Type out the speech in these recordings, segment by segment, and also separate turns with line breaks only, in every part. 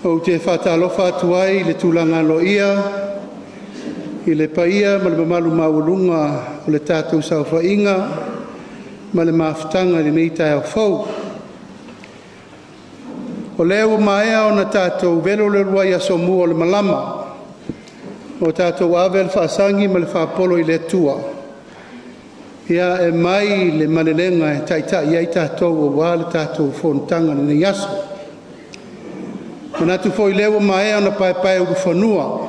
Ou te faatalofa atu ai i le tulaga aloaia i le paia ma le mamalu maualuga o le tatou saofaiga ma le mafutaga i lenei taeao fou. O lea ua maea ona tatou velo le uluai asomua o le malama ua tatou ave le faasagi ma le faapolo i le Atua ia e mai le malelega e taitai ai tatou aua le tatou fonotaga i lenei aso. E manatu foi lea ua maea ona paepaeulufanua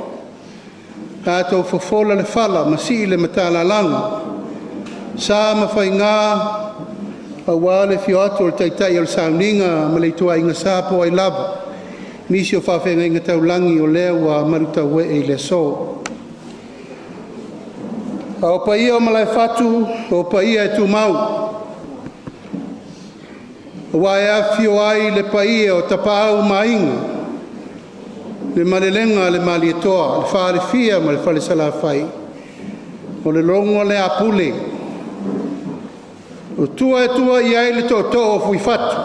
tatou fofola le fala ma sii le matalalaga o sa ma faiga aua le afio atu o le Taitai o le Sauniga ma le ituaiga sa po o ai lava nisi o faafeagaiga taulagi o lea ua malutauee i le aso. A o paia o Malaefatu o paia e tumau aua e afifio ai le paia o Tapaau ma Aiga, le Malelega a le Malietoa, le Falefia ma le Falesalafai, o le logo lea a Pule, o tua e tua i ai le tootoo o Fuifatu,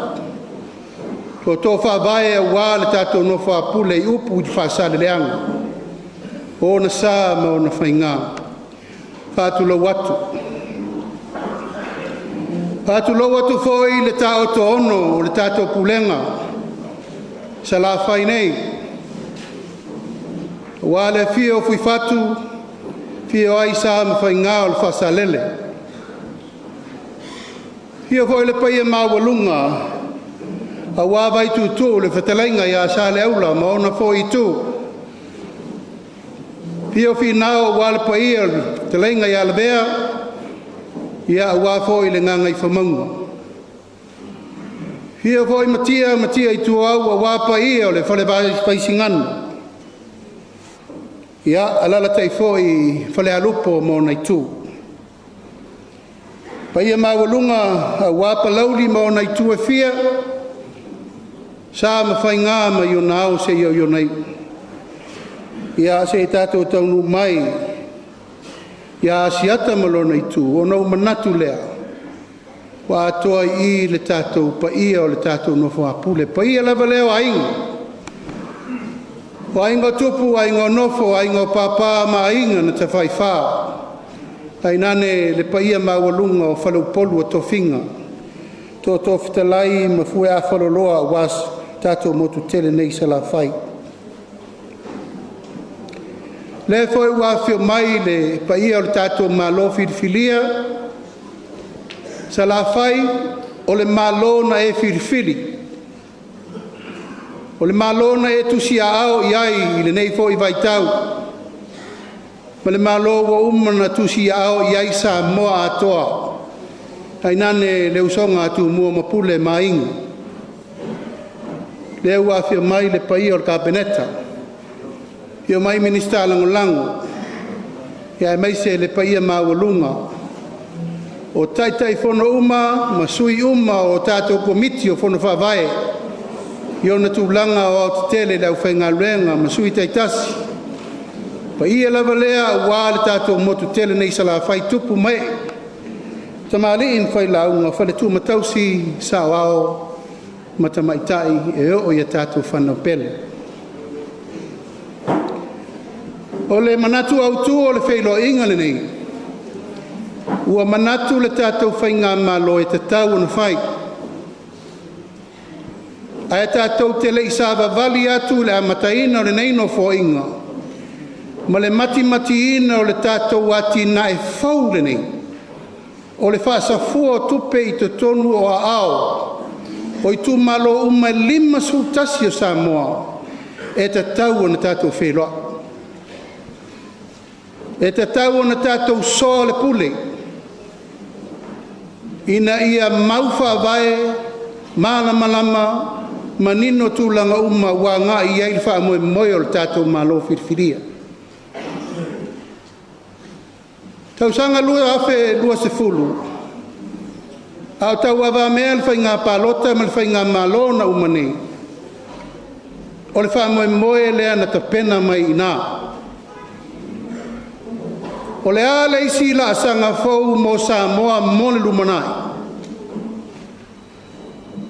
tootoo faavae aua le tatou nofo a Pule i upu i le Faasaleleaga, o ona sa ma ona faiga. Faatulou atu. Faatulou atu foi i le taotoono o le tatou Pulega Salafai nei, aua le afio o Fuifatu, afio ai Sa ma Faiga o le Faasalele. Afio foi le paia maualuga aua Vaituutuu le fetalaiga ia Saleaula ma ona foi itu, afio Finao aua le paia o le fetalaiga ia Lavea, ia aua foi le Gagaifomauga. Afio foi Matia ma Matia Ituau aua paia o le Fale Vaisigano, ia alalatai foi Falealupo ma ona itu. Paia maualuga aua Palauli ma ona itu e fia, sa ma faiga mai ona ao seia oo i ona iu. Ia se i tatou taunuu mai ia Asiata ma lona itu, ona ou manatu lea, ua atoa i i le tatou paia o le tatou nofo a Pule, paia lava lea o Aiga, o Aiga o Tupu, Aiga o Nofo, Aiga o Papa ma Aiga na Tafaifa, tainane le paia maualuga o Faleupolu o tofiga, Tootoo Fetalai ma Fueafaloloa aua si o tatou motu tele nei i Salafai. O lea foi ua afifio mai le paia o le tatou Malo Filifilia, Salafai, o le Malo na e filifili, o le Malo na e tusiaao i ai i lenei foi vaitau, ma le Malo ua uma ona tusiaao i ai Samoa atoa, tainane le usoga a Tumua ma Pule ma Aiga. Lea ua afio mai le paia o le Kapeneta, afio mai Minisita Lagolago, aemaise le paia maualuga o Taitaifono uma ma sui uma o tatou Komiti o Fono Faavae i ona tulaga aoaotetele i le aufaigaluega ma sui taitasi. O paia lava lea aua le tatou motu tele nei i Salafai, tupu ma ee, tamalii ma failauga, faletua ma tausi, saoao ma tamaitai e oo ia tatou fanau pele. O le manatu autu o le feiloaiga lenei, ua manatu le tatou Faigamalo e tatau ona fai, ae tatou te lei savavali atu i le amataina o lenei Nofoaiga ma le matimatiina o le tatou atinae fou lenei o le faasafua o tupe i totonu o aao o Itumalo uma e 51 o Samoa, e tatau ona tatou feiloai. E tatau ona tatou soa le pule ina ia mau faavae malamalama manino tulaga uma ua agai i ai le faamoemoe o le tatou Malo Filifilia. Tausaga 2020 a o tauavamea le Faiga Palota ma le Faigamalo na uma nei, o le faamoemoe lea na tapena mai i ina. O le a le isi laasaga fou mo Samoa mo le lumanai?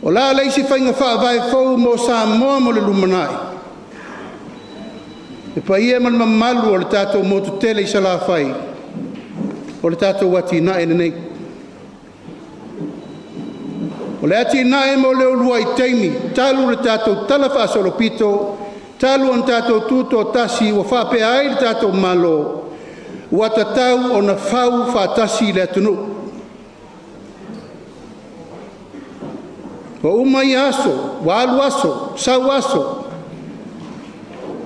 O le a le isi faiga faavae fou mo Samoa mo le lumanai? Le paia ma le mamalu o le tatou motu tele i Salafai, o le tatou atinae lenei. O le atinae mo le uluai taimi talu le tatou talafaasolopito, talu ona tatou tutoatasi ua faapea ai le tatou Malo, ua tatau ona fau faatasi le atunuu. Ua uma ia aso, ua alu aso, sau aso,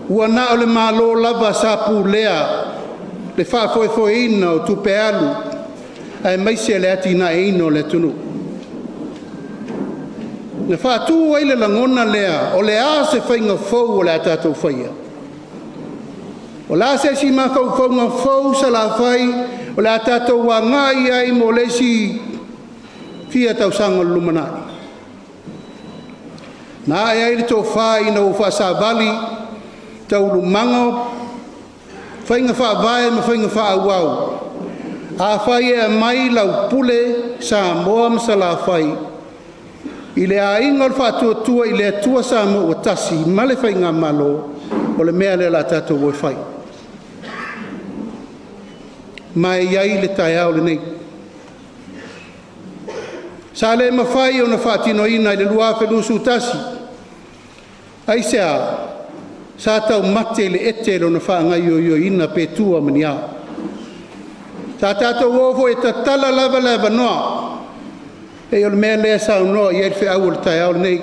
ua na o le Malo lava sa pulea le faafoefoeina o tupe alu aemaise le atinaeina o le atunuu. Na faatu ai le lagona lea, o le a se faiga fou o le a tatou faia? O le a se isi mafaufauga fou Salafai o le a tatou agai ai mo le isi fia tausaga o le lumanai? Na ae ai le tofa ina ua faasavali taualumaga o faiga faavae ma faiga faaauau. Afai e aumai lau pule Samoa ma Salafai i le aiga o le Faatuatua i le Atua Samoa ua Tasi ma le Faigamalo, o le mea lea o le a tatou o e fai. Ma e i ai le taeao lenei. Sa le mafai ona faatinoina i le 2021. Aisea? Sa taumate i le ete lona faagaoioiina pe tua ma ni a. Sa tatou o foi e tatala lava le avanoa, pei o le mea lea e saunoa i ai le feau o le taeao lenei.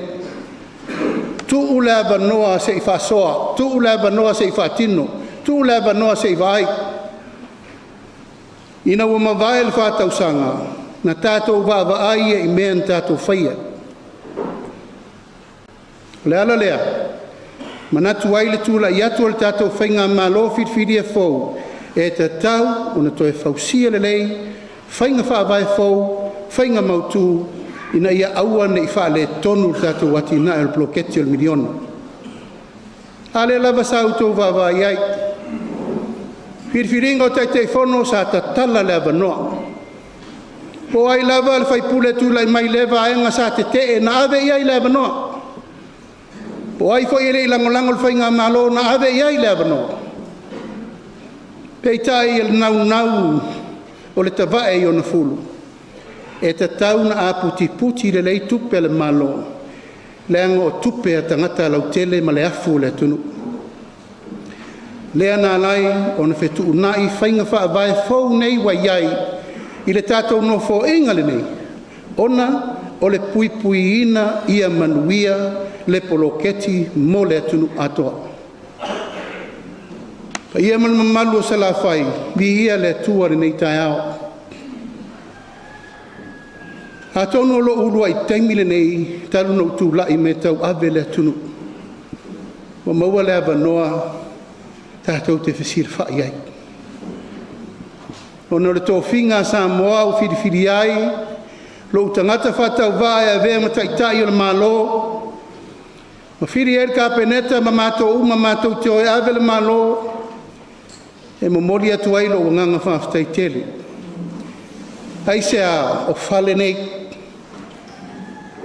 Tuu le avanoa se i faasoa, tuu le avanoa se i faatino, tuu le avanoa se i vaai. Ina ua mavae le 4 tausaga, na tatou vaavaai i mea na tatou faia. O le ala lea, manatu ai le tulai atu o le tatou Faigamalo filifilia fou, e tatau ona toe fausia lelei faiga faavae fou, faiga mautu ina ia aua nei faaletonu le tatou atinae o le poloketi o le miliona. A lea lava sa outou vaavaai i ai, filifiliga o Taitaifono sa tatala le avanoa. Po o ai lava le sui usufono e tulai mai lea vaega sa tetee, na ave i ai le avanoa. Po o ai foi e le i lagolago i le faigamalo, na ave i ai le avanoa. Peitai o le naunau o le tavae i ona fulu, e tatau ona aputiputi lelei tupe a le Malo, leaga o tupe a tagata lautele ma le afu o le atunuu. Lea na ala ai ona fetuunai faiga faavae fou nei ua i ai i le tatou Nofoaiga lenei, ona o le puipuiina ia manuia le poloketi mo le atunuu atoa. Paia ma le mamalu o Salafai, viia le Atua i lenei taeao. Atonu o lou uluai taimi lenei talu ona ou tulai mai e tauave le atunuu ua maua le avanoa tatou te fesilafai ai, ona o le tofiga a Samoa ua filifilia ai lou tagata faatauvaa e avea ma Taitai o le Malo ma fili ai le Kapeneta ma matou uma matou te o e ave le Malo. E momoli atu ai lou agaga faafetai tele. Aisea? O fale nei.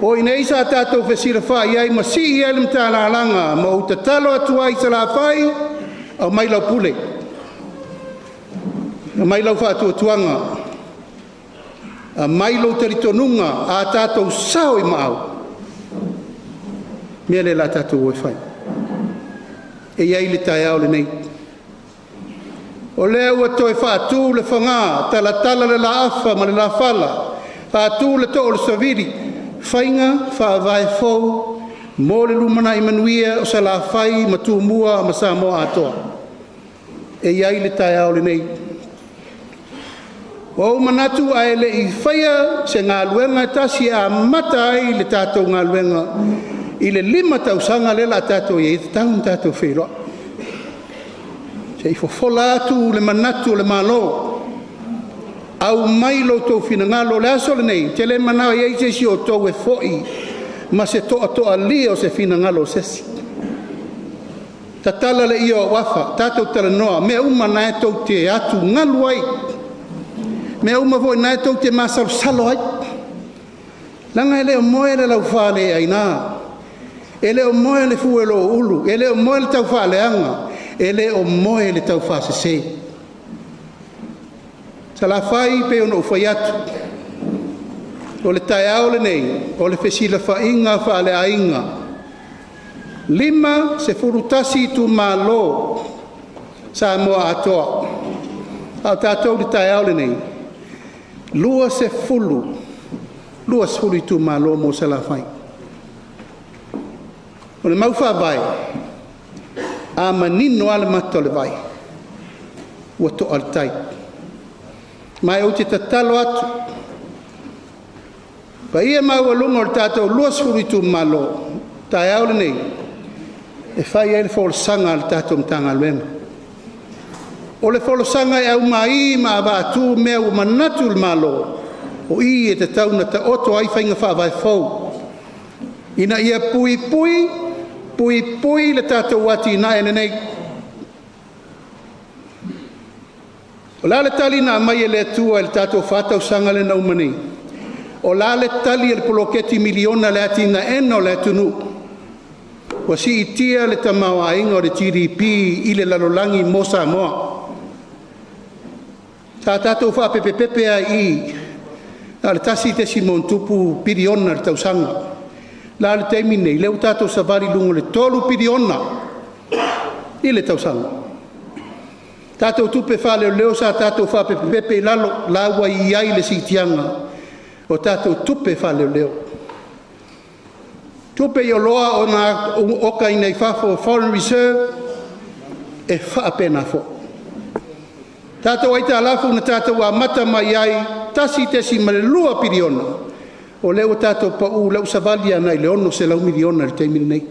O i inei sa tatou fesilafai ai ma sii ai le matalalaga ma ou tatalo atu ai Salafai, aumai lau pule, aumai lau faatuatuaga, aumai lou talitonuga, a tatou sao i maau, o le mea lea o le a tatou o e fai. E i ai le taeao lenei. O lea ua toe faatu le faga, talatala le laafa ma le lafala, faatu le too o le savili, faiga faavae fou mo le lumanai manuia o Salafai ma Tumua ma Samoa atoa. E i ai le taeao lenei. Ua ou manatu ae le i faia se galuega e tasi e amata ai le tatou galuega i le 5 tausaga lea o le a tatou i ai, e tatau ona tatou feiloai. Se i fofola atu le manatu o le Malo, aumai lo outou finagalo. O le aso lenei, ou te le manao e i ai se isi o outou e foi ma se toatoalia o se finagalo o se isi. Tatala le ie o au afa, tatou talanoa, mea uma na e tou te atugalu ai, mea uma foi o lena tou te masalosalo ai, leaga e le o moe le laufaleaina, e le o moe le fue o lou ulu, e le o moe le taufaaleaga. E le o moe le taufaasese. Salafai pei ona ou fai atu, o le taeao lenei o le fesilafaiga faaleaiga, 51 itumalo Samoa atoa, a o tatou i le taeao lenei, 20, 20 itumalo mo Salafai. O le mau faavae, a manino lava le mata o le vai, ua to'a le tai. Ma ou te tatalo atu, paia maualuga o le tatou 20 itumalo, taeao lenei e fai ai le folasaga a le tatou Matagaluega. O le folasaga e aumai ma avatu mea ua manatu le Malo o i e tatau ona taoto ai faiga faavae fou ina ia puipui, puipui le tatou atinae lenei. O le a le tali na aumai e le Atua i le tatou 4 tausaga lea na uma nei? O le a le tali a le poloketi miliona i le atinaeina o le atunuu? Ua siitia le tamaoaiga o le GDP i le lalolagi mo Samoa. Sa tatou faapepepepe lava i i na o le 1 sitiseni piliona i le tausaga. O le a le taimi lenei? Lea ua tatou savali i luga o le 3 piliona i le tausaga. Tatou tupe faaleoleo sa tatou faapepepepe i lalo, la ua i ai le siitiaga o tatou tupe faaleoleo. Tupe i oloa okaina i fafo, foreign reserve, e faapena foi. Tatou aitalafu na tatou amata mai ai 1.2 piliona, o lea ua tatou pau, lea ua savali agai le 600 miliona i le taimi lenei.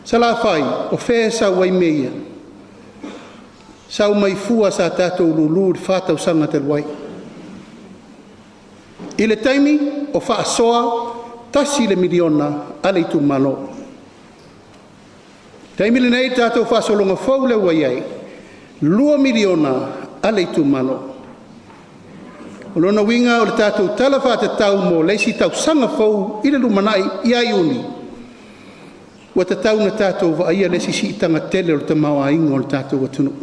Salafai, o fea e sau ai mea ia? Sau mai fua sa tatou lulu i le 4 tausaga talu ai. I le taimi o faasoa $1 miliona a le itumalo. Taimi lenei i le tatou faasologa fou lea ua i ai, $2 miliona a le itumalo. O lona uiga o le tatou Tala Faatatau mo le isi tausaga fou i le lumanai ia Iuni, ua tatau ona tatou vaaia le isi siitaga tele o le tamaoaiga o le tatou atunuu.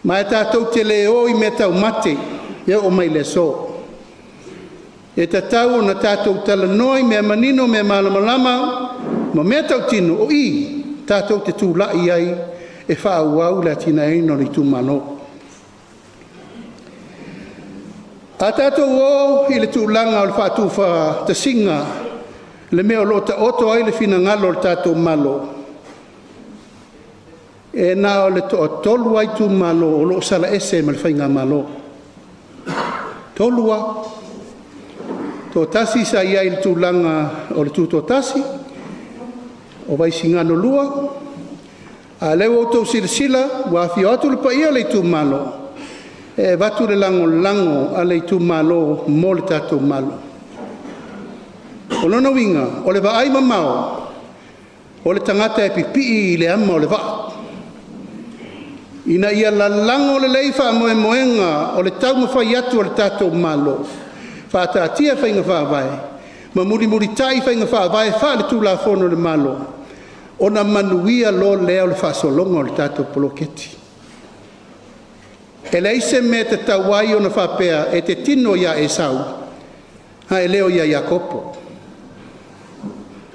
Ma e tatou te le o i mea taumate e oo mai le aso. E tatau ona tatou talanoa i mea manino, mea malamalama ma mea tautino, o i tatou te tulai ai e faaauau le atinaeina o le itumalo. A tatou o i le tulaga o le faatufuatasiga le mea o lo o taoto ai le finagalo o le tatou Malo, e na o le toatolu lava itumalo o lo o sala ese ma le faigamalo. Tolu lava. Toatasi sa i ai i le tulaga o le Tutoatasi, o Vaisigano 2, a o lea ua outou silasila ua afifio atu le paia o le itumalo e avatu le lagolago a le itumalo mo le tatou Malo. O lona uiga, o le vaaimamao o le tagata e pipii i le ama o le vaa ina ia lalago lelei faamoemoega o le taumafai atu o le tatou Malo, faataatia faiga faavae ma mulimulitai faiga faavae faale-Tulafono a le Malo, ona manuia loa lea o le faasologa o le tatou poloketi. E leai se mea e tatau ai ona faapea e te tino ia Esau ae le o ia Iakopo.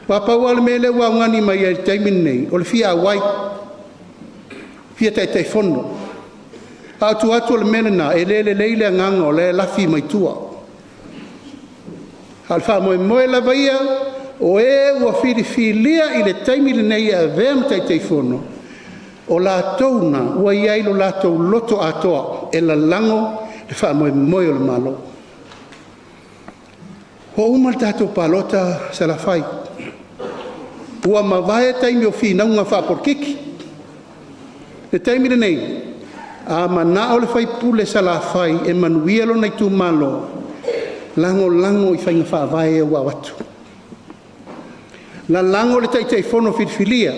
Aua pau lava le mea lea ua augani mai ai i le taimi lenei, o le fia auai, fia Taitaifono. A o tua atu o le mea lena, e le lelei le agaga o la e lafi mai tua. A o le faamoemoe lava ia, o e ua filifilia i le taimi lenei e avea ma Taitaifono, o latou na ua i ai lo latou loto atoa e lalago le faamoemoe o le Malo. Ua uma le tatou palota Salafai, ua mavae taimi o finauga faapolokiki. Le taimi lenei, a manao le sui usufono Salafai e manuia lona itumalo, lagolago i faiga faavae ia ua avatu, lalago le Taitaifono filifilia,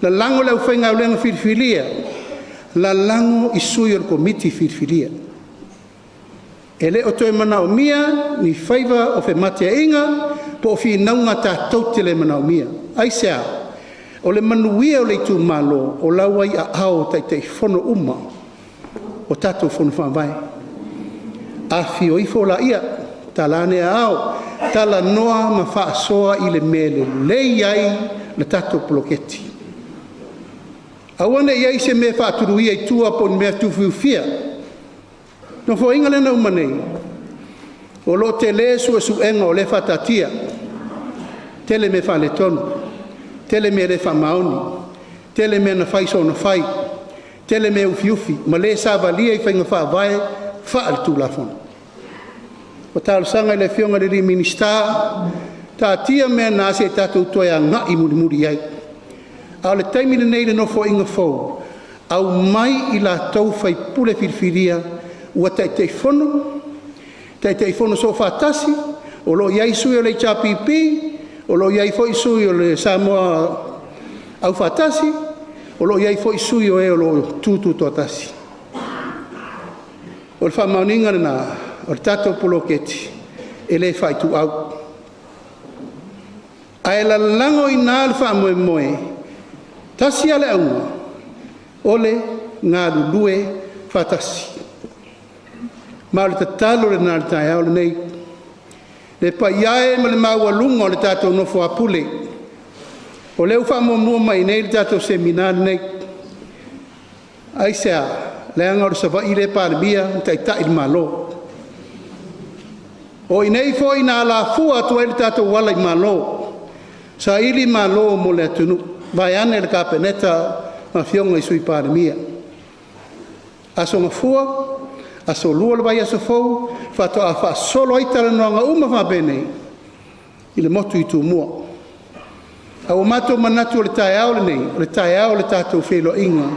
lalago le aufaigaluega filifilia, lalago i sui o le Komiti filifilia. E le o toe manaomia ni faiva o femateaiga po o finauga tatou te le manaomia. Aisea? O le manuia o le Itumalo o la ua i aao o Taitaifono uma o tatou Fono Faavae. Afifio ifo laia, tala ane ao, talanoa ma faasoa i le mea e lelei ai le tatou poloketi. Aua ne i i ai se mea e faatuluia i tua po o ni mea tuufiufia. O le Nofoaiga lea na uma nei, o lo o tele suesuega o lea e faataatia, tele mea faaletonu, tele mea le faamaoni, tele mea na fai soona fai, tele mea ufiufi ma le savalia i faiga faavae faale-Tulafono. Ua talosaga i le Afioga i le Minisita, taatia mea na se i tatou toe agai mulimuli i ai. A o le taimi lenei i le Nofoaiga fou, aumai i latou faipule filifilia ua Taitaifono, Taitaifono Soofaatasi, o lo o i ai sui o le HRPP, o lo o i ai foi sui o le Samoa Aufaatasi, o lo o i ai foi sui o e o lo o tu tutoatasi. O le faamaoniga lena o le tatou poloketi e le faaituau. Ae lalago i ina le faamoemoe, tasi lava le auga, o le galulue faatasi. Ma o le tatalo lena i le taeao lenei. Le paia e ma le maualuga o le tatou nofo a pule, o lea ua faamuamua mai i inei le tatou Semina lenei. Aisea? Leaga o le Savaii lea e Palemia ma taitai le Malo. O i inei foi na alafua atu ai le tatou ala i malo, saili malo mo le atunuu, vaeane le Kapeneta ma afioga i Sui Palemia. Aso Gafua, Aso Lua o le vaiaso fou faatoa faasolo ai talanoaga uma faapenei i le motu i Tumua. Ae ua matou manatu o le taeao lenei, o le taeao o le tatou feiloaiga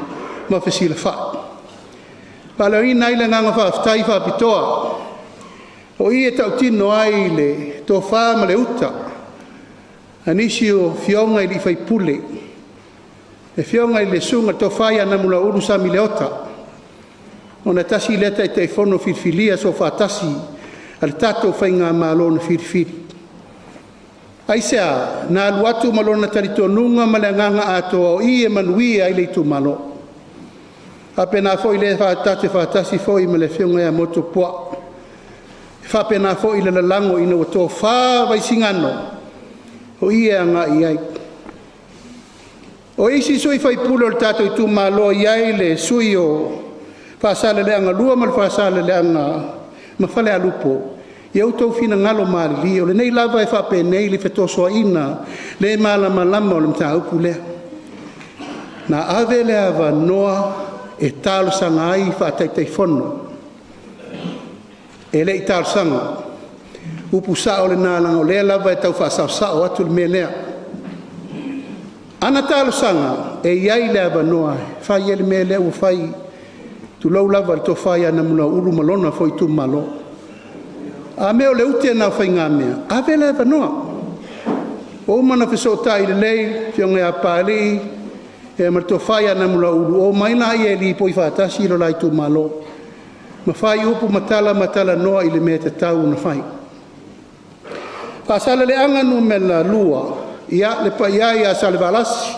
ma fesilafai. E faaleoina ai le agaga faafetai faapitoa, o i e tautino ai le tofa ma le uta a nisi o afioga i sui usufono, le Afioga i le Susuga i le Tofa ia Namulauulu Sami Leota, ona e tasi lea Taitaifono filifilia soofaatasi a le tatou Faigamalo na filifili. Aisea? Na alu atu ma lona talitonuga ma le agaga atoa o i e manuia ai le itumalo. E faapena foi le tatou te faatasi foi ma le Afioga ia Motu Puaa, e faapena foi le lalago ina ua tofa Vaisigano o i e agai i ai. O isi sui faipule o le tatou itumalo e i ai le sui o Faasaleleaga 2 ma le Faasaleleaga ma Falealupo, ia outou finagalo malilie, o lenei lava e faapenei le fetosoaina le malamalama o le mataupu lea. Na ave le avanoa e talosaga ai faa-Taitaifono, e le i talosaga. Upu sao lena leaga o lea lava e tau faasaosao atu le mea lea. A na talosaga, e i ai le avanoa e fai ai le mea lea ua fai, tulou lava le Tofa ia Namulauulu ma lona foi itumalo. A mea o le ute lena o faigamea, ave le avanoa. Ua uma ona fesootai lelei le Afioga ia Papalii ma le Tofa ia Namulauulu, omai laia e lipoi faatasi lo la itumalo ma fai upu ma tala ma talanoa i le mea e tatau ona fai. Faasaleleaga 2, ia le paia e ia Salevalasi,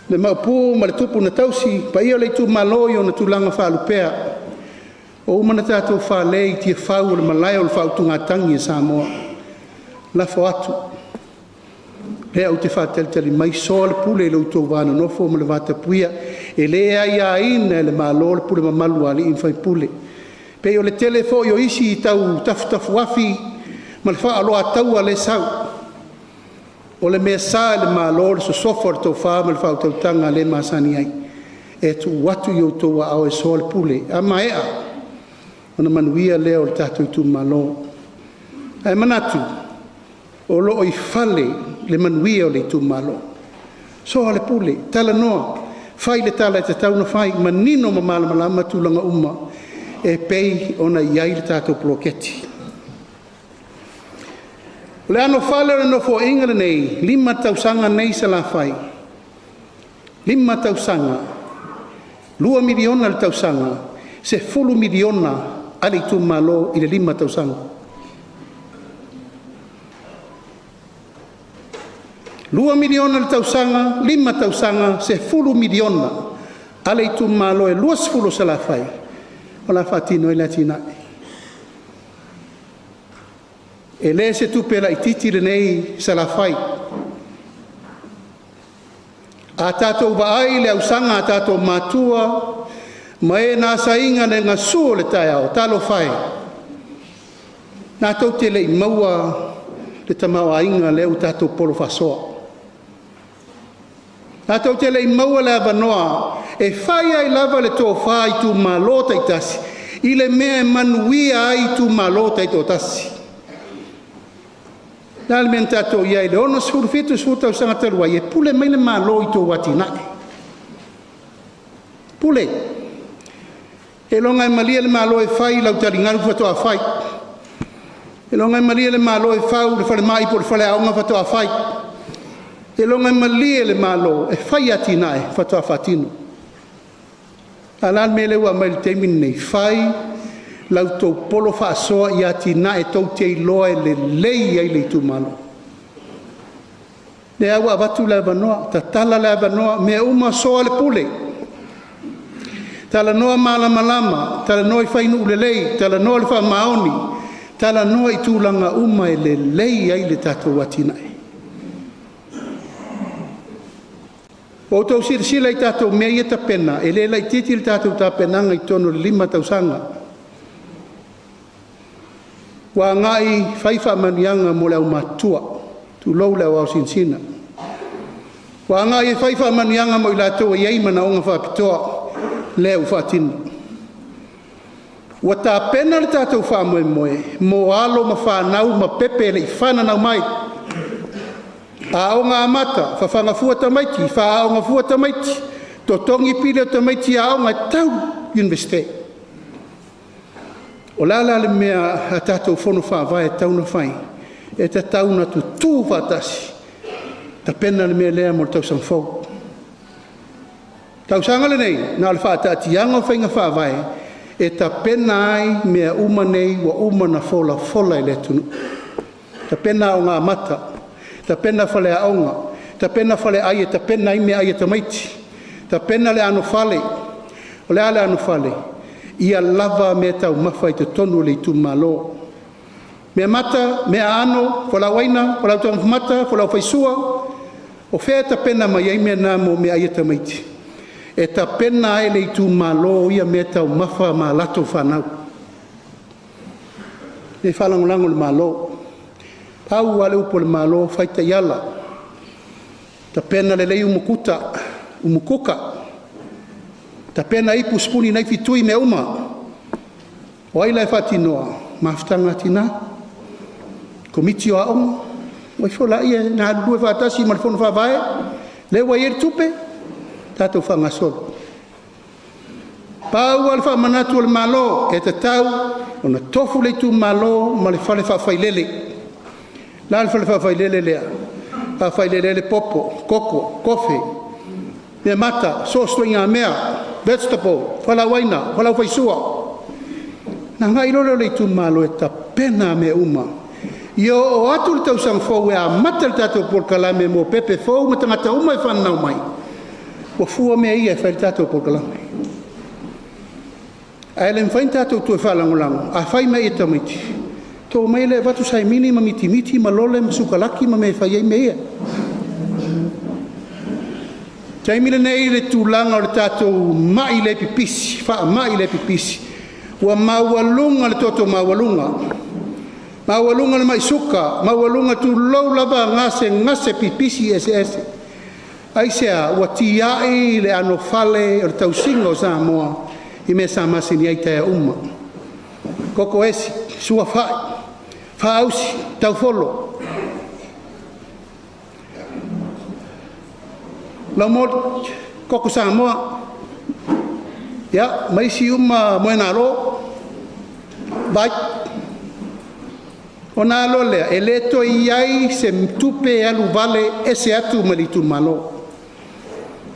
le Maopu ma le Tupu na tausi, paia o le itumalo i ona tulaga faalupea, ua uma ona tatou fale i tiafau o le Malae o le Faautugatagi a Samoa. Lafo atu, lea ou te faatalitali mai soa le pule i lo outou va nonofo ma le vatapuia. E le aiaina e le Malo le pule mamalu a alii ma faipule. E pei o le tele foi o isi tau tafutafuafi ma le faaaloataua lea e sau. O le mea sa i le Malo o le sosofa o le tofa ma le faautautaga lea e masani ai, e tuu atu i outou aao e soa le pule. A maea ona manuia lea o le tatou itumalo. Ae manatu, o lo o i fale le manuia o le itumalo. Soa le pule, talanoa, fai le tala e tatau ona fai, manino ma malamalama tulaga uma e pei ona i ai le tatou poloketi. O le anofale o le Nofoaiga lenei, e 5 tausaga nei i Salafai, 5 tausaga, $2 miliona i le tausaga, $10 miliona a le itumalo i le 5 tausaga. $2 miliona le tausaga, 5 tausaga, $10 miliona a le itumalo e 20 o Salafai o le a faatino ai le atinae. E le o se tupe laitiiti lenei Salafai. A tatou vaai i le ausaga a tatou matua ma e na asaina le gasu o le taeao, talofa e, latou te le i maua le tamaoaiga lea ua tatou polo faasoa. Latou te le i maua le avanoa e fai ai lava le tofa i itumalo taitasi i le mea e manuia ai itumalo taitoatasi. O le a le mea na tatou i ai i le 60, 70 tausaga talu ai, e pule mai le Malo i tou atinae. Pule. Seiloga e malie le Malo e fai lau taligalu faatoa fai. Seiloga e malie le Malo e fau le falemai po o le faleaoga faatoa fai. Seiloga e malie le Malo e fai atinae faatoa faatino. A o le a le mea lea ua aumai i le taimi lenei? Fai la outou polo faasoa i atinae tou te iloa e lelei ai le itumalo. Lea ua avatu le avanoa, tatala le avanoa, mea uma soa le pule, talanoa malamalama, talanoa i fainuu lelei, talanoa le faamaoni, talanoa i tulaga uma e lelei ai le tatou atinae. Ua outou silasila i tatou mea ia e tapena, e le laitiiti le tatou tapenaga i totonu o le 5 tausaga. Ua agai fai faamanuiaga mo le aumatutua, tulou le au ao sinasina. Ua agai e fai faamanuiaga mo i latou e i ai manaoga faapitoa, lea ua faatino. Ua tapena le tatou faamoemoe mo alo ma fanau ma pepe e le i fananau mai. Aoga amata, fafaga fua tamaiti, faaaooga fua tamaiti, totogi pili o tamaiti aoga e tau i le Iunivesite. O le a la le mea a tatou Fono Faavae e tatau ona fai? E tatau ona tutu faatasi, tapena le mea lea mo le tausaga fou. Tausaga lenei, na o le faataatiaga o faiga faavae e tapena ai mea uma nei ua uma ona folafola i le atunuu. Tapena aoga amata, tapena faleaoga, tapena faleai e tapena ai meaai a tamaiti, tapena le anofale. O le a le anofale? Ia lava meataumafa i totonu o le itumalo. Meamata, meaaano, fualaauaina, fualaau taumafa mata, fualaau faisua. O fea e tapena mai ai mea na mo meaai a tamaiti? E tapena ai e le itumalo ia meataumafa ma a latou fanau. E le faalagolago i le Malo. Pau lava le upu a le Malo, fai taiala, tapena lelei umukuka, tapena ipu, sipuni, naifi, tui, mea uma. O ai la e faatinoa? Mafutaga a Tina, Komiti o Aoga, o ifo lea e galulue faatasi ma le Fono Faavae, lea ua i ai le tupe, tatou faagasolo. Pau lava le faamanatu a le Malo, e tatau ona tofu le itumalo ma le fale faafailele. O le a le fale faafailele lea? E faafailele ai le popo, koko, kofe, meamata, so o se ituaiga mea, vegetable, fualaauaina, fualaau faisua. Ona agai loa lea o le itumalo e tapena mea uma. Ia oo atu le tausaga fou e amata le tatou polokalame mo pepe fou ma tagata uma e fananau mai, ua fua mea ia e fai ai le tatou polokalame. Ae le mafai ona tatou toe faalagolago, a fai mai e tamaiti, ona outou omai lea e avatu saimini ma mitimiti ma lole ma sukalaki ma mea e fai ai mea ia. O le taimi lenei i le tulaga o le tatou mai le pipisi, faamai le pipisi, ua maualuga le toto maualuga, maualuga le mai suka, maualuga tulou lava gasegase pipisi eseese. Aisea? Ua tiai le anofale o le tausiga o Samoa i mea sa masani ai i taeao uma. Koko esi, sua fai, faausi, taufolo, laumoli, koko Samoa, ia ma isi uma moegalo, vai. Ona a loa lea, e le toe i ai se tupe e alu vale ese atu ma le itumalo.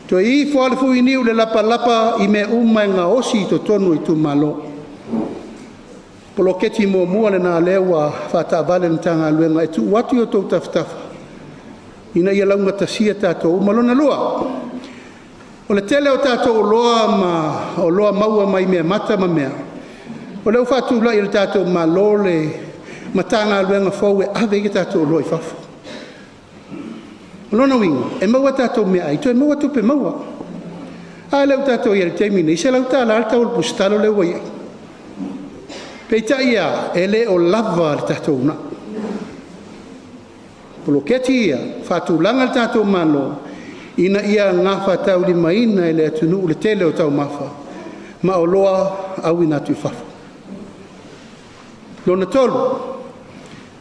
Toe ifo lava le fuiniu i le lapalapa i mea uma e gaosi i totonu o itumalo. Poloketi muamua lena lea ua faataavale e le Matagaluega e tuu atu i outou tafatafa. ina ia laugatasia tatou uma. Lona lua, o le tele o tatou oloa ma oloa maua mai meamata ma mea, o lea ua faatulai e le tatou Malo le Matagaluega fou e ave ai a tatou oloa i fafo. O lona uiga, e maua tatou meaai, toe maua tupe maua. A lea ua tatou i ai i le taimi lenei, e $100 le tau o le pusatalo lea ua i ai. Peitai ane, e le o lava le tatou uunai. Poloketi ia, faatulaga le tatou Malo ina ia gafataulimaina e le atunuu le tele o taumafa ma oloa auina atu i fafo. Lona tolu,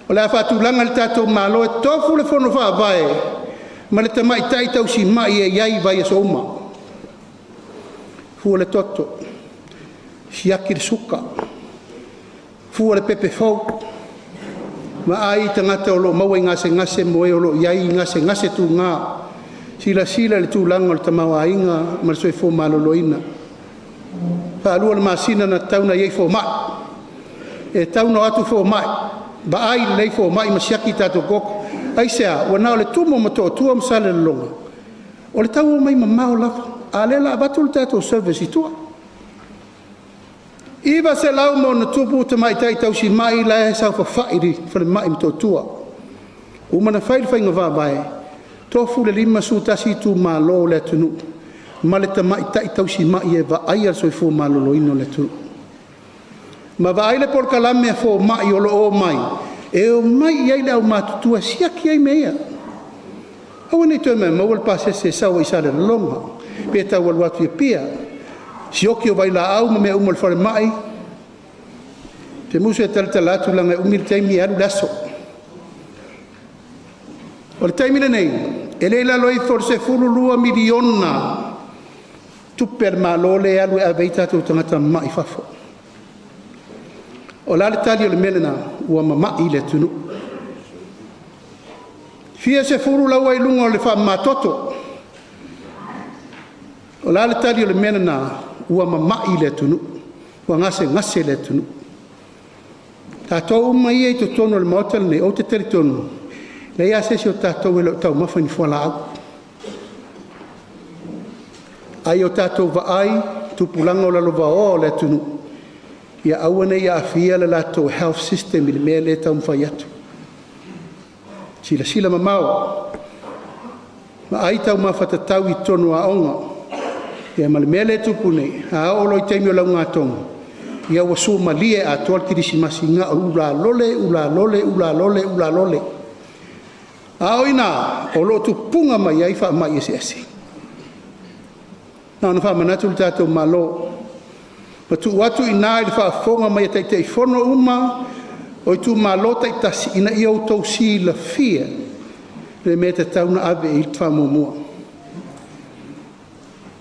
o le a faatulaga le tatou Malo e tofu le Fono Faavae ma le tamaitai tausimai e i ai i vaiaso uma. Fua le toto, siaki le suka, fua le pepe fou, vaai tagata o lo o maua i gasegase mo e o lo o i ai gasegase tuga, silasila i le tulaga o le tamaoaiga ma le soifua maloloina. Faalua o le masina na tatau ona i ai fomai. E tatau ona o atu fomai, vaai lelei fomai ma siaki tatou toto. Aisea? Ua na o le tumu o Motootua ma Salelologa, o le tau omai mamao lava, a o lea o le a avatu le tatou service i tua. 900+ tamaitai tausimai la e saofafai i le falemai i Motootua. Ua uma ona fai le faiga faavae, tofu le 51 itumalo o le atunuu ma le tamaitai tausimai e vaaia le soifua maloloina o le atunuu. Ma vaai le polokalame a fomai o lo o omai, e omai i ai le aumatutua e siaki ai mea ia. Aua ne i toe maumau le pasese e sau ai i Salelologa pe tau alu atu i Apia, sioki o vailaau ma mea uma o le falemai. Ou te musu e talatala atu leaga e umi le taimi e alu le aso. O le taimi lenei, e le i lalo ifo o le $12 miliona tupe a le Malo lea e alu e ave ai tatou tagata mamai i fafo. O le a le tali o le mea lena? Ua mamai le atunuu. Fia sefulu la ua i luga o le faamamatoto. O le a le tali o le mea lena? Ua mamai le atunuu, ua gasegase le atunuu. Tatou uma ia i totonu o le Maota lenei, ou te talitonu, e leai lava se isi o tatou e le o taumafa i ni fualaau. A ia o tatou vaai i tupulaga o lalovaoa o le atunuu, ia aua ne i aafia le latou health system i le mea lea e taumafai atu. Silasila mamao, vaai taumafa tatau i totonu o aoga. Ia ma le mea lea e tupu nei, a oo loa i le taimi o le augatogi, ia ua suamalie atoa le kerisimasi na o ulalole, ulalole, ulalole, ulalole. A o i ina o lo o tupuga mai ai faamai eseese. Na ona faamanatu le tatou Malo ma tuu atu i ina i le faafofoga mai a Taitaifono uma o itumalo taitasi ina ia outou silafia le mea e tatau ona ave i ai le faamuamua.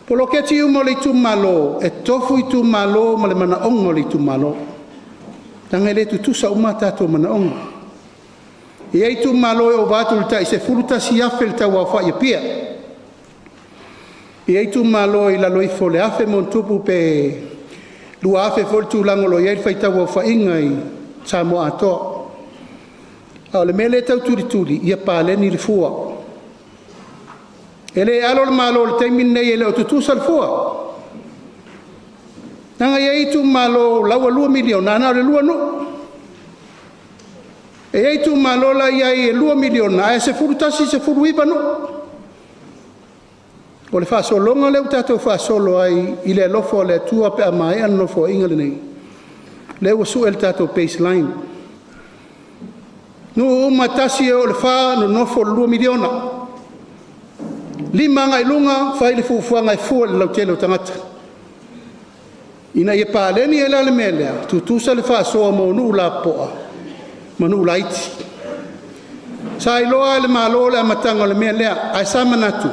Poloketi uma o le itumalo, e tofu itumalo ma le manaoga o le itumalo, leaga e le tutusa uma a tatou manaoga. E i ai itumalo e ova atu i le tai $11,000 le tau aofai i Apia. E i ai itumalo e i lalo ifo o le 1000+ pe 2000 foi le tulaga o lo o i ai le faitau aofaiga i Samoa atoa. A o le mea lea e tau tulituli, ia paleni le fua. E le alo le Malo i le taimi lenei e le o tutusa le fua. Leaga e i ai itumalo o la ua $2 miliona ae na o le lua nuu. E i ai itumalo la e i ai e $2 miliona ae 11, 19 nuu. O le faasologa lea ua tatou faasolo ai i le alofa o le Atua pe a maea le Nofoaiga lenei, lea ua sue le tatou baseline. Nuu uma e 1 e oo i le 4, nonofo i le $2 miliona. 5 agai i luga, fai le fuafuaga e fua i le lautele o tagata. Ina ia paleni ai la le mea lea, tutusa le faasoa mo nuu lapopoa ma nuu laiti. Sa iloa e le Malo le amataga o le mea lea, ae sa manatu,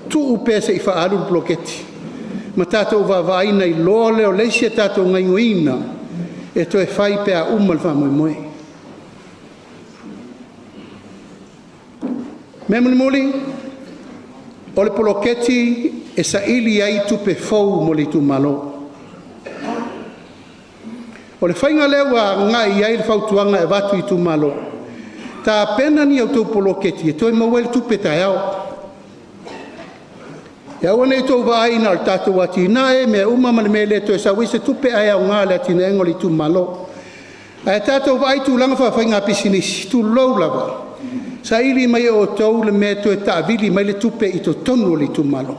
tuu pea se i faaalu le poloketi ma tatou vaavaai ona iloa lea o le isi a tatou gaoioiga e toe fai pe a uma le faamoemoe. Mea mulimuli, o le poloketi e saili ai tupe fou mo le itumalo. O le faiga lea ua agai i ai le fautuaga e avatu i itumalo, Tapena ni a outou poloketi e toe maua ai le tupe taeao. Ia aua ne i outou vaai na o le tatou atinae, mea uma ma le mea e le toe sau ai se tupe ae aoga i le atinaeina o le itumalo. Ae tatou vaai i tulaga faafaigapisinisi, tulou lava, saili mai e outou le mea e toe taavili mai le tupe i totonu o le itumalo.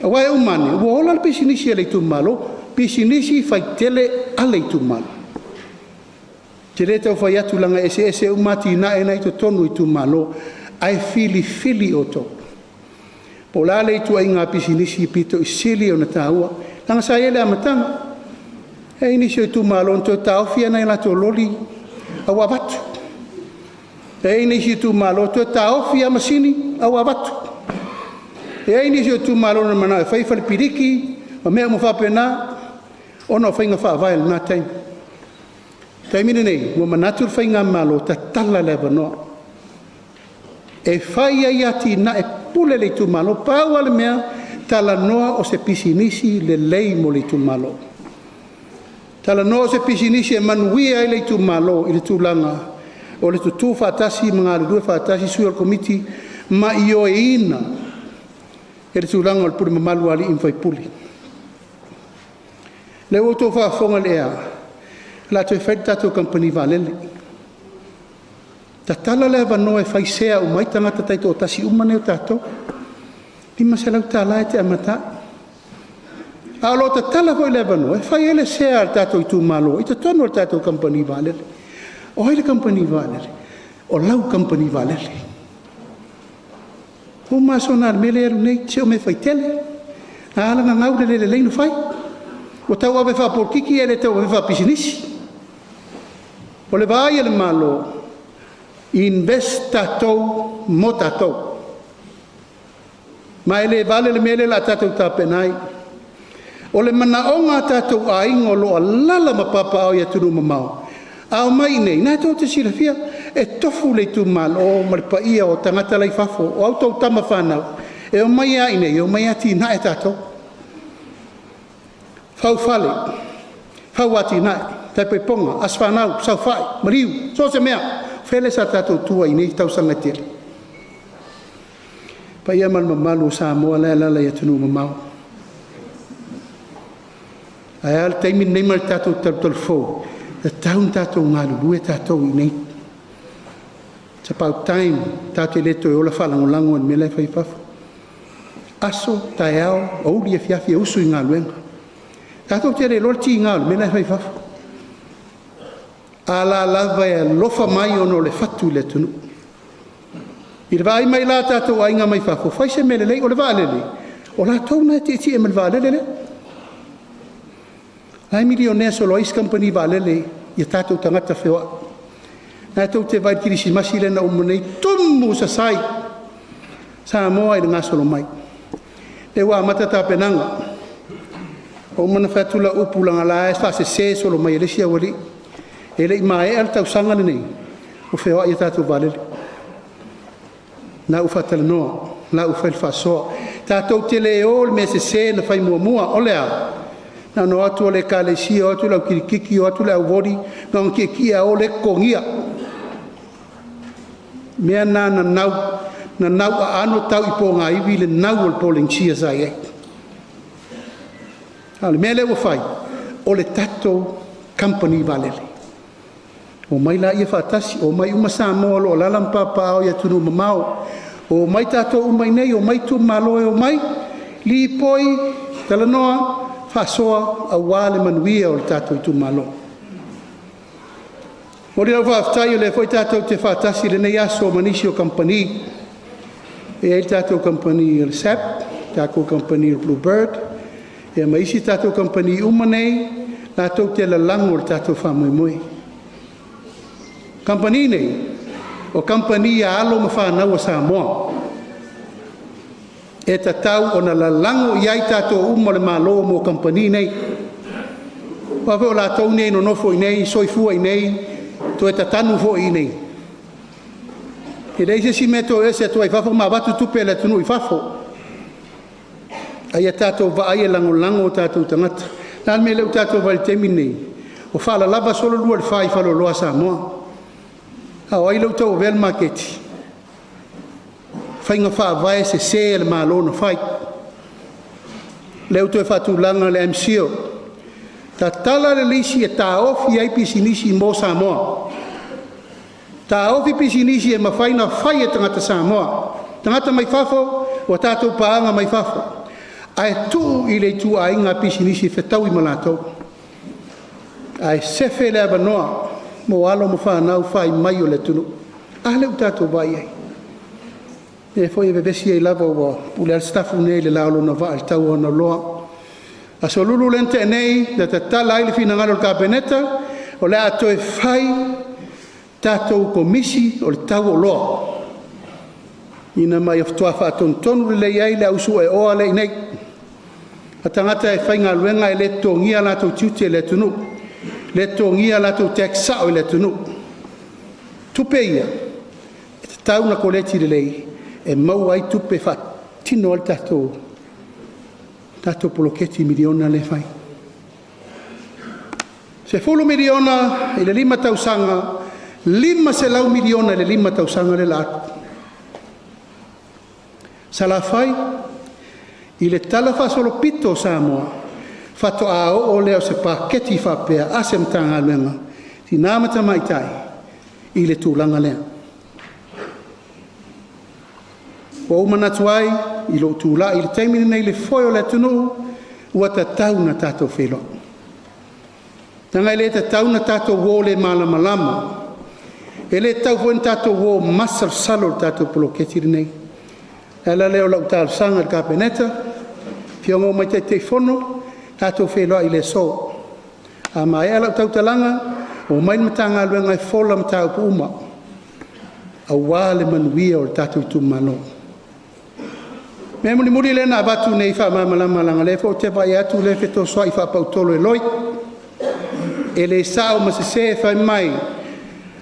Aua e uma ane ua ola le pisinisi a le itumalo, pisinisi faitele a le itumalo. Ou te le tau fai atu leaga e eseese uma atinae na e i totonu o itumalo, ae filifili outou po o le a le ituaiga pisinisi aupito sili ona taua. Leaga sa i ai i le amataga, e i ai nisi o itumalo na toe taofi a nai a latou loli a ua avatu. E i ai nisi itumalo na toe taofi lava masini a ua avatu. E i ai nisi o itumalo na mananao e fai fale piliki ma mea uma faapena ona o faiga faavae i lena taimi. O le taimi lenei, ua manatu le Faigamalo, tatala le avanoa e fai ai atinae, pule le itumalo. Pau lava le mea, talanoa o se pisinisi lelei mo le itumalo. Talanoa o se pisinisi e manuia ai le itumalo i le tulaga o le tutu faatasi ma galulue faatasi sui o le Komiti ma ioeina le tulaga o le pule mamalu a alii ma faipule. O lea ua outou faafofoga i le ea, o le a toe fai le tatou Kamupani Vaalele. Tatala le avanoa e fai sea uma ai tagata taitoatasi uma nei o tatou, e $500 e te amata ai. Ae o lo o tatala foi le avanoa e fai ai le sea a le tatou itumalo i totonu o le tatou Kamupani Vaalele. O ai le Kamupani Vaalele? O lau Kamupani Vaalele. Ua uma aso na i le mea lea e alu nei, se o mea faitele. Na ala ona gau le le lelei ona fai. Ua tauave faapolokiki ae le tauavea faapisinisi. O le vaai a le Malo, invest tatou mo tatou. Ma e le vale le mea lea o le a tatou tapena ai. O le manaoga a tatou aiga o lo o alaala ma papaaao i atunuu mamao, a omai i inei, o lena tou te silafia, e tofu le itumalo ma le paia o tagata la e i fafo, o a outou tama fanau, e omai lava i inei e omai e atinae tatou. Fau fale, fau atinae, taipaipoga, aso fanau, saofai, maliu, so o se mea. O fea lea sa tatou tua i nei tausaga e tele? Le paia ma le mamalu o Samoa la e alaala i atunuu mamao, ae a le taimi lenei ma le tatou talutalufou? E tatau ona tatou galulue tatou i inei. It's about time tatou te le toe ola faalagolago i le mea la e fai i fafo. Aso, taeao, aoauli, afiafi e usu i galuega. Tatou te le iloa le tiga o le mea la e fai i fafo. A la lava e alofa mai ona o le fatu i le atunuu. I le vaai mai la a tatou aiga mai fafo, fai se mea lelei. O le vaalele, o latou na e tietie mai i le vaalele lea. O la e milionea solo ai isi kamupani vaalele i a tatou tagata feoai. O lena tou te vaai i le kerisimasi lea na uma nei, tumu sasai Samoa i le gasolo mai. O lea ua amata tapenaga. Ua uma ona fai atu lau upu leaga o la e faasese solo mai e le isi aualii. E le i maea le tausaga lenei ua feoai a tatou vaalele. O lena ua faatalanoa, o lena ua fai le faasoa. Tatou te le o i le mea sese na fai muamua. O le a? Na ona o atu o le Ekalesia, o atu le au kirikiti, o atu le auoli, na ona tietie lava o o lea e totogia. O mea na na nau, na nauaano tau i pogaivi le nau o le Polenisia sa i ai. A o le mea lea ua fai, o le tatou Kamupani Vaalele. Omai laia faatasi, omai uma Samoa o lo o alaala ma papaaao i atunuu mamao, omai tatou uma i inei, omai itumalo e omai, lipoi, talanoa, faasoa aua le manuia o le tatou itumalo. E momoli lau faafetai o lea foi tatou te faatasi i lenei aso ma nisi o kamupani. E i ai le tatou kamupani o le SABB, tatou kamupani o le Blue Bird, ia ma isi tatou kamupani uma nei latou te lalago le tatou faamoemoe. O kamupani nei, o kamupani a alo ma fanau a Samoa e tatau ona lalago i ai tatou uma o le Malo mo kamupani nei. Aua foi o latou nei e nonofo i inei, soifua i inei, toe tatanu foi i inei. E leai se isi mea e toe o ese atu ai i fafo ma avatu tupe a le atunuu i fafo. A ia tatou vaai e lagolago o tatou tagata. O le a le mea lea ua tatou vaai i le taimi lenei? Ua faalalava solo le 2 i le 4 i faleoloa a Samoa. A o ai lea ua tauavea le maketi? Faiga faavae sese a le Malo na fai. Lea ua toe faatulaga le MCIL, tatala le lisi e taofi ai pisinisi mo Samoa. Taofi pisinisi e mafai ona fai e tagata Samoa. Tagata mai fafo ua tatou paaga mai fafo, ae tuu i le ituaiga pisinisi e fetaui ma latou. Ae sefe le avanoa mo alo ma fanau fai mai o le atunuu. A lea ua tatou vaai i ai? O lea foi e vevesi ai lava ua pule lava le Sitafu lenei i le la o lona vaa i le tau o ana oloa. Aso Lulu lea na tea nei na tatala ai le finagalo o le Kapeneta o le a toe fai tatou Komisi o le Tau o Oloa ina ia matua faatonutonu lelei ai le au sueoa lea e i inei a tagata e faigaluega e le totogia a latou tiute i le atunuu, le totogia a latou tax sao i le atunuu. Tupe ia e tatau ona koleti lelei e maua ai tupe e faatino ai le tatou poloketi miliona lea e fai. $10 miliona i le 5 tausaga, $500 miliona i le 5 tausaga lea o le a alu. Salafai i le talafaasolopito o Samoa faatoa oo lea o se paketi faapea a se Matagaluega, Tina ma Tamaitai i le tulaga lea. Ua ou manatu ai i lou tulai i le taimi lenei i le foe o le atunuu, ua tatau ona tatou feiloai. Leaga e le tatau ona tatou o le malamalama, e le tatau foi ona tatou o masalosalo i le tatou poloketi lenei. O le ala lea o lau talosaga i le Kapeneta, Afioga uma i Taitaifono, tatou feiloai i le aso. A maea lau tautalaga, omai le Matagaluega e fola mataupu uma aua le manuia o le tatou itumalo. O le mea mulimuli lea na avatu nei faamalamalama leaga o lea foi ou te vaai atu o lea e fetosoai faapautolo e Loi, e le sao ma sese. Fai mai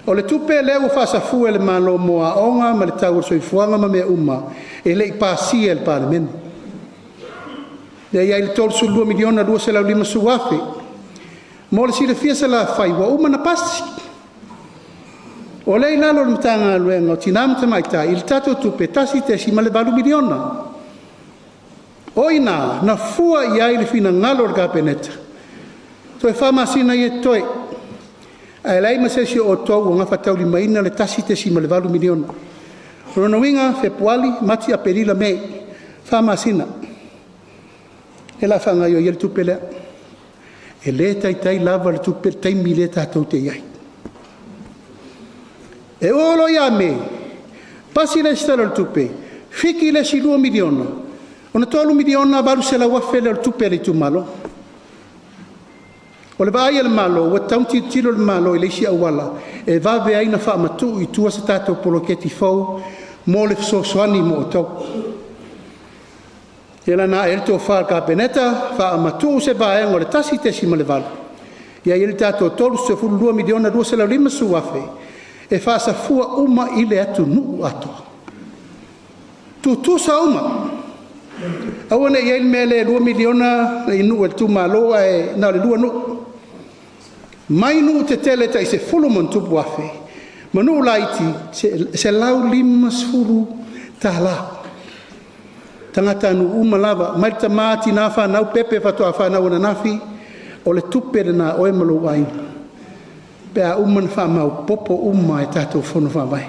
o le tupe lea ua faasafua e le Malo mo aoga ma le tau o le soifuaga ma mea uma, e le i pasia e le Palemene. Lea e i ai le $32,250,000. Mo le silafia Salafai ua uma ona pasi. O lea e i lalo o le Matagaluega o Tina ma Tamaitai i le tatou tupe $1.8 miliona. O i ina na fua i ai le finagalo o le Kapeneta toe 4 masina ia e totoe, ae leai ma se isi o outou o gafataulimaina le $1.8 miliona. O lona uiga, Fepuari, Mati, Aperila, Me, 4 masina lea o le a faagaoioi ai le tupe lea. E le taitai lava le tupe le taimi lea tatou te i ai. E oo loa ia Me, pasi le isi Tala o le Tupe, fiki le isi $2 miliona, ona $3,800,000 lea o le tupe a le itumalo. O le vaai a le Malo, ua tatau ona tilotilo le Malo i le isi auala e vave ai ona faamatuu i tua se tatou poloketi fou mo le fesoasoani mo outou. Lea la na ae ai le tofa a le Kapeneta, faamatuu se vaega o le 1.8 ia i ai le tatou $32,250,000 e faasafua uma i le atunuu atoa. Tutusa uma, aua ne i i ai le mea lea e $2 miliona le nuu e le itumalo ae na o le 2 nuu. Mai nuu tetele tai 10+ afe ma nuu laiti e $150. Tagatanuu uma lava mai le tama, tina, fanau, pepe faatoa fanau ananafi, o le tupe lena a oe ma lou aiga pe a uma ona faamaopopo uma e tatou Fono Faavae.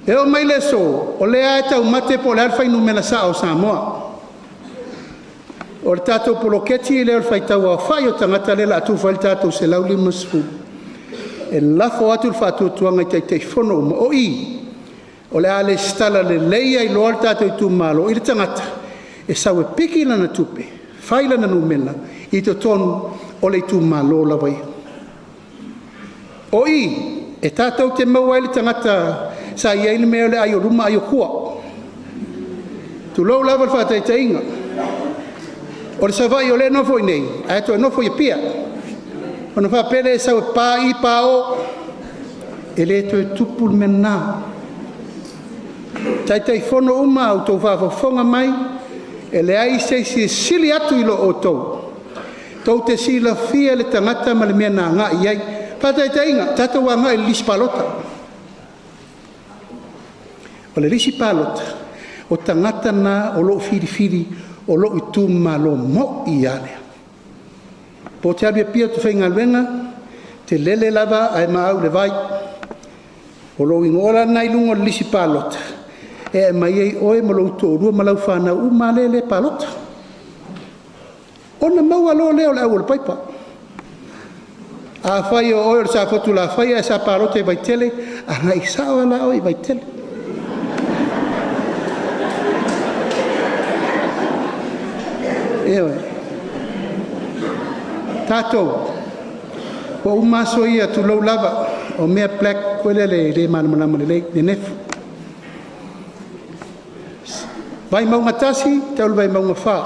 E oo mai le aso, o lea lava e taumate po o le a le fuainumera sao o Samoa. O le tatou poloketi lea o le faitauaofai o tagata lea o le a tufa ai le tatou 150, e lafo atu le faatuatuaga i Taitaifono uma. O i, o le a resitala lelei ai loa le tatou itumalo i le tagata e sau e piki lana tupe, fai lana numera i totonu o le itumalo lava ia. O i e tatou te maua ai le tagata sa i ai le mea o le ai o luma ai o tua. Tulou lava le faataitaiga, o le Savaii o lea e nofo i inei ae toe nofo i Apia, ona faapea lea e sau e pa i pa o. E le toe tupu le mea lena. Taitaifono uma a outou faafogafoga mai, e leai se isi e sili atu i lo outou, tou te silafia le tagata ma le mea na agai i ai. Faataitaiga, tatou agai i le lisi palota. O le lisi palota, o tagata na o loo filifili o lou itumalo moi a lea. Po o te alu i Apia ou te faigaluega, e te lele lava ae maau i le vai. O lou igoa la lena i luga o le lisi palota e aumai ai oe ma lou toalua ma lau fanau uma lea e palota. Ona maua loa lea o le au a le paipa. Afai o oe o le Safotulafai ae sa palota i Vaitele, agai sao lava la oe i Vaitele. Ioe. Tatou, ua uma aso ia, tulou lava, o mea black foi lele e le malamalama lelei, nenefu. Vaimauga 1 e tau i le Vaimauga 4,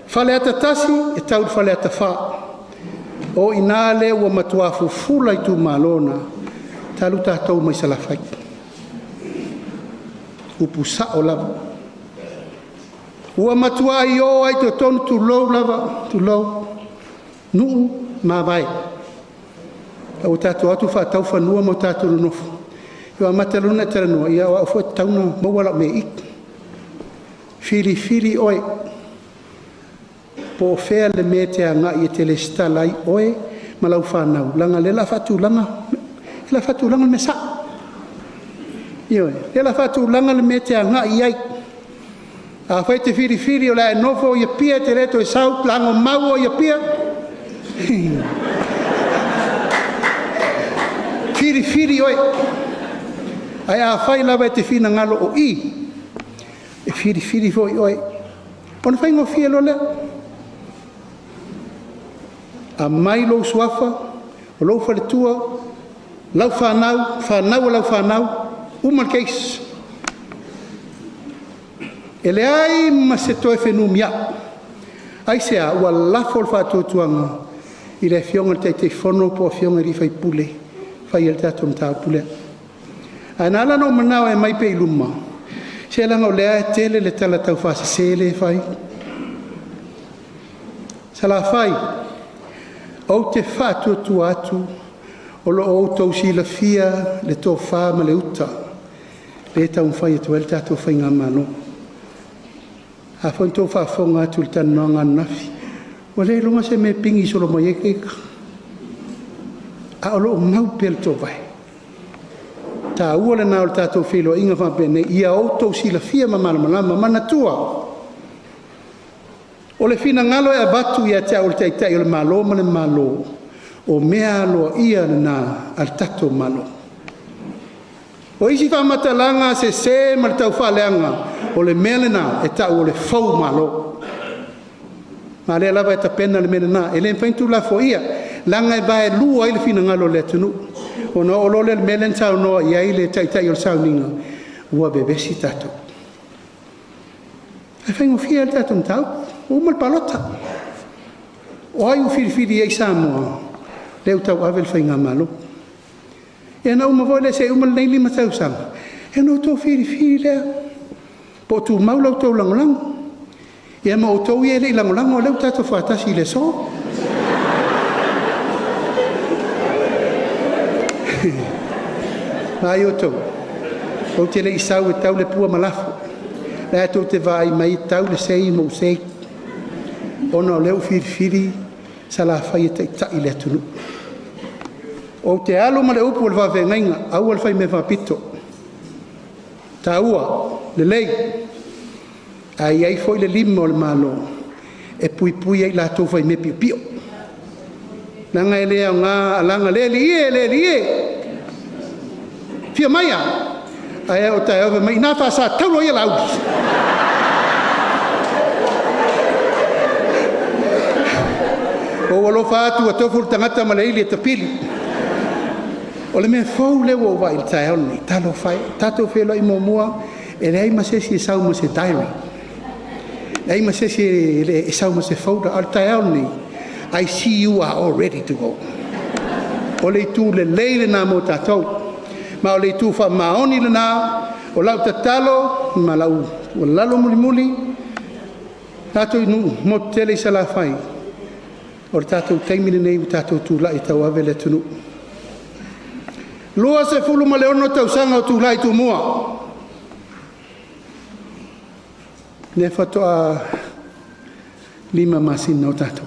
Faleata 1 e tau i le Faleata 4. O i ina lea ua matua fufula itumalo na talu tatou mai Salafai. Upu sao lava. Ua matuai o lava i totonu, tulou lava, tulou, nuu ma mavae. Ae ua tatou o atu faatau fanua ma tatou nonofo, ua amata loa ona e talanoa, ia o au foi e tatau ona maua lau mea i i. Filifili oe po o fea le mea e te agai e te resitala ai oe ma lau fanau, leaga o lea o le a faatulaga le mea sao. Ioe, o lea o le a faatulaga le mea e te agai i ai. Afai e te filifili o le a e nofo i Apia e te le toe sau, lagomau oe i Apia, filifili oe. Ae afai lava e te finagalo o i, e filifili foi oe. Ona faigofie loa lea, aumai lou suafa, o lou faletua, lau fanau, fanau a lau fanau, uma le case. E leai ma se toe fenumiai. Aisea? Ua lafo le faatuatuaga i le Afioga i le Taitaifono po o Afioga i sui usufono e fai ai le tatou mataupu lea. Ae na ala ona ou manao e aumai pea i luma, se leaga o lea e tele le tala taufaasese lea e fai. Salafai, ou te faatuatua atu o lo o outou silafia le tofa ma le uta lea e taumafai atu ai le tatou faigamalo. A foi na outou faafofoga atu i le talanoaga ananafi, ua leiloga se mea e pigi solo mai ai le ita, a o lo o mau pea le toovae. O le taua lena o le tatou feiloaiga faapenei ia outou silafia ma malamalama. Manatua, o le finagalo e avatu ia te au o le Taitai o le Malo ma le Malo, o mea aloaia na a le tatou Malo. O isi faamatalaga sese ma le taufaaleaga, o le mea lena e tau o le foumalo. A lea lava e tapena le mea lena, e le mafai ona tuulafoaia, leaga e vaelua ai le finagalo o le atunuu. Ona oo loa lea i le mea lea na saunoa i ai le Taitai o le sauniga, ua vevesi tatou. Ae faigofie lava le tatou mataupu, ua uma le palota. O ai ua filifili ai Samoa? Lea ua tauave le faigamalo. Ia ona uma foi lea se i uma lenei 5 tausaga, ia ona outou filifili lea, po o tumau la outou lagolago. Ia ma outou ia e le i lagolago, o lea ua tatou faatasi i le aso. Vaai outou, ou te le i sau e tau le pua ma lafo. O lea tou te vaai mai e tau le sei ma ou sei, ona o lea ua filifili Salafai e taitai le atunuu. Ou te alu ma le upu a le faafeagaiga, aua le faimea faapito, taua, lelei, ae i ai foi le lima o le Malo e puipui ai i latou faimea piopio. Leaga e le aoga alaga, le Alii e, le Alii e, afio maia, ae oo taeao fai mai, ina faasatauro ia Laauli. Ua ou alofa atu ua tofu le tagata ma le ili e tapili. O le mea fou lea ua ou vaai i le taeao lenei, talofa e, tatou feiloai muamua e leai ma se isi e sau ma se diary, leai ma se isi e sau ma se folder, a o le taeao lenei, I see you are all ready to go. O le itu lelei lena mo tatou, ma o le itu faamaoni lena. O lau tatalo ma lau tuualalo mulimuli, tatou nuu motu tele i Salafai, O le tatou taimi lenei ua tatou tulai e tauave le atunuu. 26 tausaga o tulai Tumua, lea faatoa 5 masina o tatou.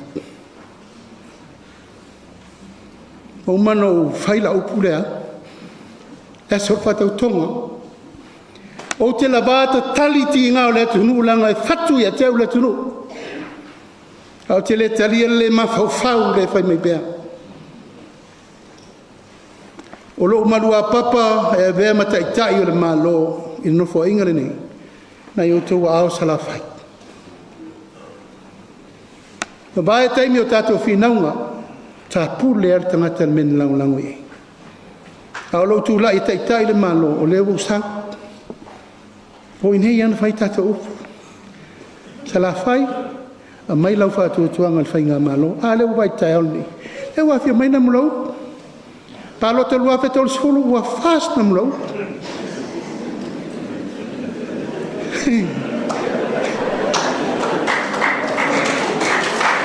Ua uma ona ou fai lau upu lea, le aso o le faatautoga. Ou te lava tatali tiga o le atunuu leaga e fatu ia te au le atunuu. Ae ou te le talia le le mafaufau i le fai mai pea. O lou maluapapa e avea ma Taitai o le Malo i le Nofoaiga lenei, nai outou aao Salafai. Mavae taimi o tatou finauga, tapule a le tagata i le mea na lagolago i ai. A o lou tulai e taitai le Malo, o lea ua ou sau. O i inei lava na fai a tatou upu. Salafai, aumai lau faatuatuaga i le Faigamalo. A lea ua vaai i le taeao lenei? Lea ua afio mai Namulauulu, palota 2030 ua FAST Namulauulu.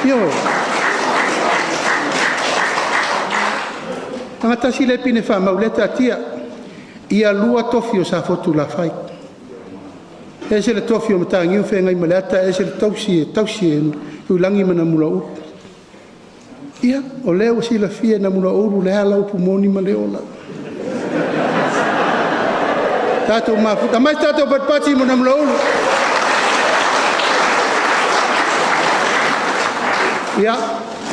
Ioe. Leaga e tasi lea pine faamau lea taatia, ia lua tofi o Safotulafai, ese le tofi o Mataniu Feagaimaleata ese le tausi e tausi e Tuilagi ma Namulauulu. Ia, o lea ua silafia e Namulauulu le ala, upu moni ma le ola. Tatou mafuta, aumai se tatou patipati mo Namulauulu. Ia,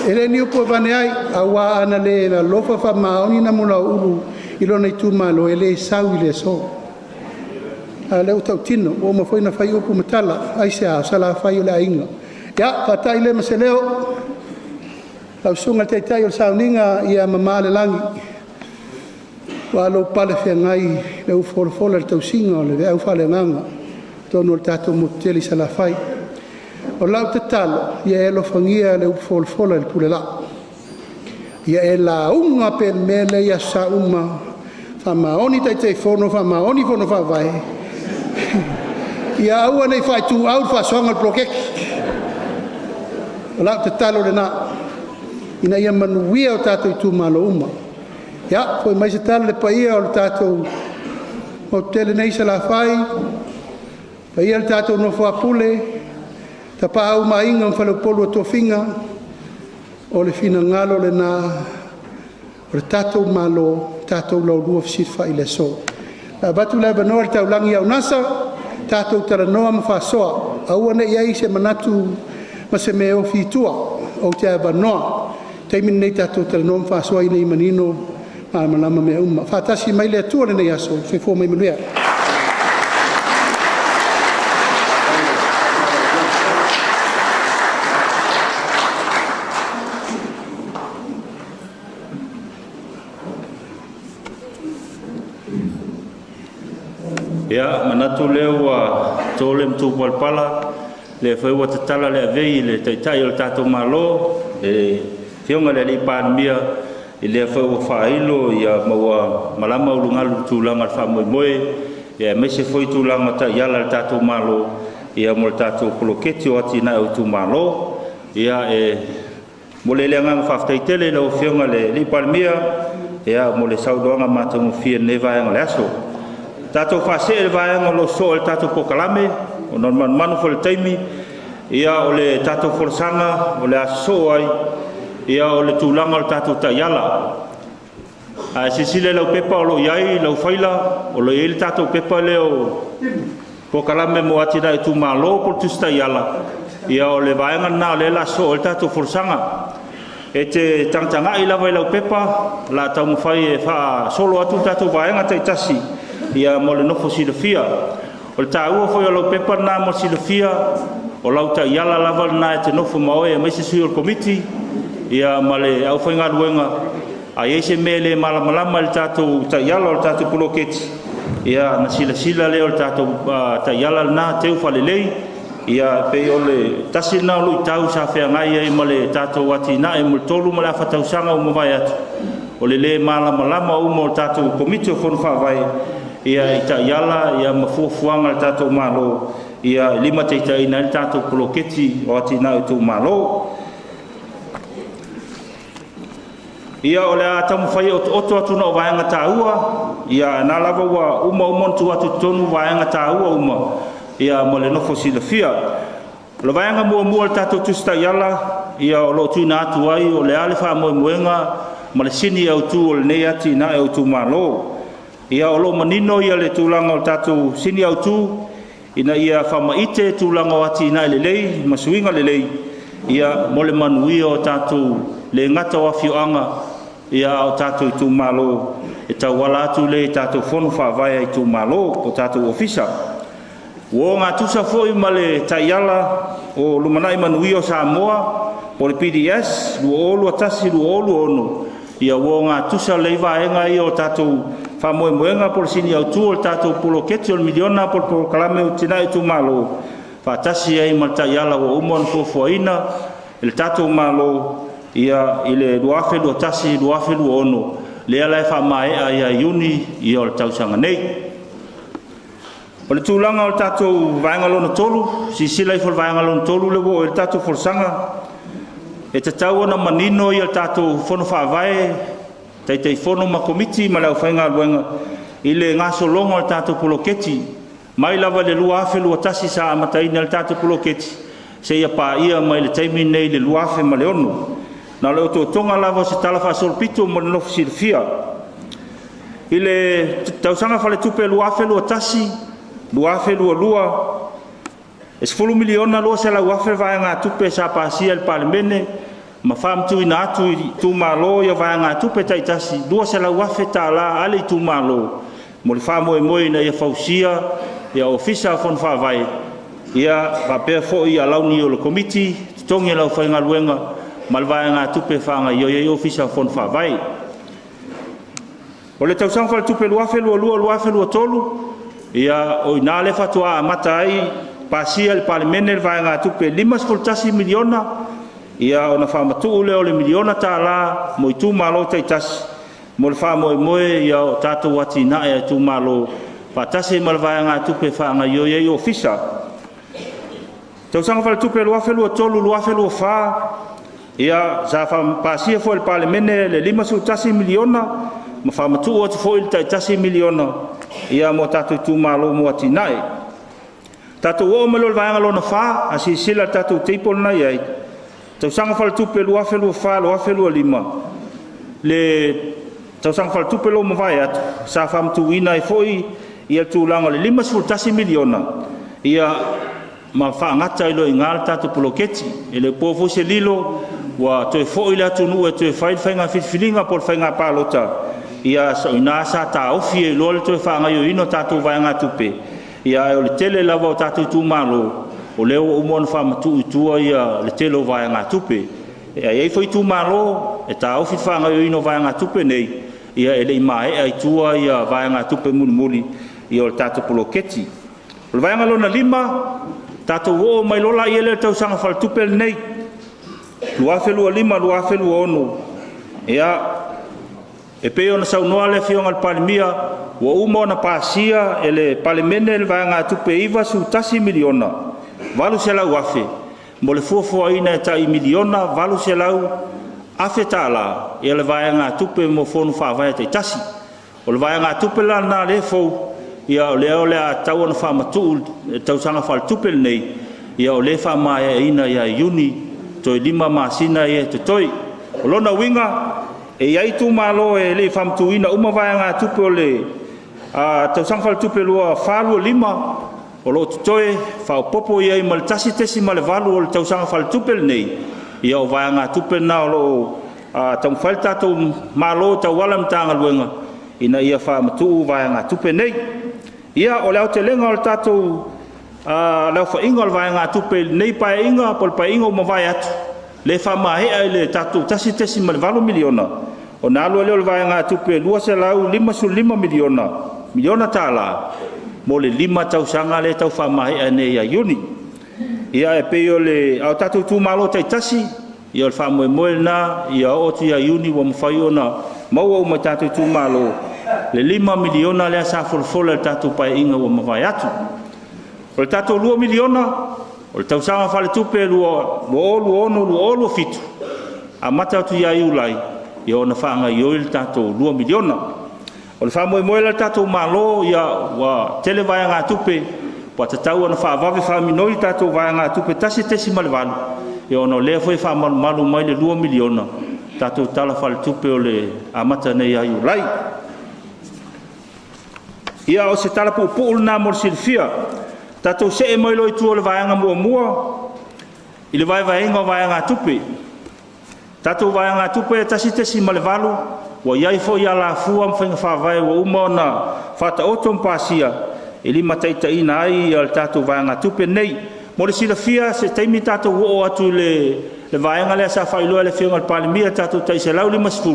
e le o ni upu e aveane ai, aua ana le alofa faamaoni Namulauulu i lona itumalo, e le sau i le aso. A o lea ua tautino, ua uma foi ona fai upu ma tala. Aisea? O Salafai o le aiga. Ia, faatai lea ma se leo, lau Susuga i le Taitai o le Sauniga, ia mamā le lagi aua lou palefeagai i le upufolafola i le tausiga o le veau faaleagaga i totonu o le tatou motu tele i Salafai. O lau tatalo, ia e alofagia le upufolafola i le pule laa, ia e lauga pea i le mea lea i aso Sa uma, faamaoni Taitaifono, faamaoni Fono Faavae, ia aua ne i faaituau le faasoaga o le poloketi. O lau tatalo lena, ina ia manuia o tatou itumalo uma. Ia, foi mai se tala i le paia o le tatou motu tele nei i Salafai, paia i le tatou nofo a Pule, Tapaau ma Aiga ma Faleupolu o Tofiga, o le finagalo lena o le tatou Malo, tatou laulua fesilafai i le aso. O le a avatu le avanoa i le Taulagi ia Unasa, tatou talanoa ma faasoa, aua ne i i ai se manatu ma se mea e ofi i tua, ou te avanoa. O le taimi lenei tatou talanoa ma faasoa ina ia manino ma malamalama mea uma. Faatasi mai le Atua i lenei aso. Soifua ma ia manuia.
Ia, manatu o lea ua to le matupalapala, o lea foi ua tatala le avei i le Taitai o le tatou Malo, le Afioga i le Palemia, o lea foi ua faailo ma ua malama ulugalu i le tulaga o le faamoemoe, aemaise foi tulaga o taiala a le tatou Malo mo le tatou poloketi o atinae o itumalo. Ia, e momoli ai le agaga faafetai tele i lau Afioga i le Palemia mo le saunoaga matagofie i lenei vaega o le aso. Tatou faasee i le vaega o lo o sosoo ai le tatou polokalame, ona o le manumanu foi i le taimi. Ia, o le tatou folasaga o le a sosoo ai o le tulaga o le tatou taiala. A e silasila i lau pepa o lo o i ai lau faila, o lo o i ai le tatou pepa lea o Polokalame mo Atinae o Itumalo po o le Tusi Taiala, ia o le vaega lena o lea o le a sosoo ai le tatou folasaga. E te tagatagai lava i lau pepa, o le a taumafai e faasolo atu tatou vaega taitasi mo le nofo silafia. O le taua foi o lau pepa lena mo le silafia, o lau taiala lava lena e te nofo ma oe aemaise sui o le Komiti ma le aufaigaluega. A i ai se mea e le malamalama i le tatou taiala o le tatou poloketi, ia ona silasila lea o le tatou taiala lena, teu faalelei. Ia pei o le tasi lena o luitau sa feagai ai ma le tatou atinae mo le 3 ma le afa tausaga ua mavae atu, o le le malamalama uma o tatou Komiti o Fono Faavae i taiala ma fuafuaga a le tatou Malo e limataitaiina ai le tatou poloketi o atinae o itumalo. Ia, o le a taumafai e otooto atu na o vaega taua, ia na lava ua uma uma ona tuu atu i totonu vaega taua uma, ia mo le nofo silafia. O le vaega muamua o le tatou Tusi Taiala, ia o lo o tuuina atu ai o le a le faamoemoega ma le sini autu o lenei atinae o itumalo. Ia, o lo o manino ia le tulaga o le tatou sini autu ina ia faamaite tulaga o atinae lelei ma suiga lelei, ia mo le manuia o tatou le gata o afioaga, ia a o tatou itumalo e tauala atu lea i tatou fono faavae a itumalo o tatou ofisa. Ua ogatusa foi ma le taiala o Lumanai Manuia o Samoa po o le PDS 2021-2026, ia ua ogatusa lelei vaega ia o tatou faamoemoega po o le sini autu o le tatou poloketi o le miliona po o le polokalame o Atinae o Itumalo, faatasi ai ma le taiala ua uma ona fuafuaina e le tatou Malo ia i le 2021-2026, lea la e faamaea ia Iuni ia o le tausaga nei. O le tulaga o le tatou vaega lona tolu, silasila ifo i le vaega lona tolu lea ua oo i ai le tatou folasaga, e tatau ona manino ia tatou fono faavae, Taitaifono ma Komiti ma le aufaigaluega i le gasologa o le tatou poloketi mai lava i le 2021 sa amataina ai le tatou poloketi seia paia mai le taimi lenei i le 2006. Na o le otootoga lava o se talafaasolopito mo le nofo silafia. I le tausaga faaletupe 2021/2022, e $10,200,000 vaegatupe sa pasia e le Palemene ma faamatuuina atu i itumalo ia vaegatupe taitasi $200,000 a le itumalo mo le faamoemoe ina ia fausia ia Ofisa o Fono Faavae, ia faapea foi alauni o le Komiti, totogi o le aufaigaluega ma le vaegatupe e faagaioi ai Ofisa o Fono Faavae. O le tausaga faaletupe 2022/2023, ia o i ina lea faatoa amata ai pasia e le Palemene le vaegatupe e $51 miliona, ia ona faamatuu lea o le $1 miliona mo itumalo taitasi mo le faamoemoe ia o tatou atinae a itumalo faatasi ai ma le vaegatupe e faagaioi ai ofisa. Tausaga faaletupe 2023/2024, ia sa pasia foi e le Palemene le $51 miliona ma faamatuu atu foi le tai $1 miliona ia mo tatou itumalo mo atinae. Tatou oo mai loa i le vaega lona 4, a silasila i le tatou table lena e i ai, tausaga faaletupe 2024/2025, le tausaga faaletupe lea ua mavae atu, sa faamatuuina ai foi le tulaga o le $51 miliona ia ma faagata ai loa i ina le tatou poloketi. E le o po foi se lilo ua toe foi le atunuu e toe fai le faiga filifiliga po o le faiga palota, ia o i ina sa taofi ai loa le toe faagaoioiga o tatou vaegatupe, ae o le tele lava o tatou itumalo, o lea ua uma ona faamatuu i tua le tele o vaegatupe. E i ai foi itumalo e taofi le faagaoioiga o vaegatupe nei, ia e le i maea i tua vaegatupe mulimuli o le tatou poloketi. O le vaega lona 5, tatou oo mai loa lea i le tausaga faaletupe lenei 2025/2026, ia, e pei ona saunoa le Afioga i le Palemia, ua uma ona pasia e le Palemene le vaegatupe e $91 miliona $800,000 mo le fuafuaina e tai $1 miliona $800,000 le vaegatupe mo fono faavae taitasi. O le vaegatupe la lena o lea e fou, ia o lea o le a tatau ona faamatuu i le tausaga faaletupe lenei, ia o lea e faamaeaina ia Iuni, toe 5 masina ia e totoe. O lona uiga, e i ai itumalo e le i faamatuuina uma vaegatupe o le tausaga faaletupe 2024/2025 o lo o totoe, faaopoopo i ai ma le 1.8 o le tausaga faaletupe lenei, ia o vaegatupe na o lo o taumafai le tatou Malo e tauala i le Matagaluega ina ia faamatuu vaegatupe nei. Ia, o le aotelega o le tatou le aofaiga o le vaegatupe i lenei Paeaiga po o le Paeaiga ua mavae atu, lea e faamaea i le tatou $1.8 miliona, ona alu ai lea o le vaegatupe e $255 miliona tala mo le 5 tausaga lea e tau faamaea nei ia Iuni. Ia, e pei o le… a o tatou itumalo taitasi, ia o le faamoemoe lena ia oo atu ia Iuni ua mafai ona maua uma e tatou itumalo le $5 miliona lea sa folafola i le tatou Paeaiga ua mavae atu. O le tatou $2 miliona, o le tausaga faaletupe 2026/2027, amata atu ia Iulai, ia ona faagaoioi le tatou $2 miliona. O le faamoemoe la o le tatou Malo, ia ua tele vaegatupe ua tatau ona faavave faaminoi tatou vaegatupe 1.8, ia ona o lea foi e faamalumalu mai le $2 miliona tatou Tala Faaletupe o le amata nei ia Iulai. Ia, o se tala puupuu lena mo le silafia. Tatou see mai loa i tua o le vaega muamua i le vaevaeina o vaegatupe. Tatou vaegatupe e 1.8, ua i ai foi alafua ma faiga faavae ua uma ona faataoto ma pasia e limataitaiina ai le tatou vaegatupe lenei. Mo le silafia, se taimi tatou oo atu i le vaega lea sa faailoa e le Afioga i le Palemia i le tatou tai 150,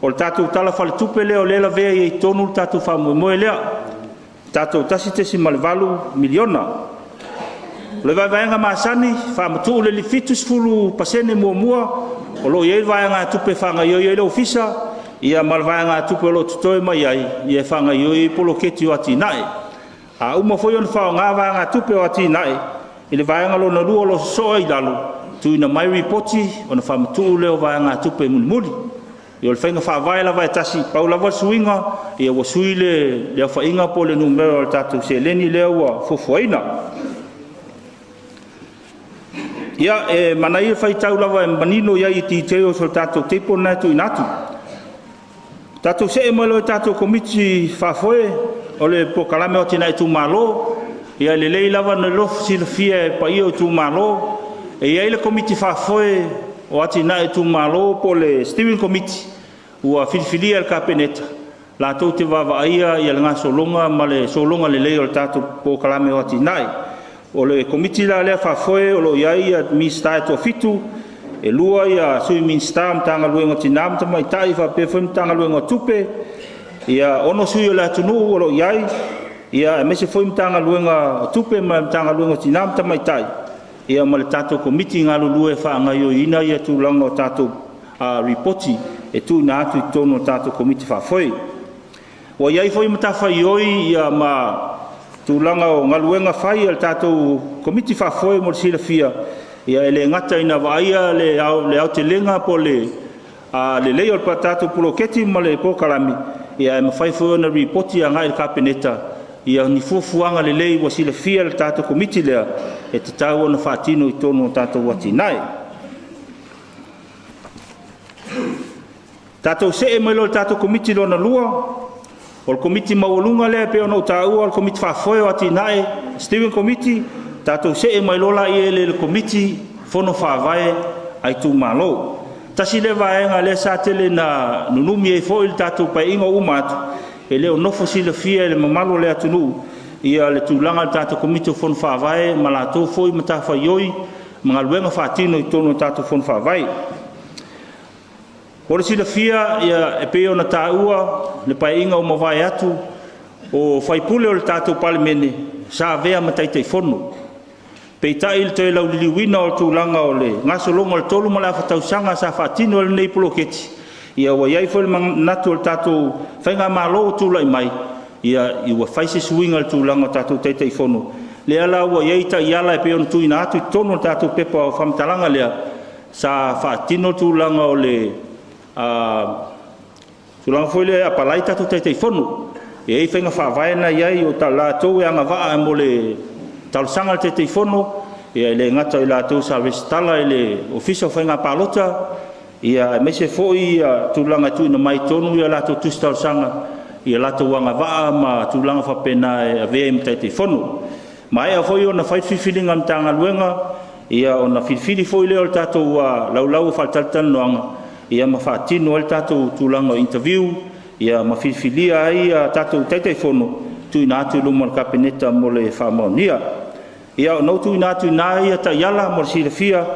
o le tatou Tala Faletupe lea o lea e lavea ai i totonu le tatou faamoemoe lea, tatou $1.8 miliona. O le vaevaega masani, faamatuu le 70% muamua o lo o i ai le vaegatupe e faagaoioi ai le ofisa, ia ma le vaegatupe o lo o totoe mai ai, e faagaoioi ai poloketi o atinae. A uma foi ona faaaoga vaegatupe o atinae i le vaega lona lua o lo o sosoo ai i lalo, tuuina mai lipoti ona faamatuu lea o vaegatupe mulimuli. Ia o le faiga faavae lava e tasi, pau lava le suiga, ua sui le aofaiga po o le numera o le tatou seleni lea ua fuafuaina. Ia, e manaia le faitau lava e manino i ai i details o le tatou table lena e tuuina atu. Tatou see mai loa i tatou Komiti Faafoe o le Polokalame o Atinae Itumalo. Ia e lelei lava ona silafia e le paia o itumalo, e i ai le Komiti Faafoe o Atinae Itumalo po o le Steering Committee ua filifilia e le Kapeneta latou te vaavaaia le gasologa ma le sologa lelei o le tatou polokalame o atinae. O le Komiti la lea Faafoe o lo o i ai Minisita e toafitu, e 2 Sui Minisita o Matagaluega o Tina ma Tamaitai faapea foi le Matagaluega o Tupe, 6 sui o le atunuu o lo o i ai, aemaise foi Matagaluega o Tupe ma le Matagaluega o Tina ma Tamaitai, ia ma le tatou Komiti galulue e faagaoioiina tulaga o tatou Lipoti e tuuina atu i totonu o le tatou Komiti Faafoe. Ua i ai foi matafaioi ma tulaga o galuega fai a le tatou Komiti Faafoe mo le silafia, e le gata ina vaaia le aotelega po o le lelei o le tatou poloketi ma le polokalame, ae mafai foi ona lipoti agai i le Kapeneta ni fuafuaga lelei ua silafia e le tatou Komiti lea e tatau ona faatino i totonu o tatou atinae. Tatou see mai loa i le tatou Komiti lona lua, o le Komiti maualuga lea pei ona ou taua o le Komiti Faafoe o Atinae, Steering Committee, tatou see mai loa lea i le Komiti Fono Faavae a Itumalo. Tasi lea vaega lea sa tele ina nunumi ai foi le tatou Paeaiga ua uma atu, e le o nofo silafia e le mamalu o le atunuu le tulaga o le tatou Komiti o Fono Faavae ma latou foi matafaioi ma galuega faatino i totonu o tatou Fono Faavae. Mo le silafia e pei ona taua le Paeaiga ua mavae atu, o sui usufono o le tatou Palemene sa avea ma Taitaifono. Peitai i le toe lauliliuina o le tulaga o le gasologa o le 3.5 tausaga sa faatino ai lenei poloketi, ia ua i ai foi le manatu o le tatou faigamalo ua tulai mai, ua fai se suiga i le tulaga o tatou Taitaifono, lea la ua i ai taiala e pei ona tuuina atu i totonu o le tatou pepa o faamatalaga lea, sa faatino le tulaga o le tulaga foi lea e apalai tatou Taitaifono. E i ai faiga faavae na e i ai o latou e agavaa mo le talosaga a le Taitaifono, e le gata o i latou sa resitala i le Ofisa o Faiga Palota, aemaise foi tulaga e tuuina mai i totonu a latou tusi talosaga i a latou agavaa ma tulaga faapena e avea ai ma Taitaifono. Ua maea foi ona fai le filifiliga a le Matagaluega, ona filifili foi lea o le tatou laulau o faatalatalanoaga ma faatino ai le tatou tulaga o interview ma filifilia ai tatou Taitaifono e tuuina atu i luma o le Kapeneta mo le faamaonia. Ia ona ua tuuina atu i ina taiala mo le silafia,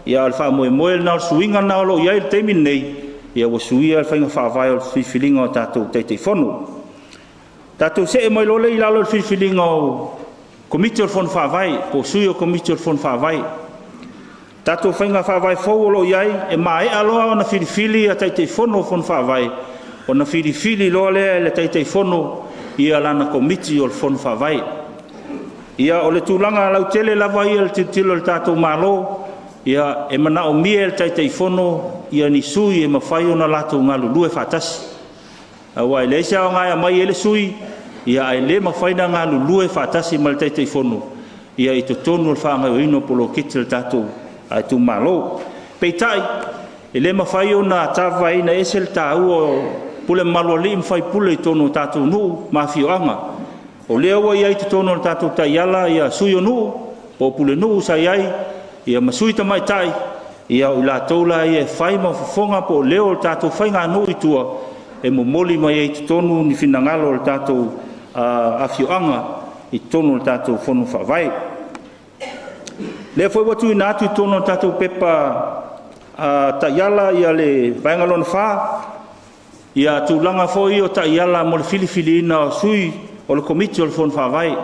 a o le faamoemoe lena, o le suiga lena o lo o i ai i le taimi lenei, ua suia le faiga faavae o le filifiliga o tatou Taitaifono. Tatou see mai loa lea i lalo o le filifiliga o Komiti o le Fono Faavae po o sui o Komiti o le Fono Faavae. Tatou faiga faavae fou o lo o i ai, e maea loa ona filifili Taitaifono o Fono Faavae, ona filifili loa lea e le Taitaifono lana Komiti o le Fono Faavae. Ia, o le tulaga lautele lava ia i le tilotilo a le tatou Malo, Ia, e manaomia e le Taitaifono ia ni sui e mafai ona latou galulue faatasi. Aua e leai se aoga e aumai ai le sui, ia ae le mafai ona galulue faatasi ma le Taitaifono ia i totonu o le faagaoioiga o poloketi a le tatou itumalo. Peitai, e le mafai ona tavaeina ese le taua o pule mamalu a alii ma faipule i totonu o tatou nuu ma afioaga. O lea ua i ai i totonu o le tatou taiala ia sui o nuu, po o pulenuu sa i ai, ia ma sui tamaitai, ia o i latou la ia e fai ma fofoga po o leo o le tatou faiganuu i tua, e momoli mai ai i totonu ni finagalo o le tatou afioaga i totonu o le tatou fono faavae. O lea foi ua tuuina atu i totonu o le tatou pepa taiala le vaega lona 4, ia tulaga foi ia o taiala mo le filifiliina o sui o le Komiti o le Fono Faavae.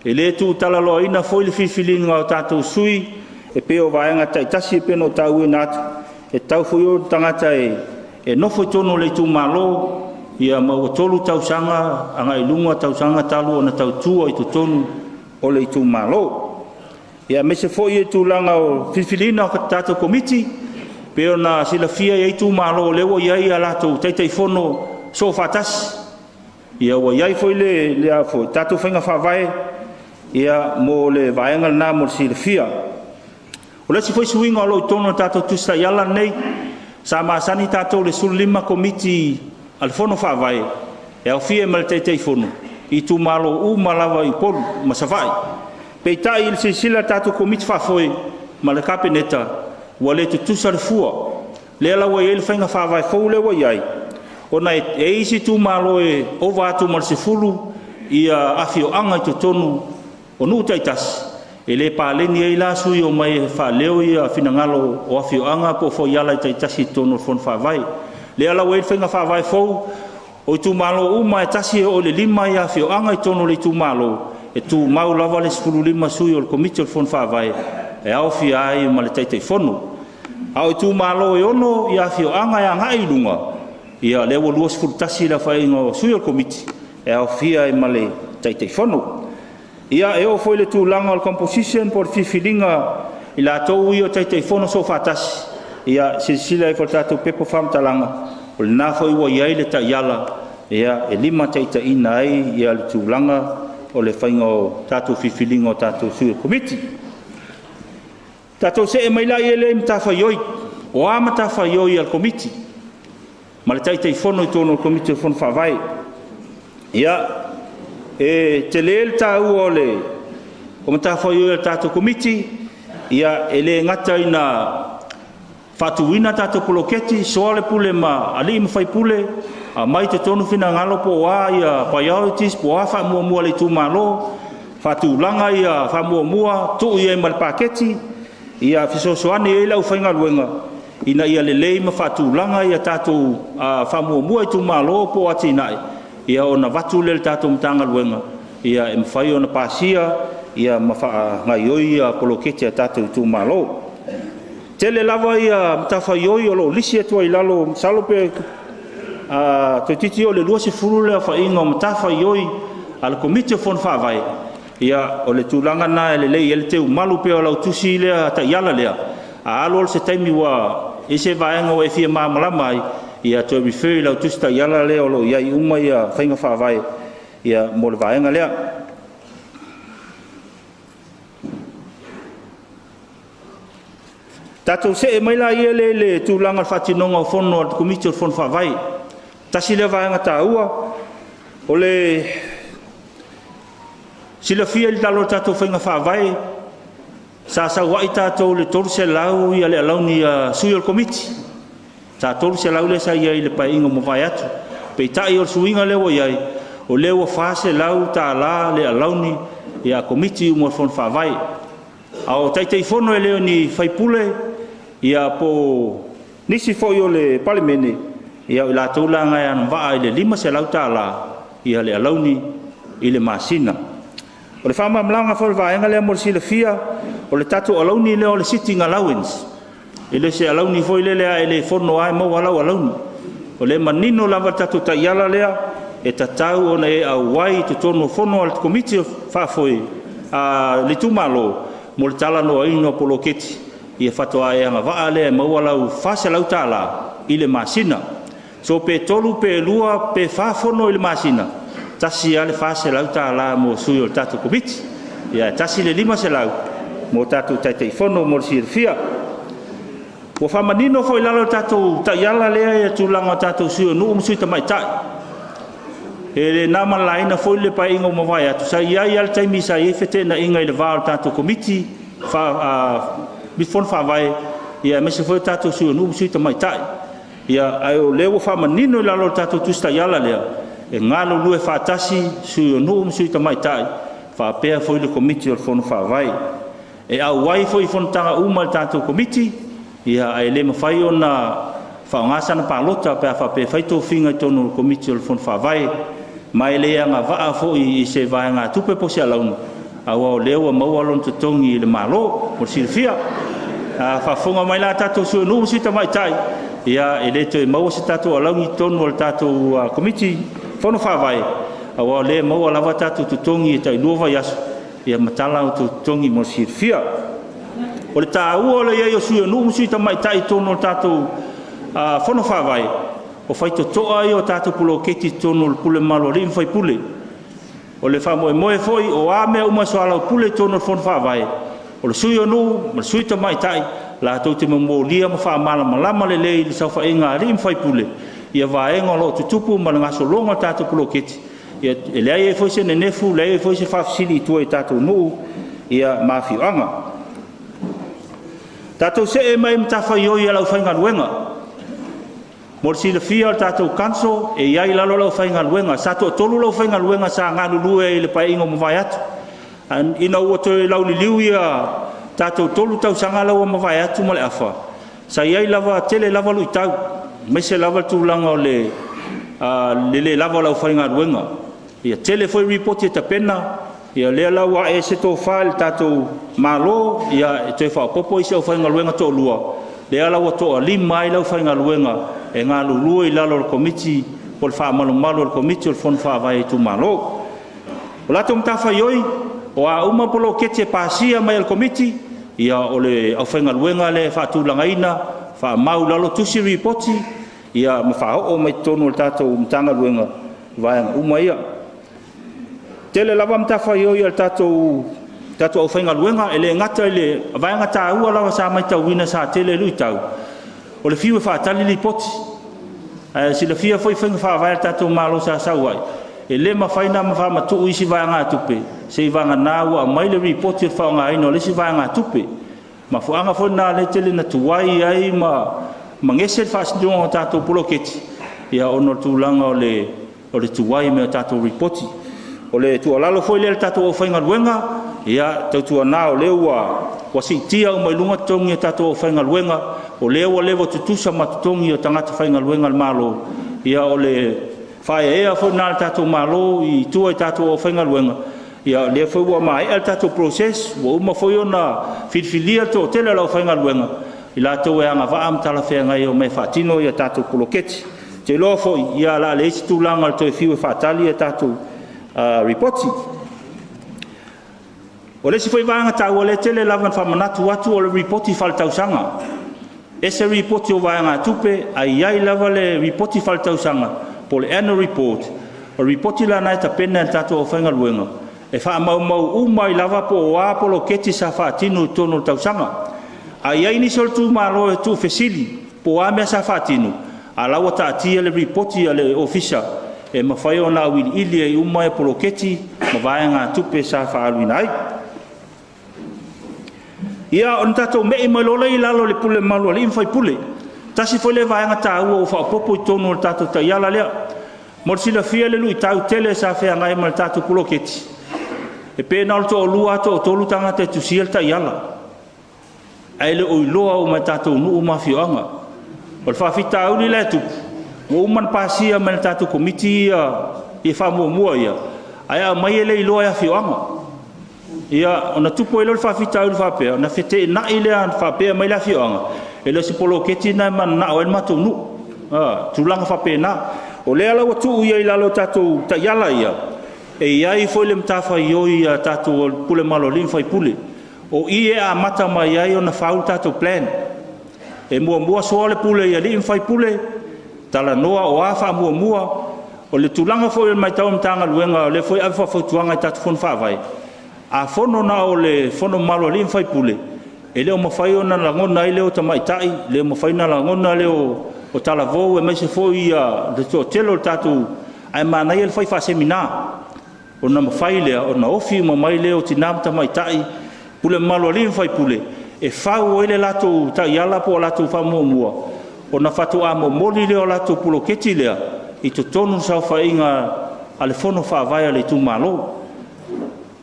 E le tuutalaloaina foi le filifiliina o tatou sui e pei o vaega taitasi e pei ona ou tauina atu, e tatau foi ona tagata e nofo i totonu o le itumalo, ia ma ua 3 tausaga agai i luga tausaga talu ona tautua i totonu o le itumalo. Ia aemaise foi le tulaga o le filifiliina o tatou Komiti, pei ona silafia e i ai itumalo o lea ua i ai a latou Taitaifono Soofaatasi. Ia ua i ai foi le tatou faiga faavae mo le vaega lena mo le silafia. O le isi foi suiga o lo o i totonu o le tatou Tusi Taiala lenei, sa masani tatou i le 15 Komiti a le Fono Faavae e aofia ai ma le Taitaifono i itumalo uma lava i Upolu ma Savaii. Peitai i le silasila a le tatou Komiti Faafoe ma le Kapeneta, ua le tutusa le fua. Lea la ua i ai le faiga faavae fou lea ua i ai, ona e i ai isi itumalo e ova atu ma le 10 afioaga i totonu o nuu taitasi, e le paleni ai la sui e omai e faaleo finagalo o afioaga po o fuaiala taitasi i totonu o le Fono Faavae. O lea la ua i ai le faiga faavae fou, o itumalo uma e 1 e oo i le 5 afioaga i totonu o le itumalo, e tumau lava le 15 sui o le Komiti o le Fono Faavae e aofia ai ma le Taitaifono. A o itumalo e 6 afioaga e agai i luga, ia o lea ua 21 le aofaiga o sui o le Komiti e aofia ai ma le Taitaifono. Ia, e oo foi i le tulaga o le composition po o le filifiliga o i latou ia o Taitaifono Soofaatasi, ia silasila ifo i le tatou pepa o faamatalaga, o lena foi ua i ai le taiala e limataitaiina ai le tulaga o le faiga o tatou filifiliga o tatou sui o Komiti. Tatou see mai lea i matafaioi. O a matafaioi a le Komiti ma le Taitaifono i totonu o le Komiti o le Fono Faavae? Ia, e tele le taua o matafaioi a le tatou Komiti, e le gata ina faatuina tatou poloketi, soaolepule ma alii ma faipule, aumai i totonu finagalo po o a priorities po o a faamuamua a le itumalo, faatulaga faamuamua, tuu i ai ma le paketi, ia fesoasoani ai le aufaigaluega ina ia lelei ma faatulaga tatou faamuamua a itumalo po o atinae, ia ona avatu lea i le tatou Matagaluega e mafai ona pasia ma faagaoioi poloketi a tatou itumalo. E tele lava matafaioi o lo o lisi atu ai i lalo, masalo pe toeitiiti oo i le 20 le aofaiga o matafaioi a le Komiti o Fono Faavae. Ia, o le tulaga lena e lelei ai le teumalu pea o lau tusi lea taiala lea, a alu alu se taimi ua i ai se vaega ua e fia malamalama ai, ia toe refer i lau tusi taiala lea o lo o i ai uma faiga faavae mo le vaega lea. Tatou see mai laia i le tulaga o le faatinoga o fono a le Komiti o le Fono Faavae. Tasi lea vaega taua, o le silafia i lalo o tatou faiga faavae, sa sau ai tatou i le $300 le alauni a sui o le Komiti, sa $300 lea sa i ai i le Paeaiga ua mavae atu. Peitai o le suiga lea ua i ai, o lea ua $400 le alauni a Komiti uma o le Fono Faavae. A o Taitaifono e le o ni sui usufono po o nisi foi o le Palemene, ia o i latou la na e agavaa i le $500 le alauni i le masina. O le faamalamalamaga foi o le vaega lea mo le silafia, o le tatou alauni lea o le sitting allowance, e le o se alauni foi lele a e le fono lava e maua lava lau alauni. O lea e manino lava le tatou taiala lea, e tatau ona e auai i totonu o fono a le Komiti Faafoe a le itumalo mo le talanoaina o poloketi. ia faatoa e agavaa lea e maua lau $400 i le masina. So pe 3 pe 2 pe 4 fono i le masina, tasi lava le $400 mo sui o le tatou Komiti. Ia e tasi le $500 mo tatou Taitaifono mo le silafia. Ua faamanino foi i lalo o le tatou taiala lea le tulaga o tatou Sui o Nuu ma Sui Tamaitai. E le na ma le laina foi le Paeaiga ua mavae atu, sa i ai lava le taimi sa i ai feteenaiga i le va o le tatou Komiti Fono Faavae, aemaise foi o tatou Sui o Nuu ma Sui Tamaitai. Ia, ae o lea ua faamanino i lalo o le tatou Tusi Taiala lea, e galulue faatasi Sui o Nuu ma Sui Tamaitai faapea foi le Komiti o le Fono Faavae. E auai foi i fonotaga uma a le tatou Komiti, ia ae le mafai ona faaaoga sana palota pe a faapea e fai tofiga i totonu o le Komiti o le Fono Faavae, ma e le agavaa foi i se vaegatupe po o se alauni, aua o lea ua maua lona totogi i le Malo, mo le silafia. A faafofoga mai la tatou Sui o Nuu ma Sui Tamaitai, ia e le toe maua se tatou alauni i totonu o le tatou Komiti Fono Faavae, aua o lea e maua lava tatou totogi e tai 2 vaiaso, ia ma tala outou totogi mo le silafia. O le taua o le i ai o Sui o Nuu ma Sui Tamaitai i totonu o le tatou Fono Faavae, o faitotoa ia o tatou poloketi i totonu o le pule mamalu a alii ma faipule. O le faamoemoe foi o a mea uma e soalaupule i totonu o le Fono Faavae, o le Sui o Nuu ma le Sui Tamaitai latou te momolia ma faamalamalama lelei i le saofaiga a alii ma faipule ia vaega o lo o tutupu ma le gasologa o tatou poloketi. Ia e leai ai foi se nenefu, leai foi se faafesili i tua i tatou nuu ma afioaga. Tatou see mai matafaioi a le aufaigaluega. Mo le silafia o le tatou council e i ai i lalo le aufaigaluega. Sa toatolu le aufaigaluega sa galulue ai i le Paeaiga ua mavae atu. Ina ua toe lauliliu ia tatou 3 tausaga la ua mavae atu ma le afa, sa i ai lava, tele lava luitau, aemaise lava le tulaga o le le lava o le aufaigaluega. Ia tele foi lipoti e tapena, ia lea la ua ae ai se tofa i le tatou Malo, ia e toe faaopoopo isi aufaigaluega toalua, lea la ua toalima ai le aufaigaluega e galulue i lalo o le Komiti po o le faamalumalu a le Komiti o le Fono Faavae a itumalo. O latou matafaioi, o a uma poloketi e pasia mai e le Komiti, ia o le aufaigaluega lea e faatulagaina, faamau i lalo, tusi lipoti, ia ma faaoo mai totonu o le tatou Matagaluega vaega uma ia. E tele lava matafaioi a le tatou aufaigaluega, e le gata i le vaega taua lava sa matauina sa tele ai luitau, o le fiu e faatali lipoti. Ae silafia foi faiga faavae a le tatou Malo sa sau ai, e le mafai ona faamatuu isi vaegatupe seiavagana ua aumai le lipoti o le faaaogaina o le isi vaegatupe. Mafuaaga foi lena lea e tele ina tuai ai ma gese le faasinoga o tatou poloketi, ia ona o le tulaga o le tuai mai o tatou lipoti. O le tuualalo foi lea i le tatou aufaigaluega, ia tautuana o lea ua siitia uma i luga totogi o tatou aufaigaluega, o lea ua leva tutusa ma totogi o tagata faigaluega a le Malo, ia o le faaeaea foi lena a le tatou Malo i tua i tatou aufaigaluega, ia o lea foi ua maea le tatou process, ua uma foi ona filifilia le toatele o le aufaigaluega, i latou e agavaa ma talafeagai e omai e faatino a tatou poloketi. Ou te iloa foi o le a leai se tulaga o le toe fiu e faatali a tatou lipoti. O le isi foi vaega taua lea e tele lava ina faamanatu atu o le lipoti faaletausaga. E ese lipoti o vaegatupe, ae i ai lava le lipoti faaletausaga po o le annual report. O le lipoti la lena e tapena e le tatou aufaigaluega, e faamaumau uma ai lava po o a poloketi sa faatino i totonu o le tausaga. A i ai nisi o le itumalo e tuufesili po o a mea sa faatino, a o la e ua taatia le lipoti a le Ofisa e mafai ona auiliili ai uma poloketi ma vaegatupe sa faaaluina ai. Ia, ona tatou me'i mai loa lea i lalo i le pule mamalu a alii ma faipule. Tasi foi lea vaega taua ua faaopoopo i totonu o le tatou taiala lea. Mo le silafia le luitau tele sa feagai ma le tatou poloketi, e pe na o le toalua lava toatolu tagata e tusia le taiala, ae le o iloa uma e tatou nuu ma afioaga. O le faafitauli la e tupu, ua uma ona pasia mai e le tatou Komiti ia faamuamua ia, ae aumai e le iloa e afioaga. Ia, ona tupu ai lea o le faafitauli faapea, ona feteenai lea faapea mai le afioaga, e le o se poloketi lena e mananao ai le matou nuu. Tulaga faapena. O lea la ua tuu i ai i lalo o tatou taiala ia, e i ai foi le matafaioi a tatou pule mamalu a alii ma faipule. O i e amata mai ai ona fau le tatou plan. E muamua soa le pule i alii ma faipule, talanoa o a faamuamua. O le tulaga foi o le matau a le Matagaluega, o lea foi e ave faafautuaga i tatou fono faavae, a fono na o le fono mamalu a alii ma faipule, e le o mafai ona lagona ai leo o tamaitai, e le mafai ona lagona leo o talavou, aemaise foi le toatele o le tatou... Ae manaia le fai faa-seminar, ona mafai lea ona ofi uma mai leo o tina ma tamaitai, pule mamalu a alii ma faipule, e fau ai le latou taiala po o latou faamuamua, ona faatoa momoli lea o latou poloketi lea i totonu o le saofaiga a le fono faavae a le itumalo.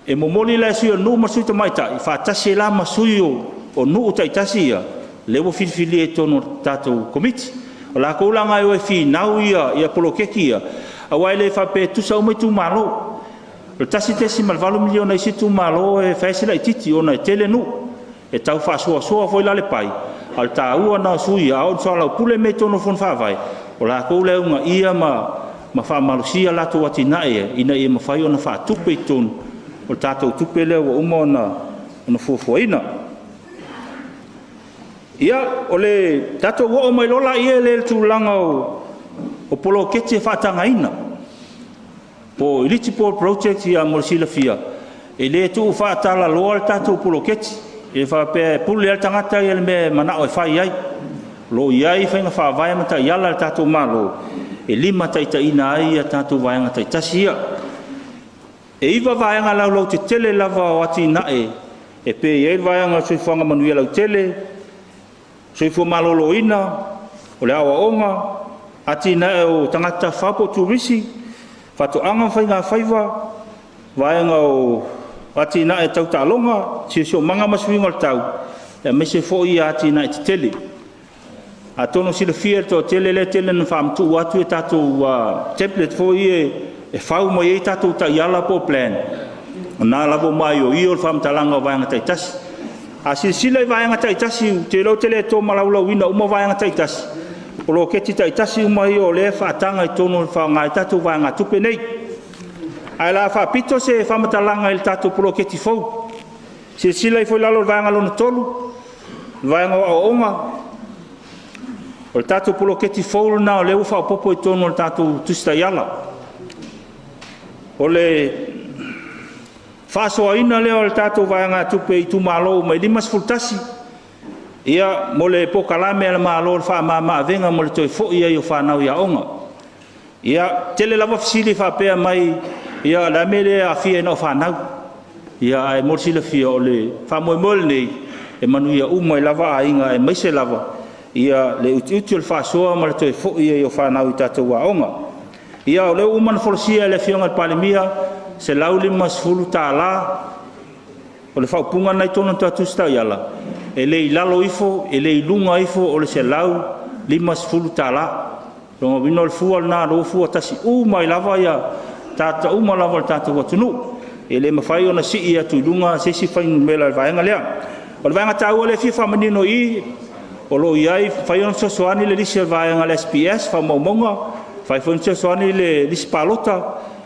E momoli la e sui o nuu ma sui tamaitai, faatasi ai la ma sui o nuu taitasi ia, lea ua filifilia i totonu o le tatou komiti. O latou la na e o e finau ia poloketi ia, aua e le faapea e tutusa uma itumalo. O le $1.8 miliona a isi itumalo e fai lava si laitiiti ona e tele nuu. E tau faasoasoa foi la le pai, a o le taua lena o sui ia, a oo ina soalaupule mea i totonu o fono faavae, o latou la e uunaia ma faamalosia latou atinae ia, ina ia mafai ona faatupe i totonu o le tatou tupe lea ua uma ona fuafuaina. Ia, o le tatou oo mai loa lea i le tulaga o poloketi e faatagaina, po o eligible projects mo le silafia, e le tuu faatalaloa le tatou poloketi, e faapea e pule lava le tagata ia i le mea e manao e fai ai. O lo o i ai faiga faavae ma taiala a le tatou Malo e limataitaiina ai tatou vaega taitasi ia. E 9 vaega laulautetele lava o atinae e pei e i ai le vaega o le soifuaga manuia lautele, soifua maloloina, o le aoaoga, atinae o tagata tafafao po o turisi, faatoaga ma faigafaiva, vaega o atinae tau taaloga, siosiomaga ma suiga o le tau, aemaise foi atinae tetele. Atonu e silafia e le toatele lea e tele ina faamatuu atu tatou template foi ia e fau mai ai tatou taiala po o plan, o lena lava ua maioio le faamatalaga o vaega taitasi. A silasila i vaega taitasi, ou te iloa ou te le to malaulauina uma vaega taitasi, o poloketi taitasi uma ia o lea e faataga i totonu e faaaoga ai tatou vaegatupe nei. Ae o le a faapito se faamatalaga i le tatou poloketi fou. Silasila ifo i lalo i le vaega lona 3, le vaega o aoaoga. O le tatou poloketi fou lena o lea ua faaopoopo i totonu o le tatou Tusi Taiala. O le faasoaina lea o le tatou vaegatupe i itumalo uma e 51, ia, mo le polokalame a le Malo o le faamama-avega mo le toe foi ai o fanau i aoga. Ia, e tele lava fesili faapea mai, ia o le a le mea e le aafia ai na o fanau? Ae mo le silafia, o le faamoemoe lenei, e manuia uma ai lava aiga, aemaise lava le utiuti o le faasoa ma le toe foi ai o fanau i tatou aoga. Ia o lea ua uma ona folasia e le Afioga i le Palemia, e $150 o le faaupuga lena e i totonu o le tatou Tusi Taiala, e le i lalo ifo, e le i luga ifo o le $150. O lona uiga o le fua lena o lea ua fua tasi uma ai lava tagata uma lava o le tatou atunuu. E le mafai ona sii atu i luga se isi fuainumera i le vaega lea. O le vaega taua lea e fia faamanino i i, o lo o i ai, e mafai ona fesoasoani le lisi a le vaega a le SPS, faamaumauga, e mafai foi ona fesoasoani le lisi palota.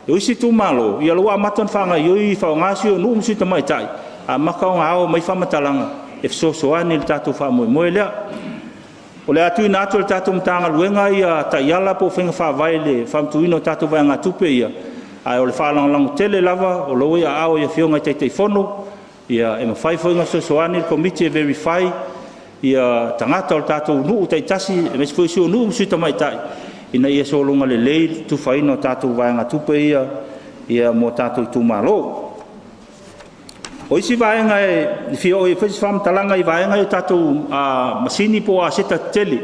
O isi itumalo, ia o lea ua amata ona faagaoioi e faaaoga sui o nuu ma sui tamaitai, amata ona ao mai faamatalaga e fesoasoani i le tatou faamoemoe lea. O le a tuuina atu e le tatou Matagaluega ia taiala po o faiga faavae i le faamatuuina o tatou vaegatupe ia, ae o le faalagolago tele lava o la e ua i aao i Afioga i Taitaifono, e mafai foi ona fesoasoani le Komiti e verify tagata o le tatou nuu taitasi, aemaise foi sui o nuu ma sui tamaitai, ina ia sologa lelei le tufaina o tatou vaegatupe ia mo tatou itumalo. O isi vaega e fia oo i ai foi se faamatalaga i vaega ia o tatou masini po o aseta tetele.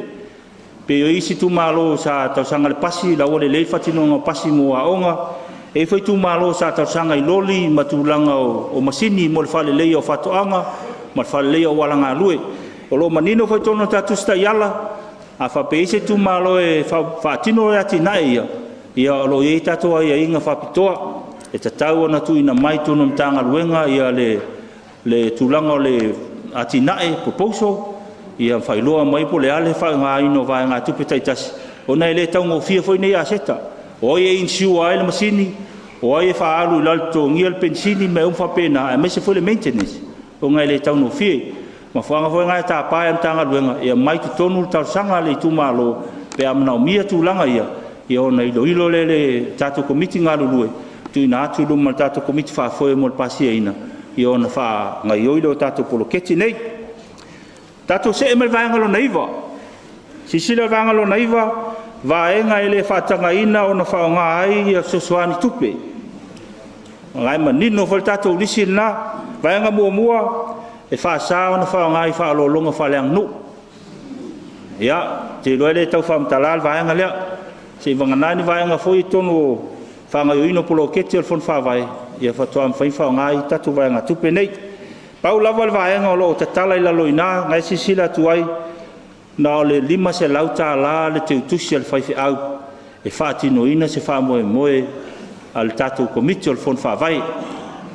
Pei o isi itumalo sa talosaga i le pasi, o la ua lelei le faatinoga o pasi mo aoga. E i ai foi itumalo sa talosaga i loli ma tulaga o masini mo le faaleleia o faatoaga ma le faaleleia o auala galue. O lo o manino foi i totonu o le tatou Tusi Taiala, a faapea e i ai se itumalo e faatino atinae ia, ia o lo o i ai tatou aiaiga faapitoa, e tatau ona tuuina mai i totonu o le Matagaluega le tulaga o le atinae, proposal, ia faailoa mai po o le a le faaaogaina o vaegatupe taitasi, ona e le taugofie foi nei aseta. O ai e insure ai le masini, o ai e faaalu i lalo i le totogia le penisini ma mea uma faapena, aemaise foi le maintenance. ona e le taugofie. Mafuaaga foi na e tapa ai e le Matagaluega e aumai i totonu le talosaga a le itumalo pe a manaomia tulaga ia, ia ona iloilo lea e le tatou Komiti galulue, tuuina atu i luma o le tatou Komiti Faafoe mo le pasiaina, ia ona faagaoioi lea o tatou poloketi nei. Tatou see mai le vaega lona 9. Silasila i le vaega lona 9, vaega e le faatagaina ona faaaoga ai fesoasoani tupe. O la e manino foi le tatou lisi lena. Vaega muamua, e faasa ona faaaoga i faaaloaloga faaleaganuu. Ia, ou te iloa e le tau faamatala le vaega lea, seiavagana ni vaega foi ia i totonu o le faagaoioiga o poloketi a le Fono Faavae, ia faatoa mafai ona faaaoga ai tatou vaegatupe nei. Pau lava le vaega o lo o tatala i lalo i ina o lena e silasila atu ai, na o le $500 le teutusi a le faifeau e faatinoina se faamoemoe a le tatou Komiti o le Fono Faavae.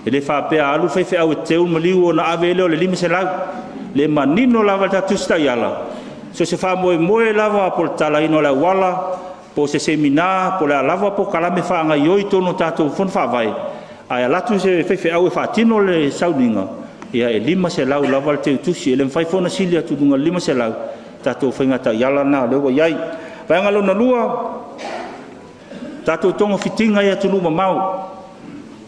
E le faapea a alu le faifeau e teu le maliu ona ave ai lea o le $500. O lea e manino lava i le tatou Tusi Taiala, so o se faamoemoe lava po o le tatalaina o le auala, po o se semina po o le a lava polokalame faagaoioi i totonu o tatou Fono Faavae, ae alu atu se faifeau e faatino le sauniga, ia e $500 lava le teutusi. E le mafai foi ona sili atu i luga i le $500, tatou faiga taiala lena o lea ua i ai. Vaega lona lua, tatou togafitiga i atunuu mamao.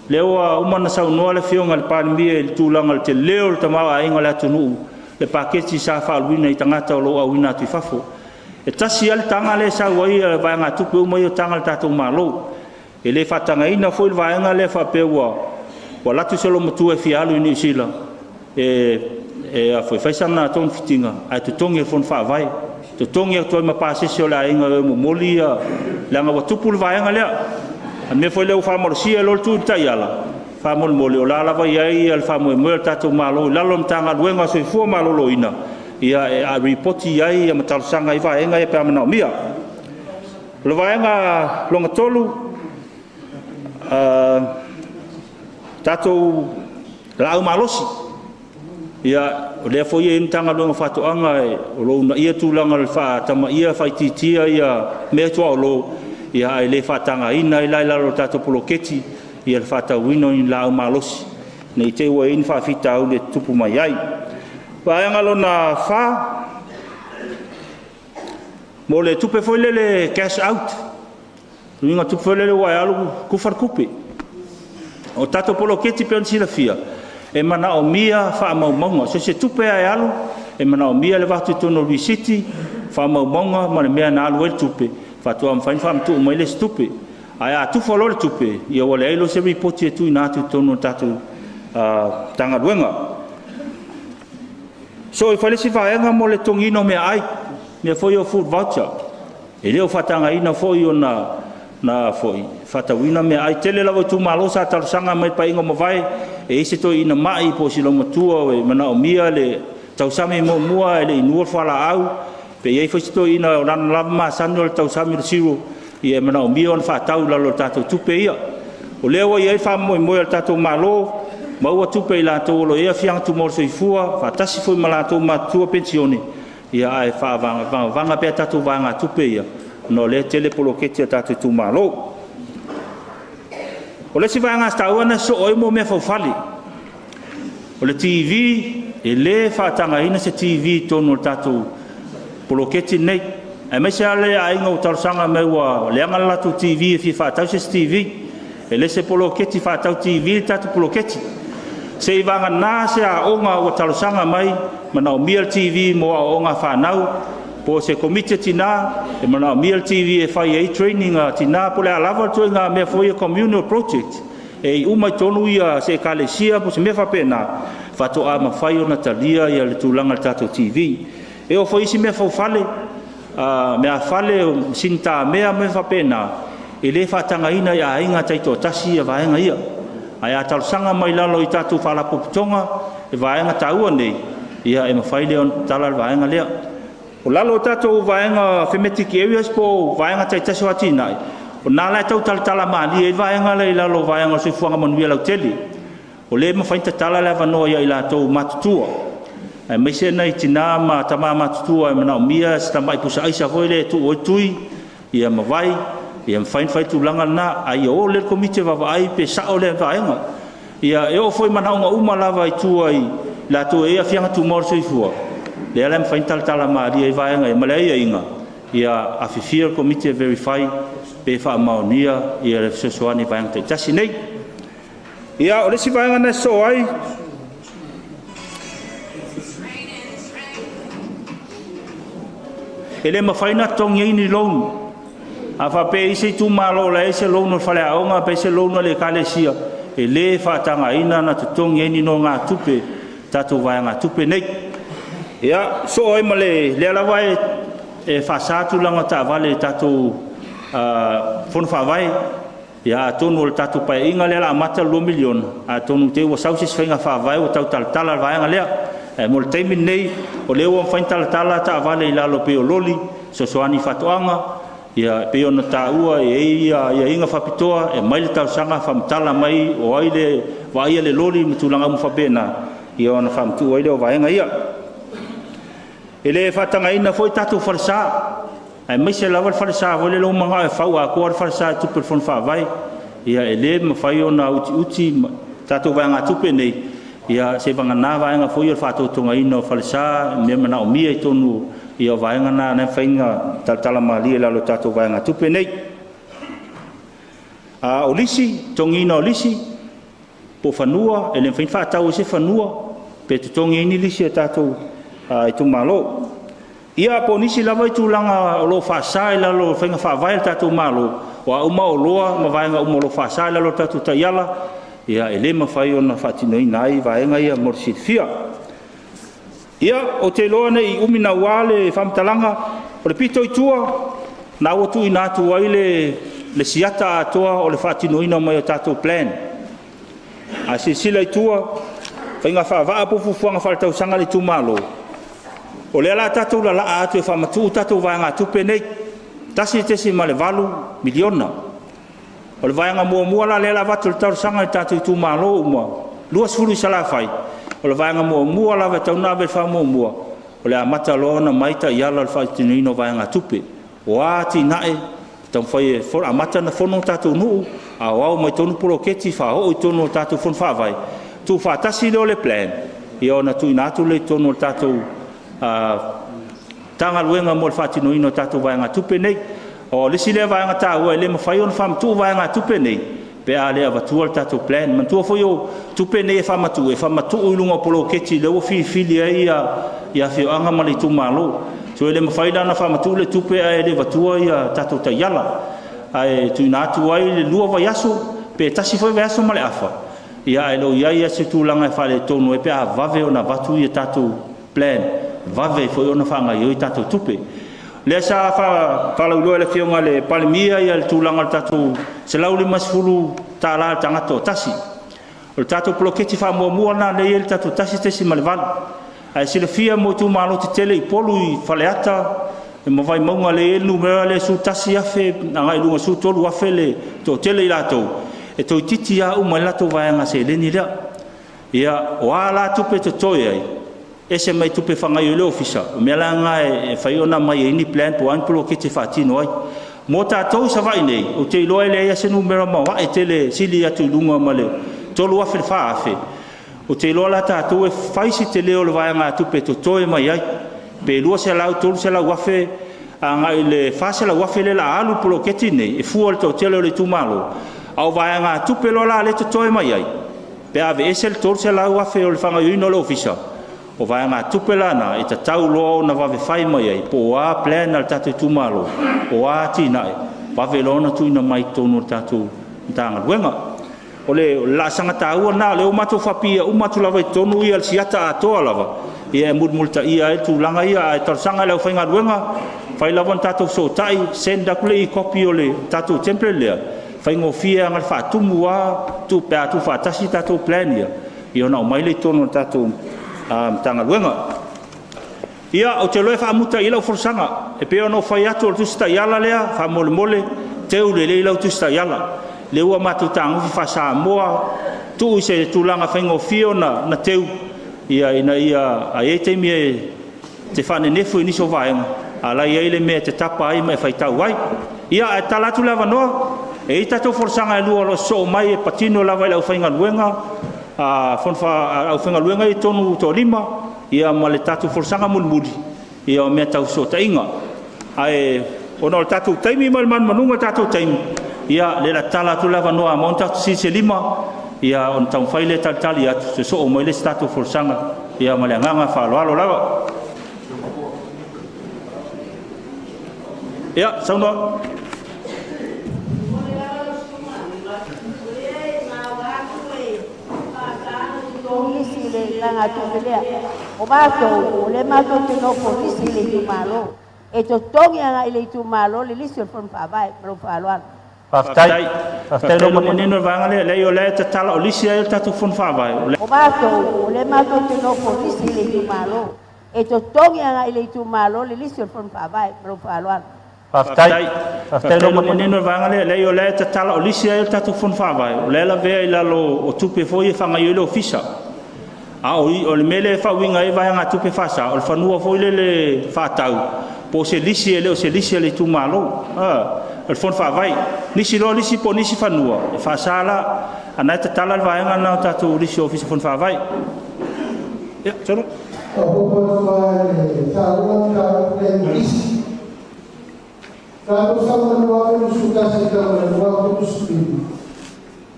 Lea ua uma ona saunoa le Afioga i le Palemia i le tulaga o le tele o le tamaoaiga o le atunuu, le paketi sa faaaluina i tagata o lo o auina atu i fafo. E tasi lava le taga lea e sau ai vaegatupe uma ia o taga a le tatou Malo. E le faatagaina foi le vaega lea faapea ua alu atu se olomatua e fia alu i Niu Sila e fai sana togafitiga ae totogi e le Fono Faavae, totogi atu ai ma pasese o le aiga e o e momoli leaga ua tupu le vaega lea. O le mea foi lea ua faamalosia ai loa le tuu i le taiala, faamolemole o la e lava e i ai le faamoemoe o le tatou Malo i lalo o le Matagaluega o le Soifua Maloloina, e lipoti i ai ma talosaga ai vaega ia pe a manaomia. O le vaega lona tolu, tatou laau malosi. Ia, o lea foi e i ai le Matagaluega o Faatoaga o lo o uunaia tulaga o le faatamaia, faaitiitia meaituaolo, ae le faatagaina ai la i lalo o le tatou poloketi le faatauina o ni laau malosi ne i te i ua i ai ni faafitauli e tutupu mai ai. Vaega lona fa, mo le tupe foi lele cash out, le uiga o le tupe foi lele ua e alu tufa le tupe. O tatou poloketi pei ona silafia, e manaomia faamaumauga. So o se tupe lava e alu, e manaomia le avatu i totonu o le lisiti, faamaumauga ma le mea na alu ai le tupe, faatoa mafai ona faamatuu mai le isi tupe. Ae a tufa loa le tupe, ia ua leai loa se lipoti e tuuina atu i totonu o le tatou Matagaluega. Sosoo ifo ai le isi vaega mo le totogiina o meaai, mea foi ia o food voucher. E le o faatagaina foi ona faatauina meaai. E tele lava o itumalo sa talosaga mai i le Paeaiga ua mavae, e i ai se toeaina mai po o se olomatua e manaomia le tausami muamua ae le i inuina le fualaau, pe i ai foi se toeaina o lana lava masani o le tausami o le cereal, ia e manaomia ona faatau i lalo o tatou tupe ia. O lea ua i ai le faamoemoe o le tatou Malo, maua tupe e i latou o lo o i ai aafiaga tumau o le soifua, faatasi foi ma latou ua matutua penisione, ae faavagavaga pea tatou vaegatupe ia, ona o lea e tele poloketi a tatou itumalo. O le isi vaega taua na sosoo ai o meafaufale. O le TV, e le faatagaina se TV i totonu o le tatou poloketi lenei, aemaise lava le aiga ua talosaga mai ua leaga le latou TV e fia faatau se isi TV. E le se poloketi faatau TV le tatou poloketi. Seiavagana se aoga ua talosaga mai, manaomia le TV mo aoaoga a fanau, po o se komiti a tina e manaomia le TV e fai ai trainings a tina po o le a lava le ituaiga mea foi ia communal project, e i uma i totonu se ekalesia po o se mea faapena, faatoa mafai ona talia le tulaga i le tatou TV. E oo foi i isi meafaufale, meafale o masini tamea ma mea faapena, e le faatagaina i aiga taitoatasi vaega ia. Ae a talosaga mai i lalo i tatou faalapotopotoga i vaega taua nei, ia e mafai lea ona tatala le vaega lea. O lalo o tatou vaega thematic areas po o vaega taitasi o atinae, o lena la e tau talatala malie ai le vaega lea i lalo o vaega o le soifuaga manuia lautele. O lea e mafai ona tatala le avanoa ia i latou matutua, aemaise nai tina ma tama matutua e manaomia se tamai pusa aisa foi lea e tuu ai tui ma vai, ia mafai ona fai le tulaga lena, a ia o lelei le Komiti e vaavaai pe sao lea vaega. Ia e oo foi i manaoga uma lava i tua i latou e i ai aafiaga tumau o le soifua, lea la e mafai ona talatala malie ai vaega ia ma le aiaiga, ia afifio le Komiti e verify pe faamaonia le fesoasoani i vaega taitasi nei. Ia, o le isi vaega na sosoo ai, e le mafai ona totogi ai ni loan. A faapea e i ai se itumalo o la e i ai se loan a le faleaoga pe i ai se loan a le Ekalesia, e le faatagaina ona totogi ai ni nonogatupe i tatou vaegatupe nei. Ia, sosoo ai ma le… lea lava e faasa tulaga o taavale i le tatou Fono Faavae. Ia atonu o le tatou Paeaiga lea o le a amata le $2 miliona, atonu te i ua sau se isi faiga faavae ua tau talatala le vaega lea. Ae mo le taimi lenei, o lea ua mafai ona talatala taavale i lalo pei o loli, e fesoasoani i faatoaga, e pei ona taua e i ai aiaiga faapitoa, e aumai le talosaga faamatala mai o ai e vaaia le loli ma tulaga uma faapena, ia ona faamatuu ai lea o vaega ia. E le faatagaina foi tatou falesa, aemaise lava le falesa foi lele ua manao e fau atoa le falesa i tupe o le Fono Faavae. Ia e le mafai ona utiuti tatou vaegatupe nei, seiavagana vaega foi ia o le faatotogaina o falesa ma mea manaomia i totonu o vaega na e mafai ona talatala malie i lalo o tatou vaegatupe nei. O lisi, totogina o lisi po o fanua, e le mafai ona faatau ai se fanua pe totogi ai ni lisi a tatou itumalo. Ia po o nisi lava tulaga o lo o faasa i lalo o faiga faavae a le tatou Malo, o a uma oloa ma vaega uma o lo o faasa i lalo o tatou taiala, ia e le mafai ona faatinoina ai vaega ia mo le silafia. Ia, ou te iloa ne i umi naua le faamatalaga, o le pito i tua, lena ua tuuina atu ai le siata atoa o le faatinoina mai o tatou plan. A silasila i tua, faiga faavaa po o fuafuaga faaletausaga a le itumalo, o lea o le a tatou lalaa atu e faamatuu tatou vaegatupe nei, $1.8 miliona. O le vaega muamua la lea o le a avatu i le talosaga i tatou itumalo uma, 20 i Salafai, o le vaega muamua lava e tatau ona ave ai le faamuamua, o le amata loa ona aumai taiala o le faatinoina o vaegatupe. O a atinae, taumafai e amata ona fono tatou nuu, aoao mai totonu poloketi, faaoo i totonu o tatou fono faavae, tuufaatasi lea o le plan, ia ona tuuina atu lea i totonu o le tatou Matagaluega mo le faatinoina o tatou vaegatupe nei. O le isi lea vaega taua, e le mafai ona faamatuu vaegatupe nei pe a le avatua le tatou plan. Manatua foi o tupe nei e faamatuu, e faamatuu i luga o poloketi o lea ua filifili ai afioaga ma le itumalo. So e le mafai la ona faamatuu le tupe ae le avatua tatou taiala. Ae tuuina atu ai le 2 vaiaso pe tasi foi le vaiaso ma le afa, ae le o i ai lava se tulaga e faaletonu ai pe a vave ona avatu a tatou plan, e vave ai foi ona faagaoioi tatou tupe. O lea sa faalauiloa e le Afioga i le Palemia le tulaga o le tatou $150 i le tagata e toatasi. O le tatou poloketi faamuamua lena lea e i ai le tatou 1.8. Ae silafia mo itumalo tetele i Upolu i Faleata ma Vaimauga lea e i ai le numera lea e 11,000 agai i luga i le 13,000 le toatele o i latou, e toeitiiti lava uma ai le latou vaega seleni lea. Ia, o a la tupe e totoe ai, ese mai tupe e faagaoioi ai le ofisa, o mea la na e fai ona aumai ai ni plan po o a ni poloketi e faatino ai. Mo tatou i Savaii nei, ou te iloa e leai lava se numera maoae tele e sili atu i luga ma le 3,000 i le 4,000. Ou te iloa la tatou e fai si tele o le vaegatupe e totoe mai ai, pe $200,000 $300,000 agai i le $400,000 lea o le a alu i le poloketi lenei e fua i le toatele o le itumalo, a o vaegatupe loa la lea e totoe mai ai, pe a aveese le $300,000 o le faagaoioiga o le ofisa, o vaegatupe la na e tatau loa ona vave fai mai ai po o a plan a le tatou itumalo, o a atinae, vave loa ona tuuina mai i totonu o le tatou Matagaluega. O le laasaga taua lena, o lea ua matou faapipiia uma atu lava i totonu le siata atoa lava e mulimulitaia ai tulaga ia. Ae talosaga i le aufaigaluega, mafai lava ona tatou fesootai, send atu le e-copy o le tatou template lea, e faigofie lava na ona faatumu lava pe a tuufaatasi tatou plan ia, ia ona aumai lea i totonu o le tatou Matagaluega. Ia, ou te iloa e faamuta i i lau folasaga. E pei ona ou fai atu, o le Tusi Taiala lea, faamolemole, teu lelei lau Tusi Taiala. O lea ua matou fetagofi faa-Samoa, tuu i se tulaga faigofie ona teu, ina ia… a i ai taimi e te faanenefu i nisi o vaega, a o la e i ai le mea e te tapa ai ma e faitau ai. Ia, ae tatala atu le avanoa, e i ai tatou folasaga e lua o lo o sosoo mai e patino lava i le aufaigaluega Aufaigaluega i totonu toalima, ia ma le tatou folasaga mulimuli, ia o mea tau fesootaiga. Ae ona o le tatou taimi ma le manumanuga o le tatou taimi, ia lea o le a tatala atu le avanoa a maua ni tatou fesili se 5, ia ona taumafai lea e talitali atu, sosoo mai le isi tatou folasaga, ia ma le agaga faaaloalo lava. Ia, saunoa.
Lisi le vaegatupe lea. O matou, o lea matou te nofo lisi i le itumalo. E totogi agai i le itumalo le lisi o le Fono Faavae. Ma lou faaaloalo.
Faafetai. Faafetai lo manino le vaega lea. Leai, o lea e tatala o lisi ai le tatou Fono Faavae.
O matou, o lea matou te nofo lisi i le itumalo. E totogi agai i le itumalo le lisi o le Fono Faavae. Ma lou faaaloalo.
Faafetai. Faafetai lo manino le vaega lea. Leai, o lea e tatala o lisi ai le tatou Fono Faavae. O lea e lavea i lalo o tupe foi e faagaoioi le ofisa. A o le mea lea e faauiga ai vaegatupe faasa, o le fanua foi lele faatau, po o se lisi e le o se lisi a le itumalo. O le Fono Faavae. Nisi loa lisi po o nisi fanua, e faasa la. A na e tatala le vaega na o tatou lisi o ofisa Fono Faavae. Ia, solo.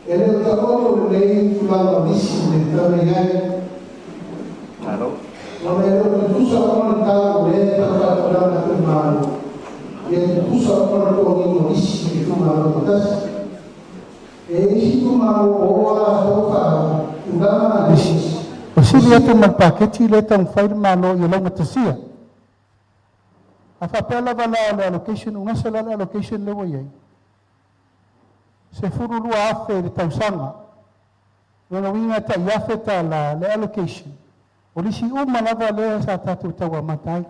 E le o taoto lenei tulaga o lisi le tau i ai. Ona e le o tutusa uma le tau lea e taufaatulaga atu le Malo. Ia tutusa uma le totogiina o lisi i itumalo taitasi. E i ai isi itumalo ua oo lava latou faatulaga lisi.
O sili atu ma le paketi lea e taumafai le Malo ia laugatasia. A faapea lava la o le allocation, ua gase la le allocation lea ua i ai. 12,000 i le tausaga. Lona uiga e tai $1,000 le allocation. O lisi uma lava lea sa tatou tauamata ai.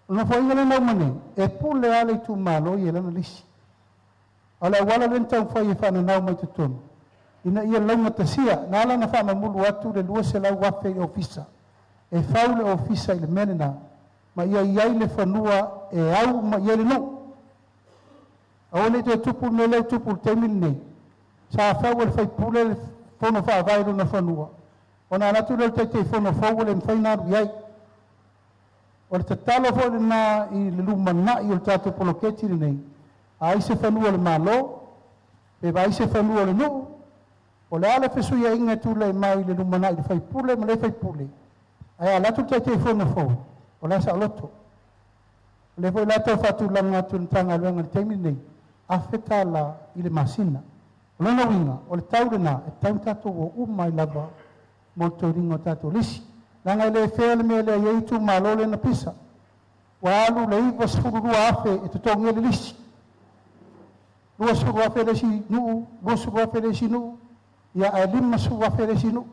O le nofoaiga lea na uma nei, e pule lava le itumalo i lana lisi. A o le auala lea na taumafai e faananau mai totonu, ina ia laugatasia, na ala ona faamamulu atu le 200,000 i ofisa. E fau le ofisa i le mea lena, ma ia i ai le fanua e au ma i ai le nuu. Aua ne i toe tupu le mea lea e tupu i le taimi lenei. Sa fau e le faipule le fono faavae i lona fanua. Ona alu atu lea o le Taitaifono fou ua le mafai ona alu i ai. O le tatalo foi lena i le lumanai o le tatou poloketi lenei, a ai se fanua o le Malo, pe vaai se fanua o le nuu, o le a le fesuiaiga e tulai mai i le lumanai i le faipule ma le faipule, ae alu atu le Taitaifono fou, o la e saoloto. O lea foi la tau faatulaga atu i le Matagaluega i le taimi lenei, $1,000 i le masina. O lona uiga, o le tau lena, e tatau ona tatou o uma ai lava mo le toliga o tatou lisi. Leaga e le fair le mea lea e i ai itumalo lea na pisa. Ua alu le 92,000 e totogi ai le lisi. 20,000 le isi nuu, 20,000 le isi nuu, ia ae 50,000 le isi nuu.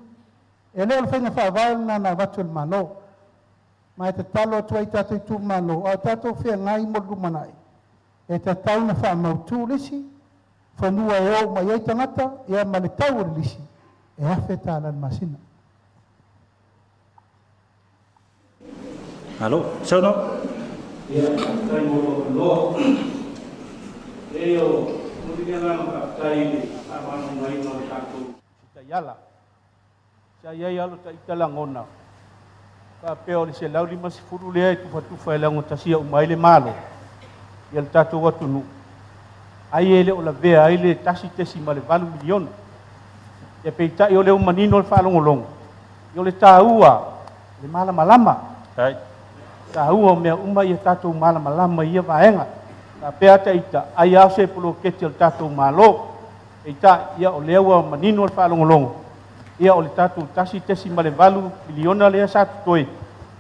E le o le faiga faavae lena na avatu e le Malo. Ma e tatalo atu ai tatou itumalo, a o tatou feagai mo le lumanai, e tatau ona faamautu lisi, fanua e o uma i ai tagata, ia ma le tau o le lisi, e $1,000 i le masina.
Alo, saunoa.
Ia, faafetai mo lou avanoa. E o momoli le agaga faafetai i le faamalamalamaina o le tatou taiala. Sa i ai lava lo ita lagona, faapea o le 150 lea e tufatufa e laugatasia uma ai le Malo, ia le tatou atunuu, ai e le o lavea ai le 1.8 miliona. Ia peitai o lea ua manino le faalogologo, ia o le taua, le malamalama. Taua o mea uma ia tatou malamalama i ia vaega. Faapea ata ita, ai lava se poloketi o le tatou Malo. Peitai, ia o lea ua manino le faalogologo, ia o le tatou 1.8 miliona lea sa totoe,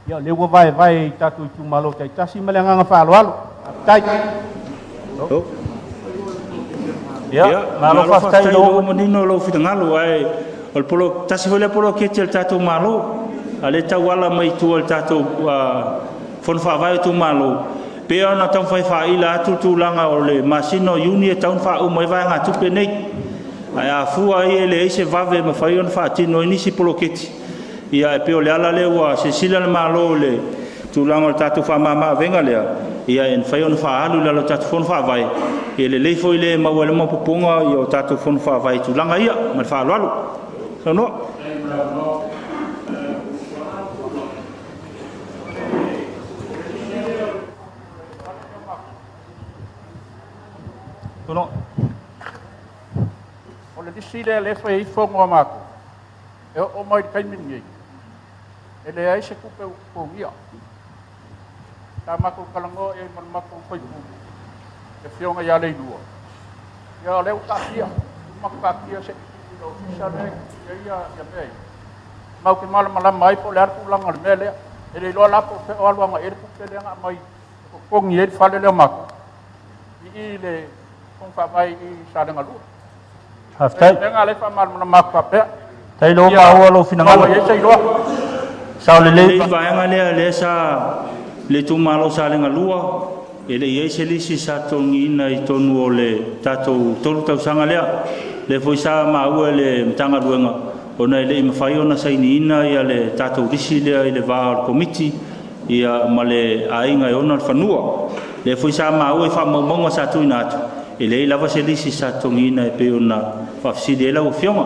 ia o lea ua vaevae i tatou itumalo taitasi ma le agaga faaaloalo. Faafetai.
Ia, malo faafetai lou manino lou finagalo, ae o le polo tasi foi lea poloketi a le tatou Malo, a le tauala mai tua i le tatou Fono Faavae o itumalo, pe ona taumafai faaila atu tulaga o le masina o Iuni e tau ona faauma ai vaegatupe nei. Ae a fua ai e leai se vave e mafai ona faatino ai nisi poloketi, ia e pei o le ala lea ua silasila le Malo i le tulaga o le tatou faamama-avega lea, ia e mafai ona faaalu i lalo o tatou Fono Faavae, ia lelei foi le maua ai le maopoopoga o tatou Fono Faavae i tulaga ia, ma le faaaloalo. Saunoa. Saunoa.
O le lisi lea lea e fai ai fono a matou, e oo mai i le taimi lenei, e leai se tupe ua totogia. Sa matou talanoa i ai ma le matou sui usufono, le afioga ia Leilua, ia o lea ua taatia, ua uma ona taatia se i tuu i le Ofisa lea e i ai mea ia, matou te malamalama ai po o le a le tulaga o le mea lea. E le iloa la po o fea o alu agai i ai le tupe lea na aumai e totogi ai le fale lea o matou i le Fono Faavae i Salega 2.
Faafetai.
O le mea lena o lea e faamalamalama atu faapea.
Faafetai lea ua maua lou finagalo.
Maua i ai se iloa.
Sao lelei vaega lea lea sa le itumalo o Salega 2 e le i ai se lisi sa totogiina i totonu o le tatou 3 tausaga lea. Lea foi sa maua e le Matagaluega ona e le i mafai ona sainiina ia le tatou lisi lea i le va o le Komiti ia ma le aiga e ona le fanua. Lea foi sa maua i faamaumauga sa tuuina atu, e leai lava se lisi sa totogiina e pei ona faafesili ai lau Afioga.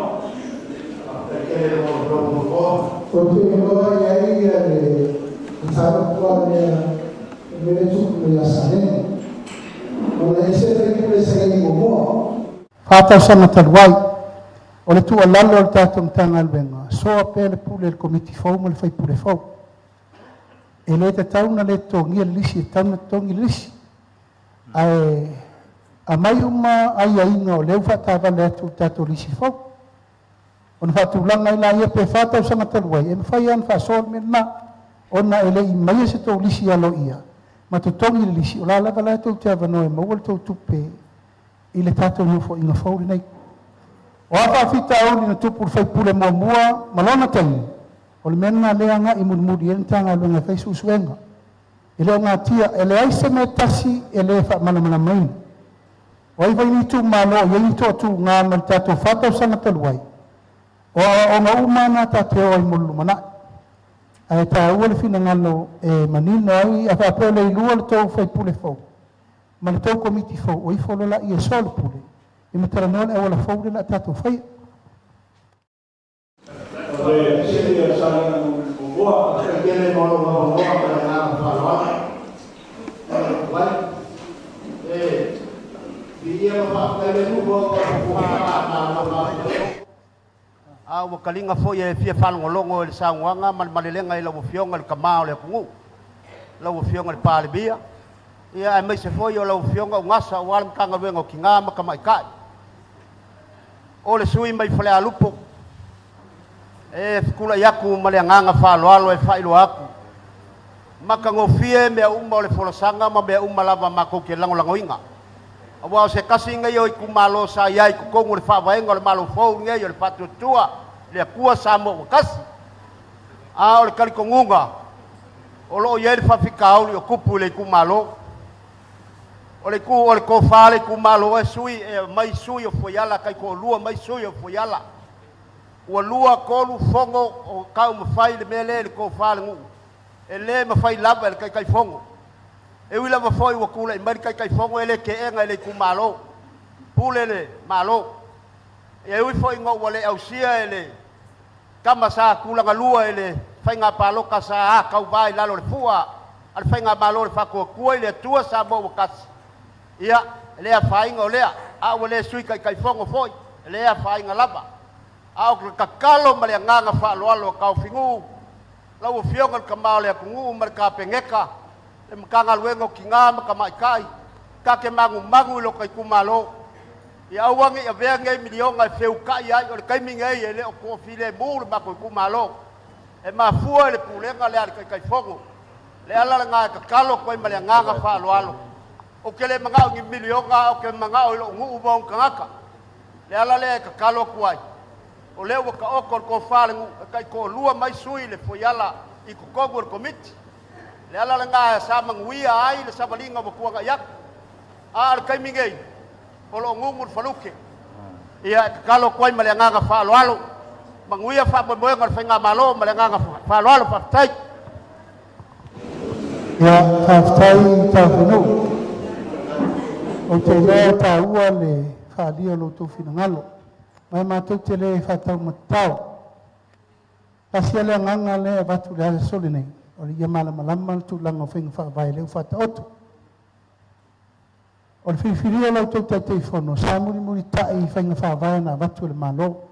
Ou te iloa i ai le mataupu lea e mea tupu mai ia Salega. Ona ese le faipule sa i ai muamua. 4 tausaga talu ai. O le tuualalo o le tatou Matagaluega, soa pea le pule i le komiti fou ma le faipule fou. E le tatau ona le totogia le lisi, e tatau ona totogi le lisi. Ae aumai uma aiaiga o lea ua faatavale atu i le tatou lisi fou. Ona faatulaga ai laia pe 4 tausaga talu ai, e mafai lava ona faasoa le mea lena. Ona e le i maia se tou lisi aloaia, ma totogi le lisi, o la lava la tou te avanoa e maua le tou tupe i le tatou nofoaiga fou lenei. O a faafitauli na tupu i le faipule muamua ma lona taimi, o le mea lena lea agai mulimuli i ai le Matagaluega e fai suesuega. E le o natia, e leai se mea tasi e le faamalamalamaina. O ai foi ni itumalo o i ai ni toatuga ma le tatou 4 tausaga talu ai, o aoaoga uma na tatou te o ai mo le lumanai. Ae taua le finagalo e manino ai, a faapea o le ilua le tou faipule fou ma le tou komiti fou, o ifo loa laia e soa le pule, e matalanoa le auala fou lea o le a tatou faia.
O le sui o Salega 1.
Tele mo lou avanoa ma le agaga faaaloalo. Mai e viia ma faafetai le Atua ua
A ua kaliga foi e fia faalogologo i le saunoaga ma le malelega i lau Afioga i le Tamā o le atunuu, lau Afioga i le Palemia, ia aemaise foi o lau Afioga Ugasa aua le Matagaluega o Tinā ma Tamaitai. O le sui usufono mai Falealupo e tulai atu ma le agaga faaaloalo e faailoa atu, matagofie mea uma o le folasaga ma mea uma lava matou te lagolagoina. Aua o se tasi lenei o itumalo sa i ai i totonu o le faavaega o le Malo fou lenei o le Faatuatua i le Atua Samoa ua tasi. A o le talitonuga o lo o i ai le faafitauli o tupu i le itumalo. O le itu o le tofa a le itumalo e sui e aumai sui o Fuaiala taitoalua mai sui o Fuaiala. Ua lua, tolu fono o taumafai le mea lea i le tofa a le nuu, e le mafai lava e le Taitaifono. E ui lava foi ua tulai mai le Taitaifono e le teena e le itumalo, pule le Malo. E ui foi ina ua le ausia e le tama sa tulagalua i le faiga palota sa tauva i lalo o le fua a le faigamalo o le Faatuatua i le Atua Samoa ua tasi, ia e le afaina o lea, a ua le Sui Taitaifono foi, e le afaina lava. A o le tatalo ma le agaga faaaloalo a Taofinuu, lau Afioga i le Tamā o le atunuu ma le Kapeneta, le Matagaluega o Tinā ma Tamaitai, ta te manumanu i lo ta itumalo, ia aua ne i avea nei miliona e feutai ai. O le taimi nei e le o toafilemu le matou itumalo, e mafua i le pulega lea a le Taitaifono. Le ala lena e tatalo atu ai ma le agaga faaaloalo. Ou te le manao i ni miliona, ou te manao i lou nuu ma ona tagata. Le ala lea e tatalo atu ai, o lea ua taoto le tofa a le nuu e taitoalua mai sui le Fuaiala i totonu o le Komiti. Le ala lena sa manuia ai le savaliga ua tuanai atu. A o le taimi nei, o lo o gugu le faluke. Ia e tatalo atu ai ma le agaga faaaloalo, manuia faamoemoega o le faigamalo ma le agaga faaaloalo, faafetai.
Ia, faafetai Taofinuu. Ou te iloa taua le faaalia o lo outou finagalo. Ma e matou te le faataumatatao. Tasi le agaga lea e avatu i le aso lenei, o le ia malamalama le tulaga o faiga faavae lea ua faataoto. O le filifilia o la outou Taitaifono, sa mulimulitai i faiga faavae na avatu e le Malo.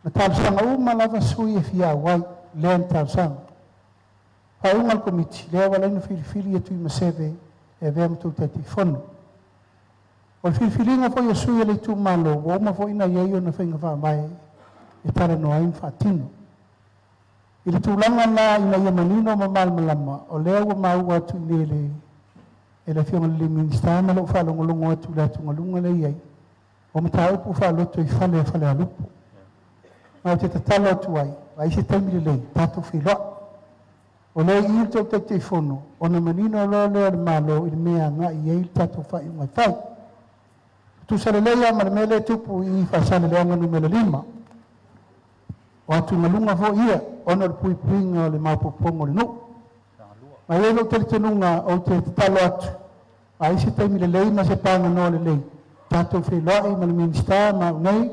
Na talosaga uma lava sui e fia auai, lea na talosaga. Faaiuga a le Komiti, lea ua ala ai ona filifili ia Tuimaseve e avea ma tou Taitaifono. O le filifiliga foi o sui o le itumalo, ua uma foi ona i ai ona faiga faavae e talanoa ai ma faatino. I le tulaga la ina ia manino ma malamalama, o lea ua maua atu i le e le Afioga i le Minisita ma lou faalogologo atu i le atugaluga lea e i ai, o mataupu faalotoifale a Falealupo. Ma ou te tatalo atu ai, vaai se taimi lelei, tatou feiloai. O lea e i i le tou Taitaifono, ona manino loa lea o le Malo i le mea e agai i ai le tatou faaiuga e fai. Tusa lelei lava ma le mea lea e tupu i Faasaleleaga Nu.5. O atugaluga foi ia, ona o le puipuiga o le maopoopoga o le nuu. Ma e i ai lou talitonuga ou te tatalo atu, vaai se taimi lelei ma se paganoa lelei, tatou feiloai ma le Minisita ma au nei,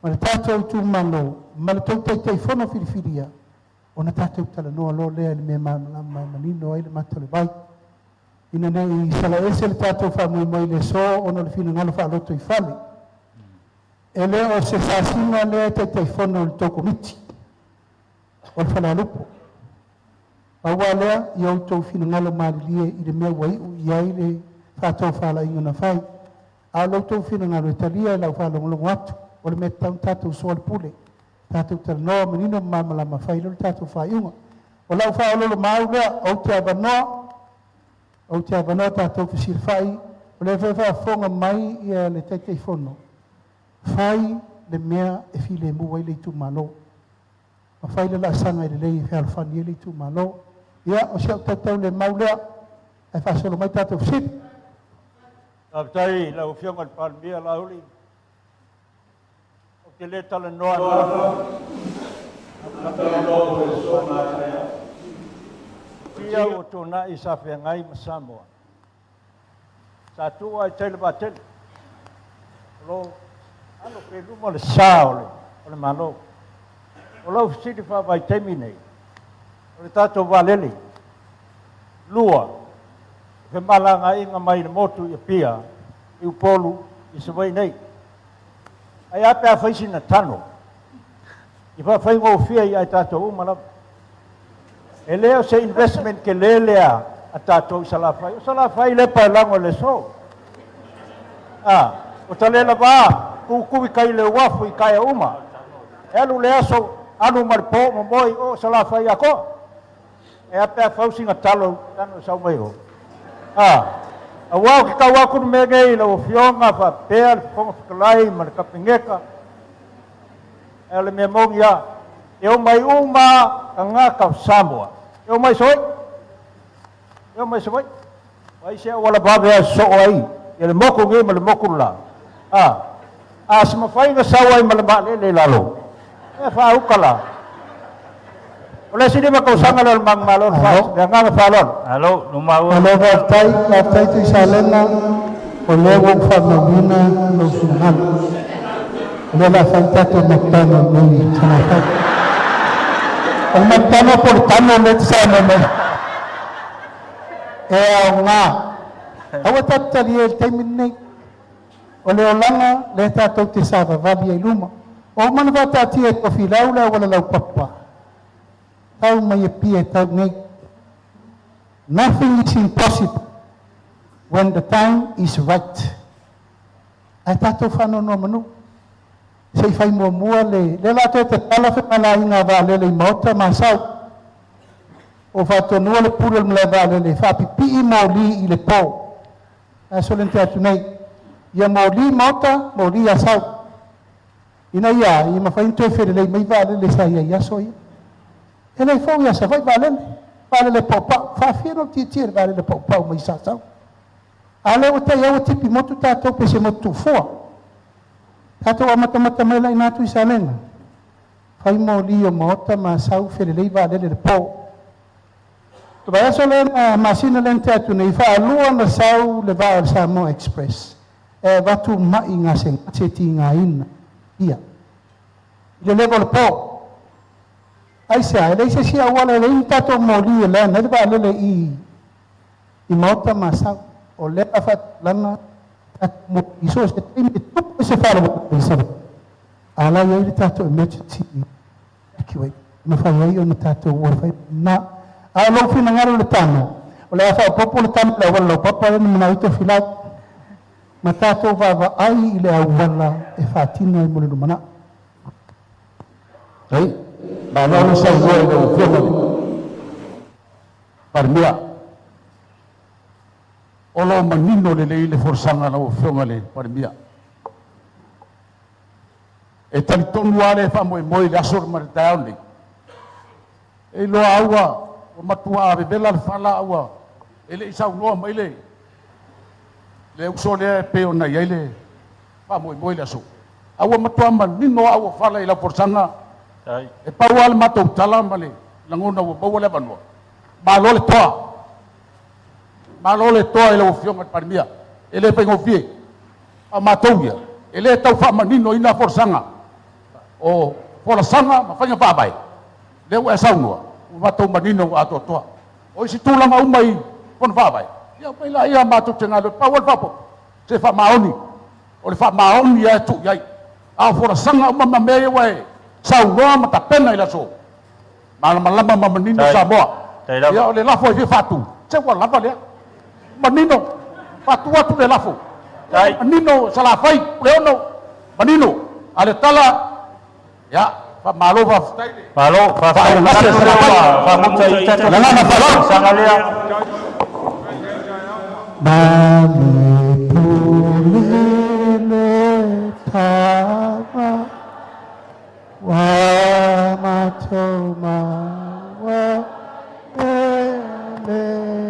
ma le tatou itumalo, ma le tou Taitaifono filifilia, ona tatou talanoa loa lea i le mea malamalama e manino ai le mata o le vai. Ina ne i salaese le tatou faamoemoe i le aso ona o le finagalo faalotoifale. E le o se sasiga lea Taitaifono i le tou Komiti, o le Falealupo. Pau lava lea, ia outou finagalo malilie i le mea ua iu i ai le faatofalaiga na fai. A o lo outou finagalo e talia i lau faalogologo atu, o le mea e tatau ona tatou soalaupule, tatou talanoa manino ma malamalama, fai loa le tatou faaiuga. O lau faaoloolomaau lea, ou te avanoa tatou fesilafai, o lea foi e faafofoga mai le Taitaifono, fai le mea e filemu ai le itumalo, ma fai le laasaga e lelei e fealofani ai le itumalo. Ia, o si au tautaulemau lea, ae faasolo mai tatou fesili.
Faafetai i lau Afioga i le Palemia Laauli. Ou te le talanoa Tia ua tuanai sa feagai ma Samoa. Sa tuua ai tai le vaatele. O lo alo pea i luma le sa o le Malo. O lau fesili faavaitaimi nei, o le tatou vaalele. Lua, femalagaaiga mai le motu i Apia, i Upolu, i Savaii nei. Ae a pe a fai sina tano, i faafaigofie ia i tatou uma lava. E le o se investment ke le lea a tatou i Salafai. O Salafai le paelago i le aso. O ta le lava, kukui kai le uafu i kaea uma. E alu le aso, alu ma le po momoi o Salafai akoa. E a pe a fau sina talo, tano sau mai o. Auā o ke tau atu le mea nei i lau Afioga faapea le Fofoga Fetalai ma le Kapeneta, e o le mea moni lava, e omai uma tagata o Samoa, e omai Savaii, e omai Savaii. Ai se auala vave a sosoo ai ia le moku nei ma le moku la. A se mafai na sau ai ma le vaalele i lalo, e faauka la. O le isi 5 tausaga lea o le manumalo le le agaga faaaloalo.
Alo, no maua.
Malo faafetai, faafetai Tuisalega, o lea ua ou faamauina lou finagalo. O lea o le a fai le tatou McDonald nei i Salafai. O le McDonald po o le tano lea e te saunoa mai. E aoga. Aua tatou talia i le taimi lenei. O le olaga lea tatou te savavali ai luma. O uma na faataatia e Tofilau le auala laupapa, tau mai e pia e tau nei. Nothing is impossible when the time is right. Ae tatou faanonomanu. Se i fai muamua le lea la toe tatala femalagaaiga a vaalele i Maota ma Asau. O faatonuina le pule o le malae vaalele faapipii moli i le po. Ae so le atu nei. Ia moli Maota, moli Asau. Ina ia, ia mafai ona toe felelei mai vaalele sa i ai aso ia. E le fou ia Savaii vaalele. Vaalele paupau. Faafia no tietie le vaalele paupau mai Sasau. A lea ua tai au tipi motu tatou pe se motu tuufua. Tatou amatamata mai la ina atu i Salega. Fai moli o Maota ma Asau felelei vaalele le po. Vaiaso lea na masina lea na tea atu nei, faalua na sau le vaa o le Samoa Express. E avatu mai gasegase tigaina ia. I le leva o le po. Aisea, e leai se isi auala e leai ni tatou moli e leaga ai le vaalele i i Maota ma Asau. O lea a faatulaga tatou moli so o se taimi e tupu ai se faalavelave i Savaii, a o la e i ai le tatou emergency evacuate e mafai ai ona tatou o e fai lena. A o lou finagalo i le tano, o le a faaopoopo le tano i le auala laupapa lea na manao ai Tofilau ma tatou vaavaai i le auala e faatino ai mo le lumanai.
Ai, malo le saunoa i lau Afioga i le Palemia. O lo o manino lelei le folasaga a lau Afioga i le Palemia. E talitonu lava le faamoemoe i le aso ma le taeao lenei. E iloa au ua matua vevela le fala a ua e le i saunoa mai le uso lea e pei ona i ai le faamoemoe i le aso. A ua matua manino lava ua fala i lau folasaga. E pau lava le matou tala ma le lagona ua maua le avanoa. Malo le toa. Malo le toa i lau Afioga i le Palemia. E le faigofie. A o matou ia, e le tau faamaninoina folasaga. O folasaga ma faiga faavae, lea ua e saunoa, ua matou manino ua atoatoa. O isi tulaga uma i fono faavae, ia omai laia matou te galulue. Pau lava le faaopoopo, se faamaoni. O le faamaoni lava e tuu i ai. A o folasaga uma ma mea ia ua e saunoa ma tapena i le aso, malamalama ma manino Samoa. Ia o le lafo e fia faatu, se ua lava lea. Manino, faatu atu le lafo. Manino Salafai, Puleono, manino. A le tala, ia, faamalo faafetai le
Malo, faafetai.
faaulugase a Salafai.
Faamuta i tatou
Le agaga faaaloalo.
Saga lea.
Ma le pule le tava ua matou maua elele.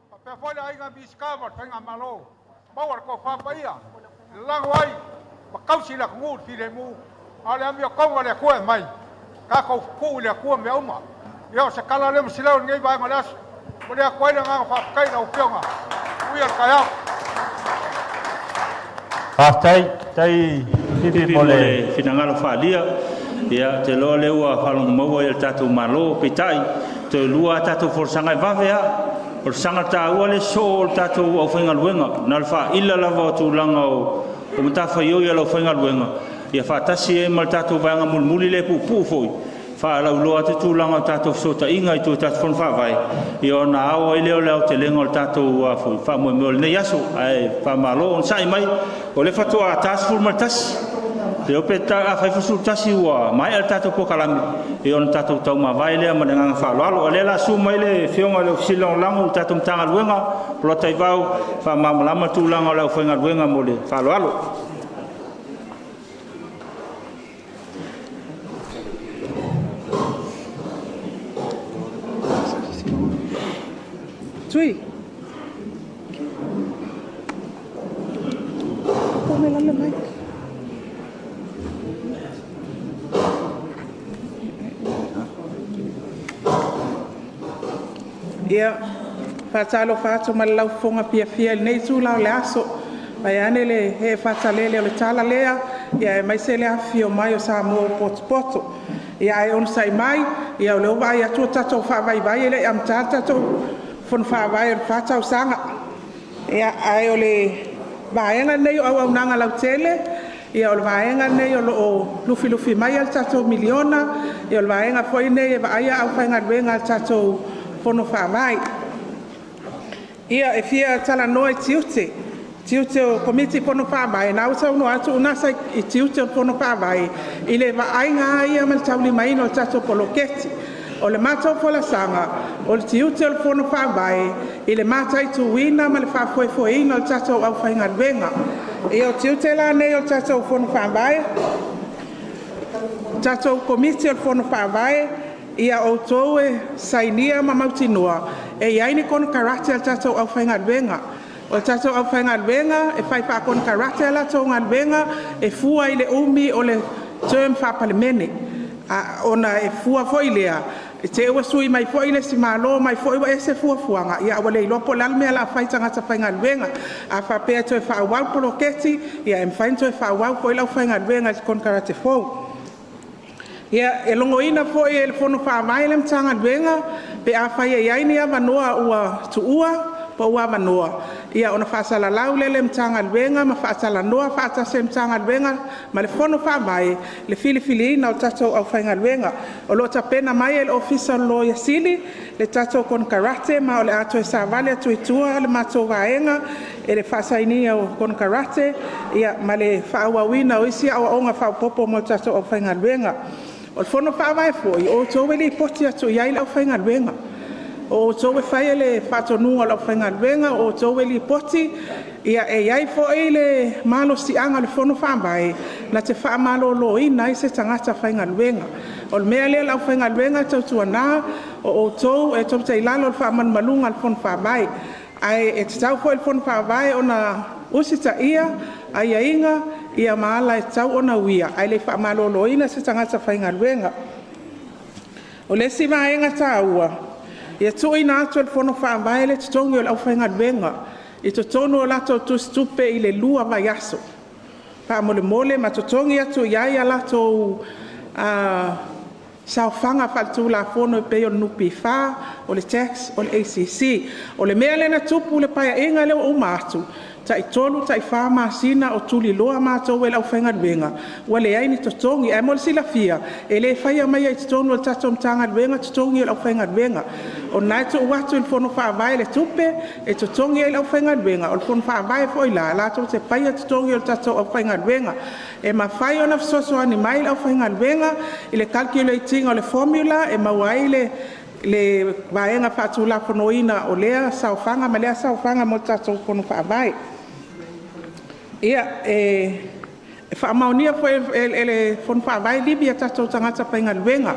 Faapea foi le aiga Minisita ma le Faigamalo, maua le tofa paia, lalago ai ma tausi le atunuu i le filemu, a o le amiotonu a le Atua e aumai, tatou tuu i le Atua mea uma. Ia o se tala lea ma se leo i lenei vaega o le aso. E momoli atu ai le agaga faafetai i lau Afioga. Manuia le taeao.
Faafetai, tai Fifi mo le finagalo faaalia. Ia, te iloa o lea ua faalogologomaua le tatou Malo, peitai, toe lua a tatou folasaga e vave lava. O le saga taua le sosoo o le tatou aufaigaluega, na o le faaila lava o tulaga o matafaioi a le aufaigaluega, ia faatasi ai ma le tatou vaega mulimuli lea e puupuu foi, faalauiloa atu tulaga o tatou fesootaiga i tua i tatou fono faavae, ia ona ao ai lea o le aotelega o le tatou faamoemoe o lenei aso. Ae faamalo onosai mai, o lea faatoa 11:40. Te pe afai foi 11 ua maea le tatou polokalame, ia ona tatou taumavae lea ma le agaga faaaloalo. O lea o le a susu mai le Afioga i le Ofisa Sili Lagolago o le tatou Matagaluega, Polataivao, faamalamalama tulaga o le aufaigaluega mo le faaaloalo.
Tui. mai lalo le mic. Ia, faatalofa atu ma le laufofoga fiafia i lenei itula o le aso, vaeane le ee faatalele o le tala lea, aemaise le afifio mai o Samoa ua potopoto. Ae onosai mai o lea ua vaai atu ua tatou faavaivai e le i amatalia le tatou Fono Faavae o le fa tausaga. Ae o le vaega lenei o auaunaga lautele, o le vaega lenei o lo o lufilufi maia le tatou miliona. O le vaega foi lenei e vaaia le aufaigaluega a le tatou Fono Faavae. E fia talanoa i tiute o Komiti Fono Faavae. O lena ua saunoa atu Unasa i tiute o Fono Faavae i le vaaiga lava ia ma le taulimaina o le tatou poloketi. O le matou folasaga, o le tiute o le Fono Faavae i le mataituina ma le faafoefoeina o le tatou aufaigaluega. O tiute la nei o le tatou Fono Faavae, o tatou Komiti o le Fono Faavae, ia outou e sainia ma mautinoa e i ai ni konekarate a le tatou aufaigaluega. O le tatou aufaigaluega e fai faakonekarate a latou galuega e fua i le umi o le term faa-Palemene, ona e fua foi lea i te i ua sui mai foi le isi Malo omai foi ua ese fuafuaga, ae ua le iloa po o le a le mea o le a fai i tagata faigaluega. A faapea e toe faaauau le poloketi, ia e mafai ona toe faaauau foi le aufaigaluega i se konekarate fou. E logoina foi e le Fono Faavae le Matagaluega pe afai e i ai ni avanoa ua tuua pau avanoa, ona faasalalau lea e le Matagaluega ma faatalanoa faatasi e le Matagaluega ma le Fono Faavae le filifiliina o tatou aufaigaluega. O lo o tapena mai e le Ofisa o le Loia Sili le tatou konekarate ma o le a toe savali atu i tua le matou vaega i le faasainia o konekarate ma le faaauauina o isi aoaoga faaopoopo mo le tatou aufaigaluega. O le Fono Faavae foi, o outou e lipoti atu i ai le aufaigaluega. O outou e faia le faatonuga o le aufaigaluega, o outou e lipoti. E i ai foi le malosiaga o le Fono Faavae na te faamaloloina ai se tagata faigaluega. O le mea lea le aufaigaluega, tautuana o outou tou te i lalo o le faamalumaluga a le Fono Faavae. Ae tatau foi i le Fono Faavae ona usitaia aiaiga ma ala e tatau ona uia ae le i faamaloloina se tagata faigaluega. O le isi vaega taua, ia tuuina atu e le Fono Faavae le totogi o le aufaigaluega i totonu o latou tusitupe i le 2 vaiaso. Faamolemole ma totogi atu i ai a latou saofaga faaletulafono e pei o le NPF, o le Tax, o le ACC. O le mea lea na tupu i le Paeaiga lea ua uma atu, tai 3 tai 4 masina o tuliloa matou e le aufaigaluega ua leai ni totogi. Ae mo le silafia, e le faia maia i totonu o le tatou Matagaluega totogi o le aufaigaluega. O lena e tuu atu i le Fono Faavae le tupe e totogi ai le aufaigaluega, o le Fono Faavae foi la latou te faia totogi o le tatou aufaigaluega. E mafai ona fesoasoani mai le aufaigaluega i le calculate ina o le formula e maua ai le vaega faatulafonoina o lea saofaga ma lea saofaga mo le tatou Fono Faavae. E faamaonia foi e le Fono Faavae livi a tatou tagata faigaluega.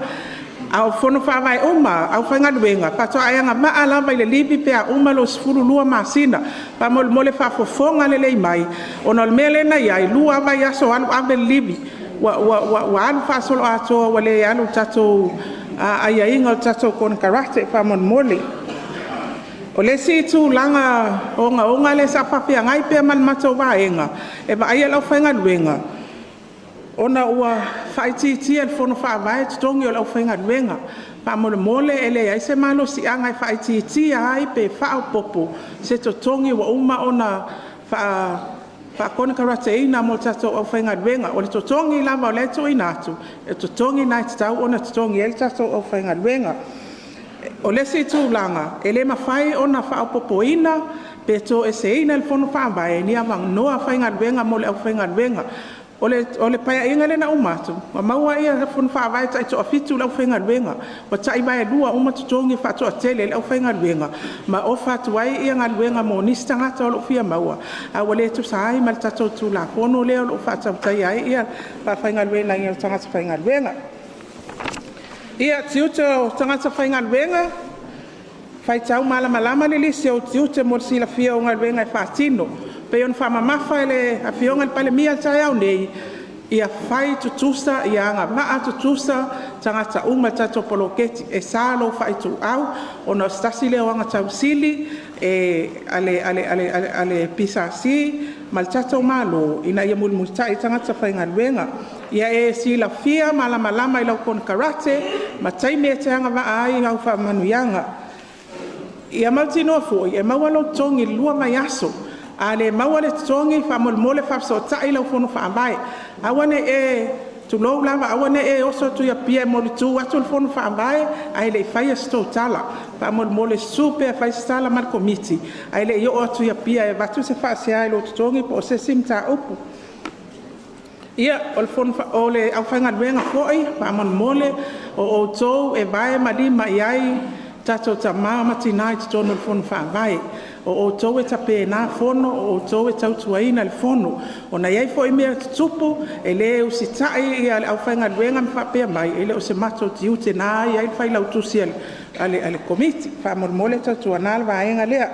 A o Fono Faavae uma lava, aufaigaluega, faatoa e agavaa lava i le livi pe a uma lou 12 masina. Faamolemole faafofoga lelei mai, ona o le mea lea na i ai, e 2 lava vaiaso alu ave le livi, ua alu faasoloatoa ua le alu i le tatou aiaiga o le tatou konekarate faamolemole. O le isi tulaga ogaoga lea sa faafeagai pea ma le matou vaega e vaaia le aufaigaluega, ona ua faaitiitia e le Fono Faavae totogi o le aufaigaluega. Faamolemole e leai se malosiaga e faaitiitia ai pe faaopoopo se totogi ua uma ona faakonekarateina mo le tatou aufaigaluega. O le totogi lava o lea e tuuina atu, o le totogi lena e tatau ona totogi ai le tatou aufaigaluega. O le isi tulaga, e le mafai ona faaopoopoina pe toeseina e le Fono Faavae ni avanoa faigaluega mo le aufaigaluega. O le Paeaiga lea na uma atu, na maua Fono Faavae e tai toafitu le aufaigaluega, ua tai vaelua uma totogi e faatoatele ai le aufaigaluega ma ofa atu ai galuega mo nisi tagata o lo o fia maua, ae ua le tusa ai ma le tatou Tulafono lea o lo o faatautaia ai le faafaigaluegaina o tagata faigaluega. Ia, tiute o tagata faigaluega, faitau malamalama le lisi o ou tiute mo le silafia o au galuega e faatino. Pei ona faamamafa e le Afioga i le Palemia i le taeao nei, ia fai tutusa, ia agavaa tutusa tagata uma i le tatou poloketi. E sa lou faaituau ona o se tasi lea o agatausili a le PSC ma le tatou Malo ina ia mulimulitai i tagata faigaluega. Ia e silafia malamalama i lau konekarate ma taimi e te agavaa ai i au faamanuiaga. Ia mautinoa foi e maua lou totogi i le 2 vaiaso. A le maua le totogi, faamolemole faafesootai lau fono faavae. Aua ne i e, tulou lava, aua ne i e oso atu i Apia e molitu atu le fono faavae ae le i faia se tou tala. Faamolemole susu pea e fai se tala ma le Komiti ae le i oo atu i Apia e avatu se faasea i lou totogi po o se isi mataupu. Ia, o le aufaigaluega foi, faamolemole, o outou e vae ma lima i ai tatou tama ma tina i totonu o le Fono Faavae. O outou e tapena fono, o outou e tautuaina le fono. Ona e i ai foi mea e tutupu, e le usitai le aufaigaluega ma faapea mai, e le o se matou tiute na e i ai le Failautusi a le Komiti. Faamolemole tautuana le vaega lea.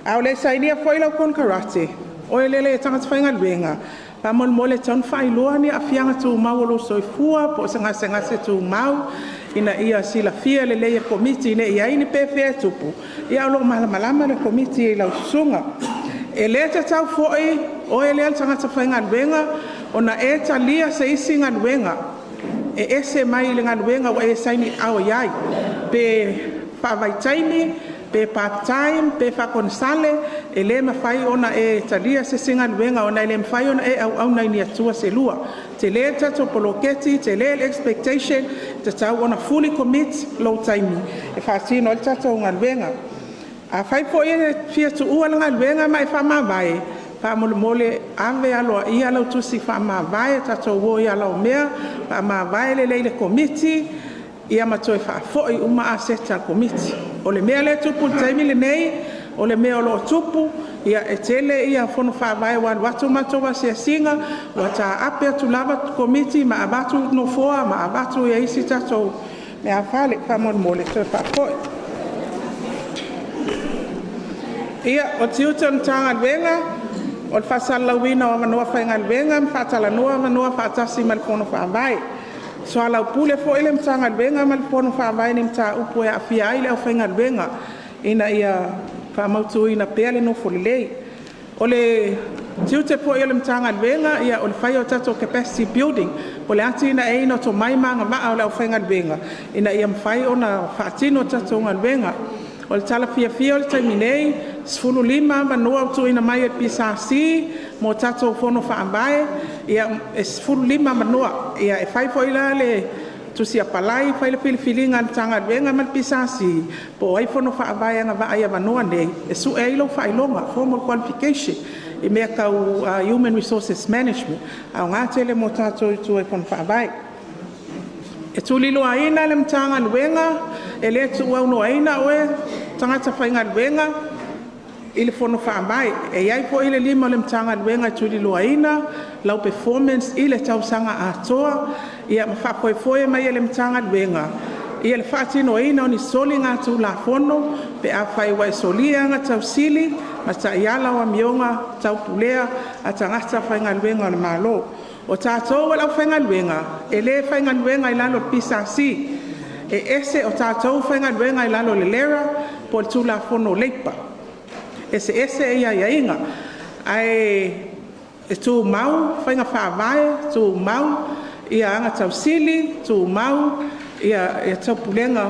A o le i sainia foi lau konekarate, oe le tagata faigaluega, faamolemole e tatau ona faailoa ni aafiaga tumau o lou soifua po o se gasegase tumau ina ia silafia lelei e le Komiti ne i i ai ni pefea e tupu, ae o lo o malamalama le Komiti i lau susuga. E le tatau foi oe lea le tagata faigaluega ona e talia se isi galuega e ese mai le galuega ua e saini aao i ai, pe faavaitaimi, pe part time, pe faakonesale, e le mafai ona e talia se isi galuega ona e le mafai ona e auauna i ni Atua se lua. E tele le tatou poloketi, tele le expectation, e tatau ona fully commit lou taimi e faatino ai le tatou galuega. Afai foi e te fia tuua le galuega ma e faamavae, faamolemole ave aloaia lau tusi faamavae, tatou o i ala o mea, faamavae lelei i le Komiti ma toe faafoi uma aseta a le Komiti. O le mea lea e tupu i le taimi lenei, o le mea o lo o tupu, e tele fono faavae ua alu atu matou asiasiga ua taape atu lava Komiti ma avatu nofoa ma avatu isi tatou meaafale. Faamolemole toe faafoi. Ia, o tiute o le Matagaluega o le faasalalauina o avanoa faigaluega ma faatalanoa avanoa faatasi ma le Fono Faavae. Soalaupule foi le Matagaluega ma le Fono Faavae i ni mataupu e aafia ai le aufaigaluega ina ia faamautuina pea le nofo lelei. O le tiute foi o le Matagaluega o le faia o tatou capacity building po o le atinaeina o tomai ma agavaa o le aufaigaluega ina ia mafai ona faatino tatou galuega. O le tala fiafia o le taimi nei, e 15 avanoa ua tuuina mai e le PSC mo tatou Fono Faavae, e 15 avanoa. E fai foi la le tusi apalai fai le filifiliga a le Matagaluega ma le PSC po o ai fono faavae e agavaa i avanoa nei e sue ai lou faailoga, formal qualification i mea tau Human Resources Management. E aoga tele mo tatou i tua i Fono Faavae. E tuliloaina le Matagaluega, e le tuuaunoaina oe le tagata faigaluega i le Fono Faavae. E i ai foi le lima o le Matagaluega e tuliloaina lau performance i le tausaga atoa ma faafoefoe mai e le Matagaluega le faatinoina o ni soligatulafono pe afai ua e solia agatausili ma taiala o amioga tau pulea a tagata faigaluega a le Malo. O tatou o le aufaigaluega e le faigaluega i lalo o le PSC, e ese, o tatou e faigaluega i lalo o le LERA po o le Tulafono o Leipa. E eseese aiaiga, ae tumau faiga faavae, tumau agatausili, tumau taupulega,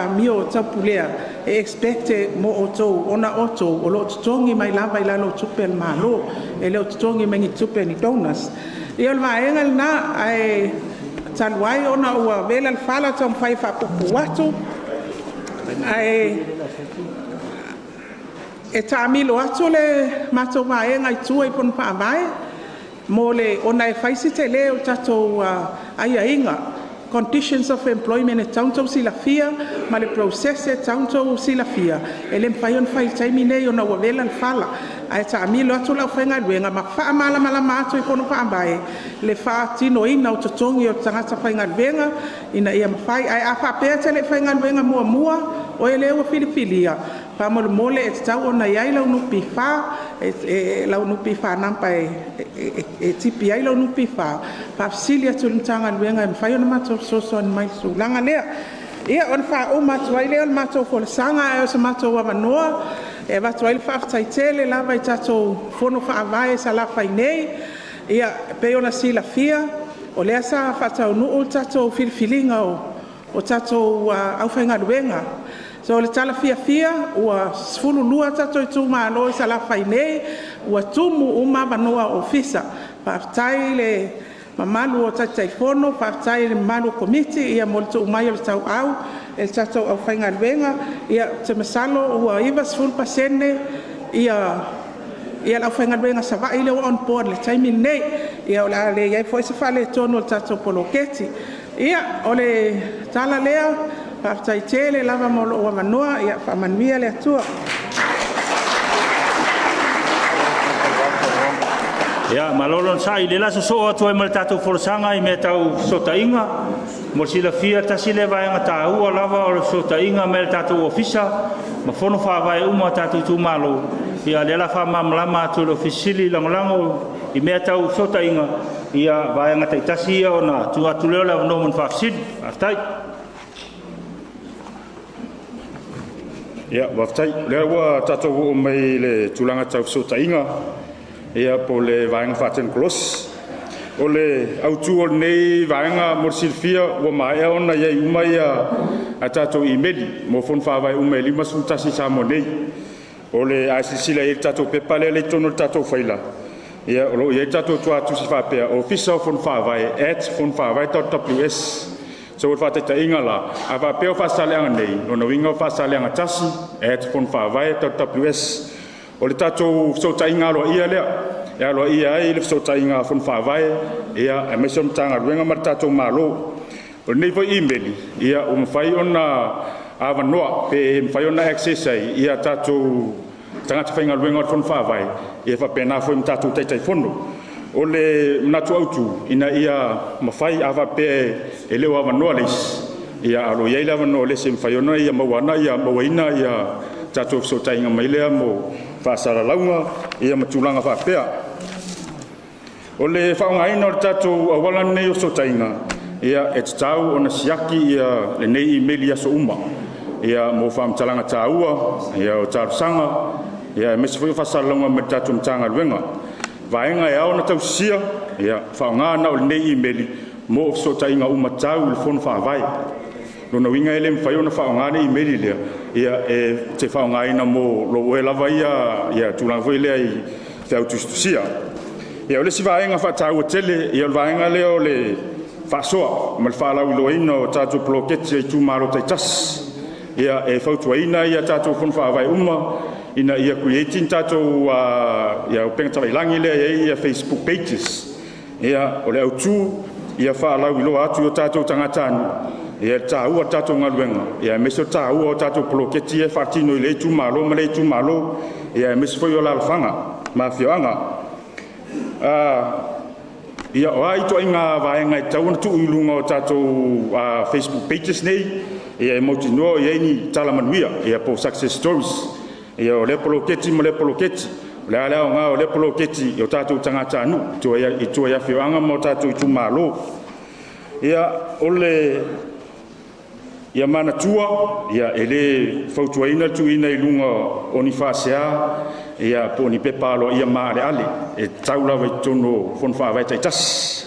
amio taupulea e expect mo outou ona o outou o lo o totogi mai lava i lalo o tupe a le Malo, e le o totogi mai ni tupe a ni donors. Ia o le vaega lena, ae talu ai ona ua vela le fala, taumafai e faapuupuu atu. Ae e taamilo atu le matou vaega i tua i Fono Faavae ona e fai si tele o le tatou aiaiga, conditions of employment e tatau ona outou silafia ma le process e tatau ona outou silafia. E le mafai ona fai i le taimi lenei ona ua vela le fala. Ae taamilo atu le aufaigaluega ma faamalamalama atu i Fono Faavae le faatinoina o totogi o tagata faigaluega ina ia mafai. Ae a faapea e te le i faigaluega muamua, oe lea ua filifilia, Faamolemole e tatau ona i ai lau NPF, lau NPF number e tipi ai lau NPF. Faafesili atu i le Matagaluega e mafai ona matou fesoasoani mai i le tulaga lea. Ia, ona faauma atu ai lea o le matou folasaga, a o se matou avanoa e avatu ai le faafetai tele lava i tatou Fono Faavae i Salafai nei. Ia, e pei ona silafia o lea sa faataunuu le tatou filifiliga o tatou aufaigaluega. So, o le tala fiafia ua 12 tatou itumalo i Salafai nei ua tumu uma avanoa ofisa. Faafetai i le mamalu o Taitaifono, faafetai i le mamalu o Komiti mo le tuu mai o le tauau e le tatou aufaigaluega. Ia, ou te masalo ua 90% le aufaigaluega Savaii lea ua on board i le taimi lenei. Ia o le a leai foi se faaletonu o le tatou poloketi. Ia, o le tala lea, faafetai tele lava mo lou avanoa. Ia faamanuia le Atua.
Ia, malo le onosai. O lea o le a sosoo atu ai ma le tatou folasaga i mea tau fesootaiga. Mo le silafia, tasi lea vaega taua lava o le fesootaiga mai le tatou ofisa ma fono faavae uma a tatou itumalo. Ia o lea o le a faamalamalama atu e le Ofisa Sili Lagolago i mea tau fesootaiga, ia vaega taitasi ia ona tuu atu lea o le avanoa mo ni faafesili. Faafetai.
Ia, faafetai. O lea ua tatou oo mai i le tulaga tau fesootaiga, ia po o le vaega faatekonolosi. O le autu o lenei vaega mo le silafia ua maea ona i ai uma a tatou imeli mo fono faavae uma e 51 i Samoa nei. O le a silasila i ai i le tatou pepa lea e i totonu o le tatou faila, ia o lo o i ai le tatou tuatusi faapea, Ofisa o Fono Faavae@fonofaavae.ws. So o le faataitaiga la, a faapea o Faasaleleaga nei, lona uiga o Faasaleleaga 1@fonofaavae.ws. O le tatou fesootaiga aloaia lea e aloaia ai le fesootaiga a Fono Faavae ia aemaise o Matagaluega ma le tatou Malo. O lenei foi imeli ia ua mafai ona avanoa pe mafai ona access ai ia tatou tagata faigaluega o le Fono Faavae ia faapena foi ma tatou Taitaifono. O le manatu autu ina ia mafai, a faapea e le o avanoa le isi, ia ae o lo o i ai le avanoa o le isi e mafai ona ia mauaina ia tatou fesootaiga mai lea mo faasalalauga ia ma tulaga faapea. O le faaaogaina o le tatou auala lenei o fesootaiga, ia e tatau ona siaki ia lenei imeli i aso uma, ia mo faamatalaga taua, ia o talosaga, ia aemaise foi o faasalalauga mai le tatou Matagaluega. Vaega e ao ona tausisia, ia faaaoga na o lenei imeli mo fesootaiga uma tau i le Fono Faavae. Lona uiga e le mafai ona faaaoga le imeli lea ia e te faaaogaina mo lou oe lava ia tulaga foi lea i feau tusitusia. Ia o le isi vaega faataua tele, ia o le vaega lea o le faasoa ma le faalauiloaina o tatou poloketi a itumalo taitasi. Ia e fautuaina ia tatou Fono Faavae uma ina ia create ni tatou upega tafailagi lea e i ai Facebook pages. Ia o le autu ia faalauiloa atu i o tatou tagatanuu ia le taua o le tatou galuega, ia aemaise o le taua o tatou poloketi ia e faatino i lea itumalo ma lea itumalo, ia aemaise foi o alaalafaga ma afioaga. Ia o a ituaiga vaega e tatau ona tuu i luga o tatou Facebook pages nei, ia e mautinoa o i ai ni tala manuia, ia po o success stories. Ia o lea poloketi ma lea poloketi, o le a le aoga o lea poloketi i o tatou tagatanuu i tua i afioaga ma o tatou itumalo. Ia o le ia manatua, ia e le fautuaina le tuuina i luga o ni faasea ia po o ni pepa aloaia maaleale, e tatau lava i totonu o Fono Faavae taitasi.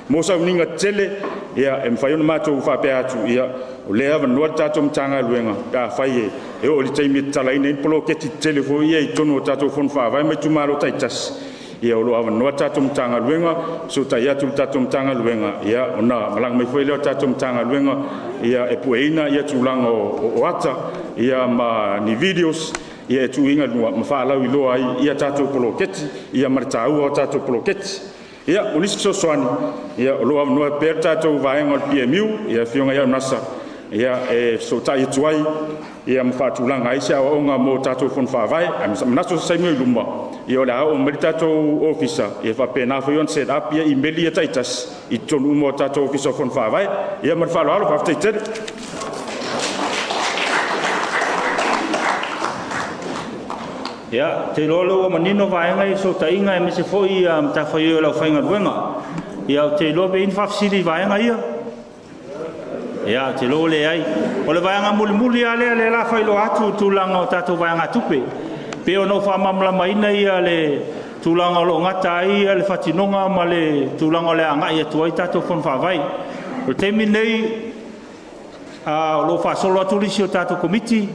Mo sauniga tetele, ia e mafai ona matou faapea atu, ia o lea e avanoa le tatou Matagaluega pe afai e oo i le taimi e tatalaina ai ni poloketi tetele foi ia i totonu o tatou Fono Faavae ma itumalo taitasi, ia o lo o avanoa le tatou Matagaluega, fesootai atu i le tatou Matagaluega, ia ona malaga mai foi lea o le tatou Matagaluega ia e pueina ia tulaga o ata ia ma ni videos ia e tuuina i luga ma faalauiloa ai ia tatou poloketi ia ma le taua o tatou poloketi. Ia o nisi fesoasoani, ia o lo o avanoa pea le tatou vaega o le PMU, ia Afioga ia Unasa, ia e fesootai atu ai ia ma faatulaga ai se aoaoga mo tatou Fono Faavae. Ae manatu o se taimi oi luma, ia o le a oo mai le tatou ofisa ia faapena foi ona set up ia imeli ia taitasi i totonu uma o tatou Ofisa o Fono Faavae. Ia ma le faaaloalo, faafetai tele.
Ia, ou te iloa o lea ua manino vaega ia i fesootaiga aemaise foi matafaioi a le aufaigaluega. Ia, ou te iloa pe i ai ni faafesili i vaega ia. Ia, ou te iloa ua leai. O le vaega mulimuli lava lea, lea o le a faailoa atu i le tulaga o tatou vaegatupe. E pei ona ou faamalamalamaina le tulaga o lo o gata ai le faatinoga ma le tulaga o le a agai atu ai tatou fono faavae. O le taimi lenei, o lo o faasolo atu nisi o tatou Komiti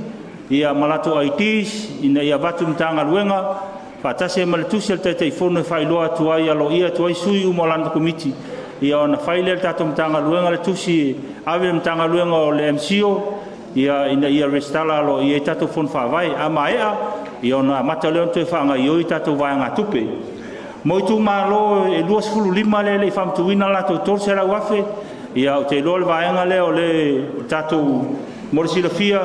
ma latou IDs ina ia avatu i le Matagaluega faatasi ai ma le tusi a le Taitaifono e faailoa atu ai aloaia atu ai sui uma o lana Komiti, ia ona fai lea e le tatou Matagaluega le tusi e ave i le Matagaluega o le MCIL ina ia resitala aloaia ai tatou fono faavae. A maea, ia ona amata lea ona toe faagaoioi tatou vaegatupe. Mo itumalo e 25 lea e le i faamatuuina le latou $300,000, ia ou te iloa o le vaega lea o le tatou mo le silafia,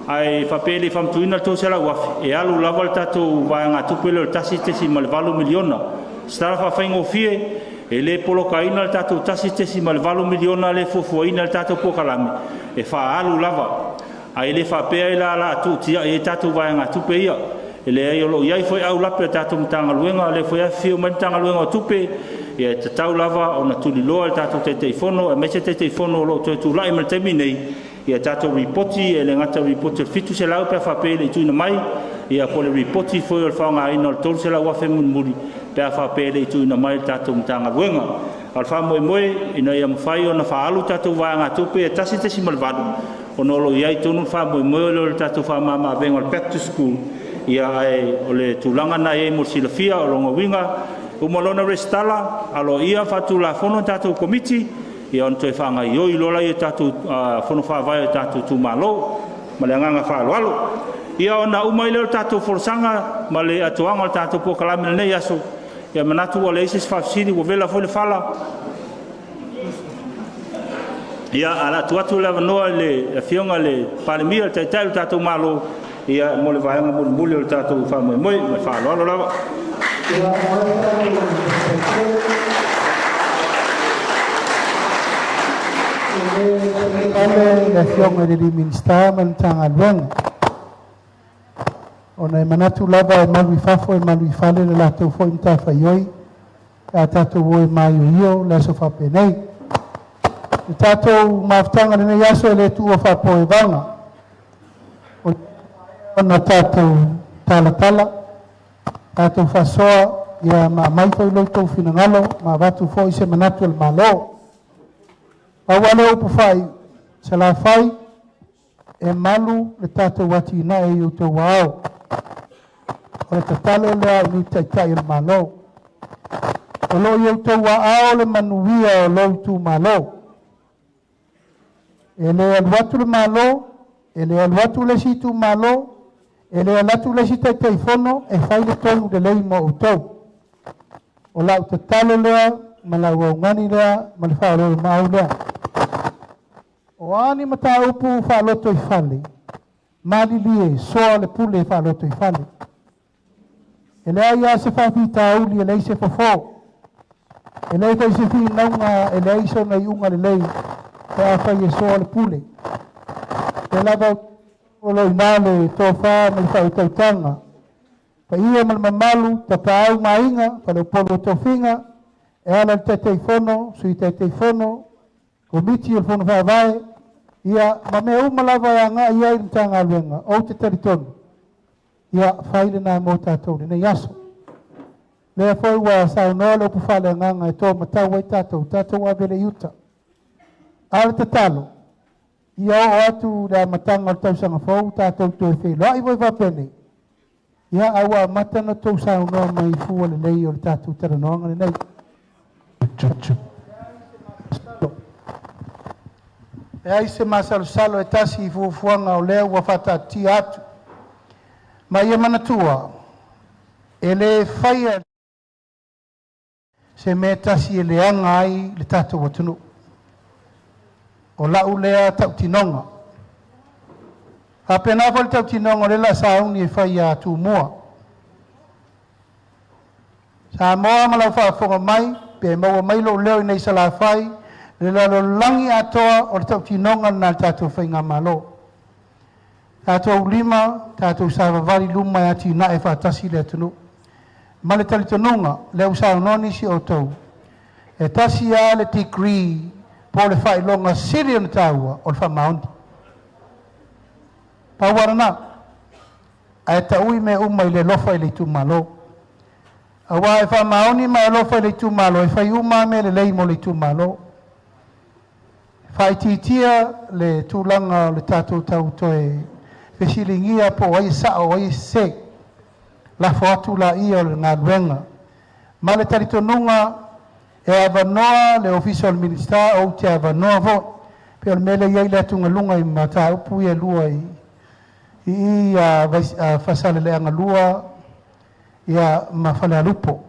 ae faapea e le i faamatuuina le $300,000, e alu lava le tatou vaegatupe lea o le $1.8 miliona. O se tala faafaigofie, e le polokaina le tatou $1.8 miliona lea e fuafuaina i le tatou polokalame, e faaalu lava. Ae le faapea ai la o le a tuutiai ai tatou vaegatupe ia. E leai, o lo o i ai foi aulape a le tatou Matagaluega, o lea foi e afifio mai le Matagaluega o Tupe, e tatau lava ona tuliloa e le tatou Taitaifono, aemaise Taitaifono o lo o toe tulai mai i le taimi nei, ia tatou lipoti, e le gata i le lipoti o le $700 pe a faapea e le i tuuina mai, ia po o le lipoti foi o le faaaogaina o le $300,000 mulimuli pe a faapea e le i tuuina mai i le tatou Matagaluega. A o le faamoemoe ina ia mafai ona faaalu tatou vaegatupe e 1.8, ona o lo o i ai tonu le faamoemoe lea o le tatou faamamaavega o le back to school, ia ae o le tulaga lena e i ai mo le silafia. O lona uiga, uma loa ona resitala aloaia faatulafono tatou Komiti, ia ona toe faagaoioi loa lea o tatou fono faavae o tatou itumalo. Ma le agaga faaaloalo. Ia ona uma ai lea o le tatou folasaga ma le atoaga o le tatou polokalame i lenei aso. Ia manatu ua leai se isi faafesili, ua vela foi le fala. Ia, ae o le a tuu atu le avanoa i le Afioga i le Palemia, le Taitai o le tatou Malo, ia, mo le vaega mulimuli o le tatou faamoemoe. Ma le faaaloalo lava.
Ale le afioga i le Minisita ma le Matagaluega, ona e manatu lava e malu i fafo e malu i fale le latou foi matafaioi pe a tatou o e maioio le aso faapenei. Le tatou mafutaga i lenei aso e le tuua faapoevaga, o ona tatou talatala, tatou faasoa, ia ma aumai foi lo outou finagalo ma avatu foi se manatu o le Malo. Pau lava lea upu faaiu, Salafai, e malu le tatou atinae i outou ao. O le tatalo lea a le Taitai o le Malo. O lo o i outou aao le manuia o lou itumalo. E le alu atu le Malo, e le alu atu le isi itumalo, e le alu atu le isi Taitaifono e fai le tonu lelei mo outou. O lau tatalo lea ma lau augani lea ma le faaoloolomaau lea. O a ni mataupu faalotoifale, malilie soa le pule faalotoifale. E leai lava se faafitauli, e leai se fofo, e leai foi se finauga, e leai sona iuga lelei pe afai e soa le pule. E lava o lo o i ina le tofa ma le faautautaga, paia ma le mamalu, tapaau ma aiga, faleupolu o tofiga, e ala i le Taitaifono, Sui Taitaifono, Komiti o le Fono Faavae, ia ma mea uma lava e agai i ai le Matagaluega, ou te talitonu, ia fai lena mo tatou lenei aso. Lea foi ua saunoa le upu faaleagaga e to matau ai tatou, tatou ave le i uta. A o le tatalo, ia oo atu le amataga o le tausaga fou tatou toe feiloai foi faapenei, ia a ua amata ona outou saunoa mai i fua lelei o le tatou talanoaga lenei. Leai se masalosalo e tasi i fuafuaga o lea ua faataatitia atu. Ma ia manatua, e le faia se mea tasi e leaga ai le tatou atunuu. O lau lea tautinoga. Faapena foi le tautinoga o le la sauni e fai ia Tumua. Samoa ma lau faafofoga mai, pe maua mai lou leo i nei Salafai, le lalolagi atoa o le tautinoga lena a le tatou Faigamalo. Tatou lima, tatou savavali i luma e atinae faatasi le atunuu. Ma le talitonuga, lea ua saunoa nisi o outou, e tasi lava le degree po o le faailoga sili ona taua o le faamaoni. Pau lava lena, ae taui mea uma i le alofa i le itumalo. Aua e faamaoni ma e alofa i le itumalo, e fai uma lava mea lelei mo le itumalo. Faaitiitia le tulaga o le tatou tau toe fesiligia po o ai e sao o ai e sese. Lafo atu laia o le galuega. Ma le talitonuga e avanoa le ofisa o le Minisita, ou te avanoa foi. Pei o le mea lea e i ai le atugaluga i mataupu ia e lua i Faasaleleaga 2 ia ma Falealupo.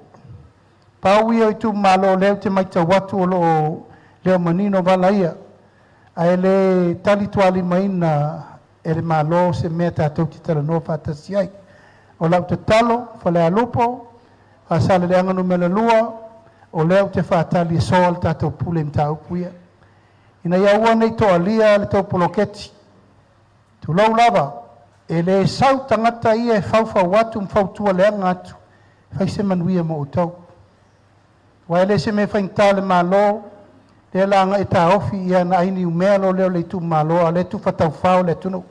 Pau ia o itumalo o lea ou te matau atu o lo o le o manino vala ia, ae le talitualimaina e le Malo se mea tatou te talanoa faatasi ai. O lau tatalo, Falealupo, Faasaleleaga Nu.2, o lea ou te faatali e soa le tatou pule i mataupu ia, ina ia aua ne i toalia le tou poloketi. Tulou lava, e le sau tagata ia e faufau atu ma fautua leaga atu, fai se manuia mo outou. Aua e le o se mea faigata i le Malo lea o le a agai e taofi ia ona ai niumea loa lea o le itumalo, a o lea e tufa taufao le atunuu.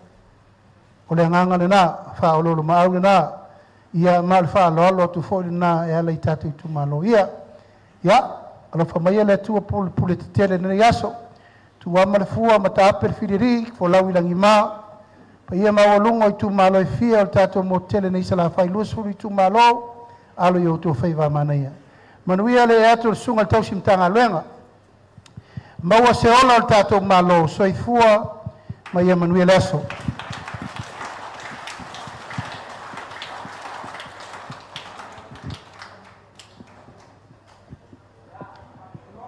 O le agaga lena, faaoloolomaau lena, ia ma o le faaaloalo atu foi lena e ala i tatou itumalo ia. Ia, alofa maia le Atua pulepule tetele i lenei aso, tuuama le fua mataape le filili, folau i lagima paia maualuga o itumalo e fia o le tatou motu tele nei i Salafai, 20 itumalo, alo i o outou faiva manaia. Manuia le ee atu o le susuga i le tausi Matagaluega, maua se ola o le tatou Malo, soifua ma ia manuia le aso.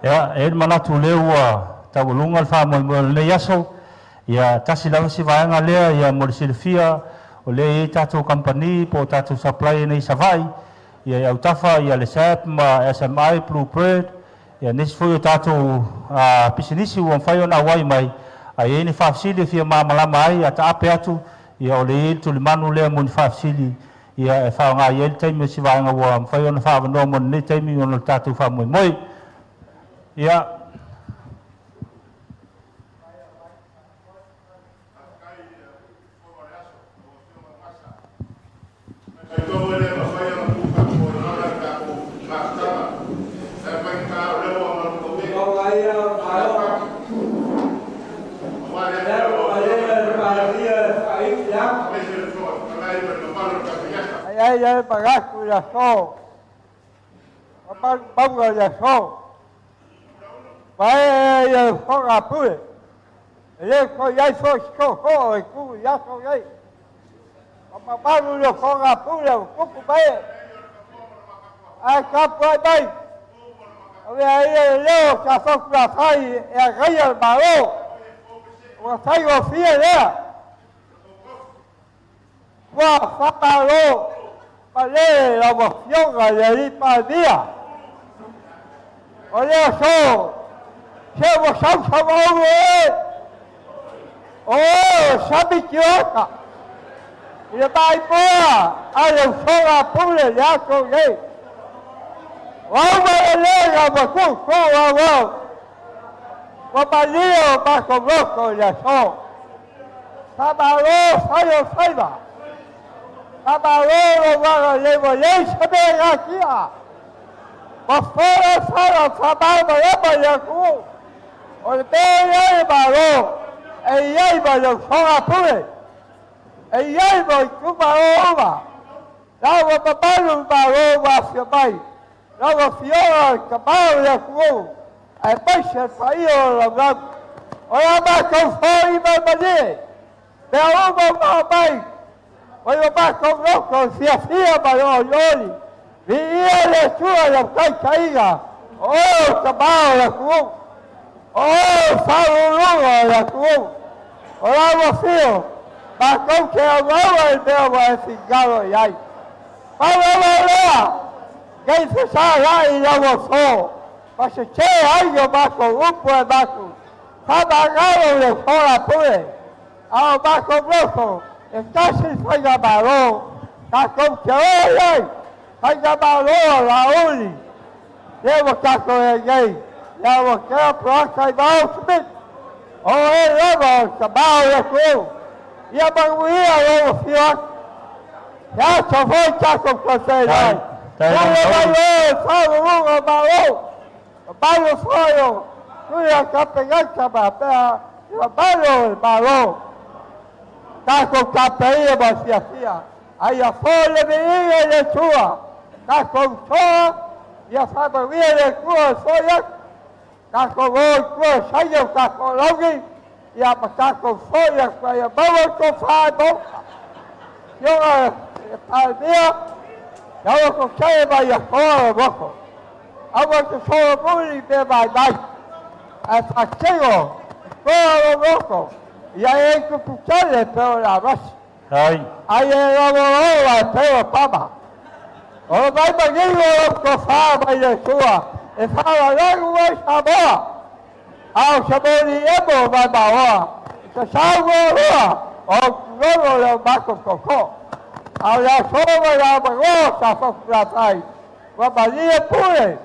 Ia, e i ai le manatu o lea ua taualuga le faamoemoe o lenei aso. Ia, tasi lava si vaega lea ia mo le silafia, o lea e i ai tatou kamupani po o tatou supplier nei i Savaii, ia i autafa ia le SAB ma SMI, Blue Bird, ia nisi foi o tatou pisinisi ua mafai ona auai mai, a i ai ni faafesili e fia malamalama ai, a taape atu, ia o lea e i ai le tulimanu lea mo ni faafesili ia e faaaoga i ai le taimi o si vaega ua mafai ona faaavanoa mo lenei taimi ona o le tatou faamoemoe. Ia,
Ai ai pagaku ya so. Pau ya so. Vai ya foga pue. Ele ko ya so so ho e ku ya so gai. Mamalu yo foga pue ku ku vai. Ai ka pai bai. Ave ai e leo ka so ku fai e a gai al malo. O sai o fia lea. Ua whakaro ma le la wa fionga le li pa via. O lea so, se wa sau sau au e. O sabi ki oka. I le mai poa, a le usoga pule le aso nei. O au ma le lega ma ku ku au au. Wa malio ma ko le aso. Whamalo whai o whaiwa. Whamalo o wara lewa lei sa me ngā kia. Ma whara whara whamau ma lema ia ku. O le me ia e malo. E iai ma le whanga pule. E iai ma i kuma o uma. Lawa mamalu malo wa fia mai. Lawa fiola ka mau ia ku. Ai mai se whaio o lau lau. O la mātou whai mai manie. Mea uma uma mai. O i o mātou loko fia fia mai o ioli. Vi ia le tua ia kai kaiga. O ka mau ia ku. O whaurunga ia ku. O lawa fio. Mātou ke au aua i mea wa e fingalo i ai. Mau aua lea. Kei whesa lai lawa fō. Ma se te ai o mātou upu e mātou. Whamangalo le whora pure. A o mātou loko. E tasi le faigamalo tatou te o i ai, faigamalo a Laauli, lea ua tatou i ai nei, ia ua tea Parata i Mao Smith, o oe lava o le tama o le atunuu. Ia manuia lou afio atu. Se aso foi tatou toe feiloai. Pule mai oe e faauluuluga o Malo, mamalu foi o sui o Kapeneta ma mea mamalu o le Malo. Tatou tapeia ma fiafia, a ia foi le viiga i le Atua. Tatou toa, ia faamanuia le Atua e foi atu. Tatou o i tua e saini o tatou alauni, ia ma tatou foi atu ai ia maua le tofa e maota. Afioga i le Palemia, ia ua totoe mai atoa le moto. Aua te solomuli i mea vaivai, ae faatino e toa lou loto, ia e tupu tele e pei o le avasi. Ai e logoloa e pei o tama. O le mai manino o lau tofa mai le Atua e faalalanu ai Samoa. A o se moli emo mai maoa, i te saunoa loa o tulono le o matou tootoo. A o le aso ma le avanoa sa Safotulafai, ua malie pule,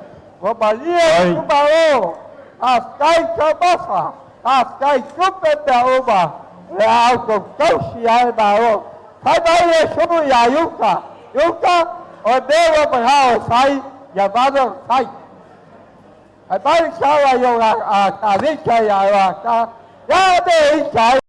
ua malie itumalo, faafetai taumafa, faafetai tupe mea uma, o le a outou tausi ai le Malo. Fai mai Iesu ia Iuta, Iuta, o le mea ua manao e fai, ia vave ona fai. Fai mai le tala i ona Tavita ia Ioata, ia mea e ita ai.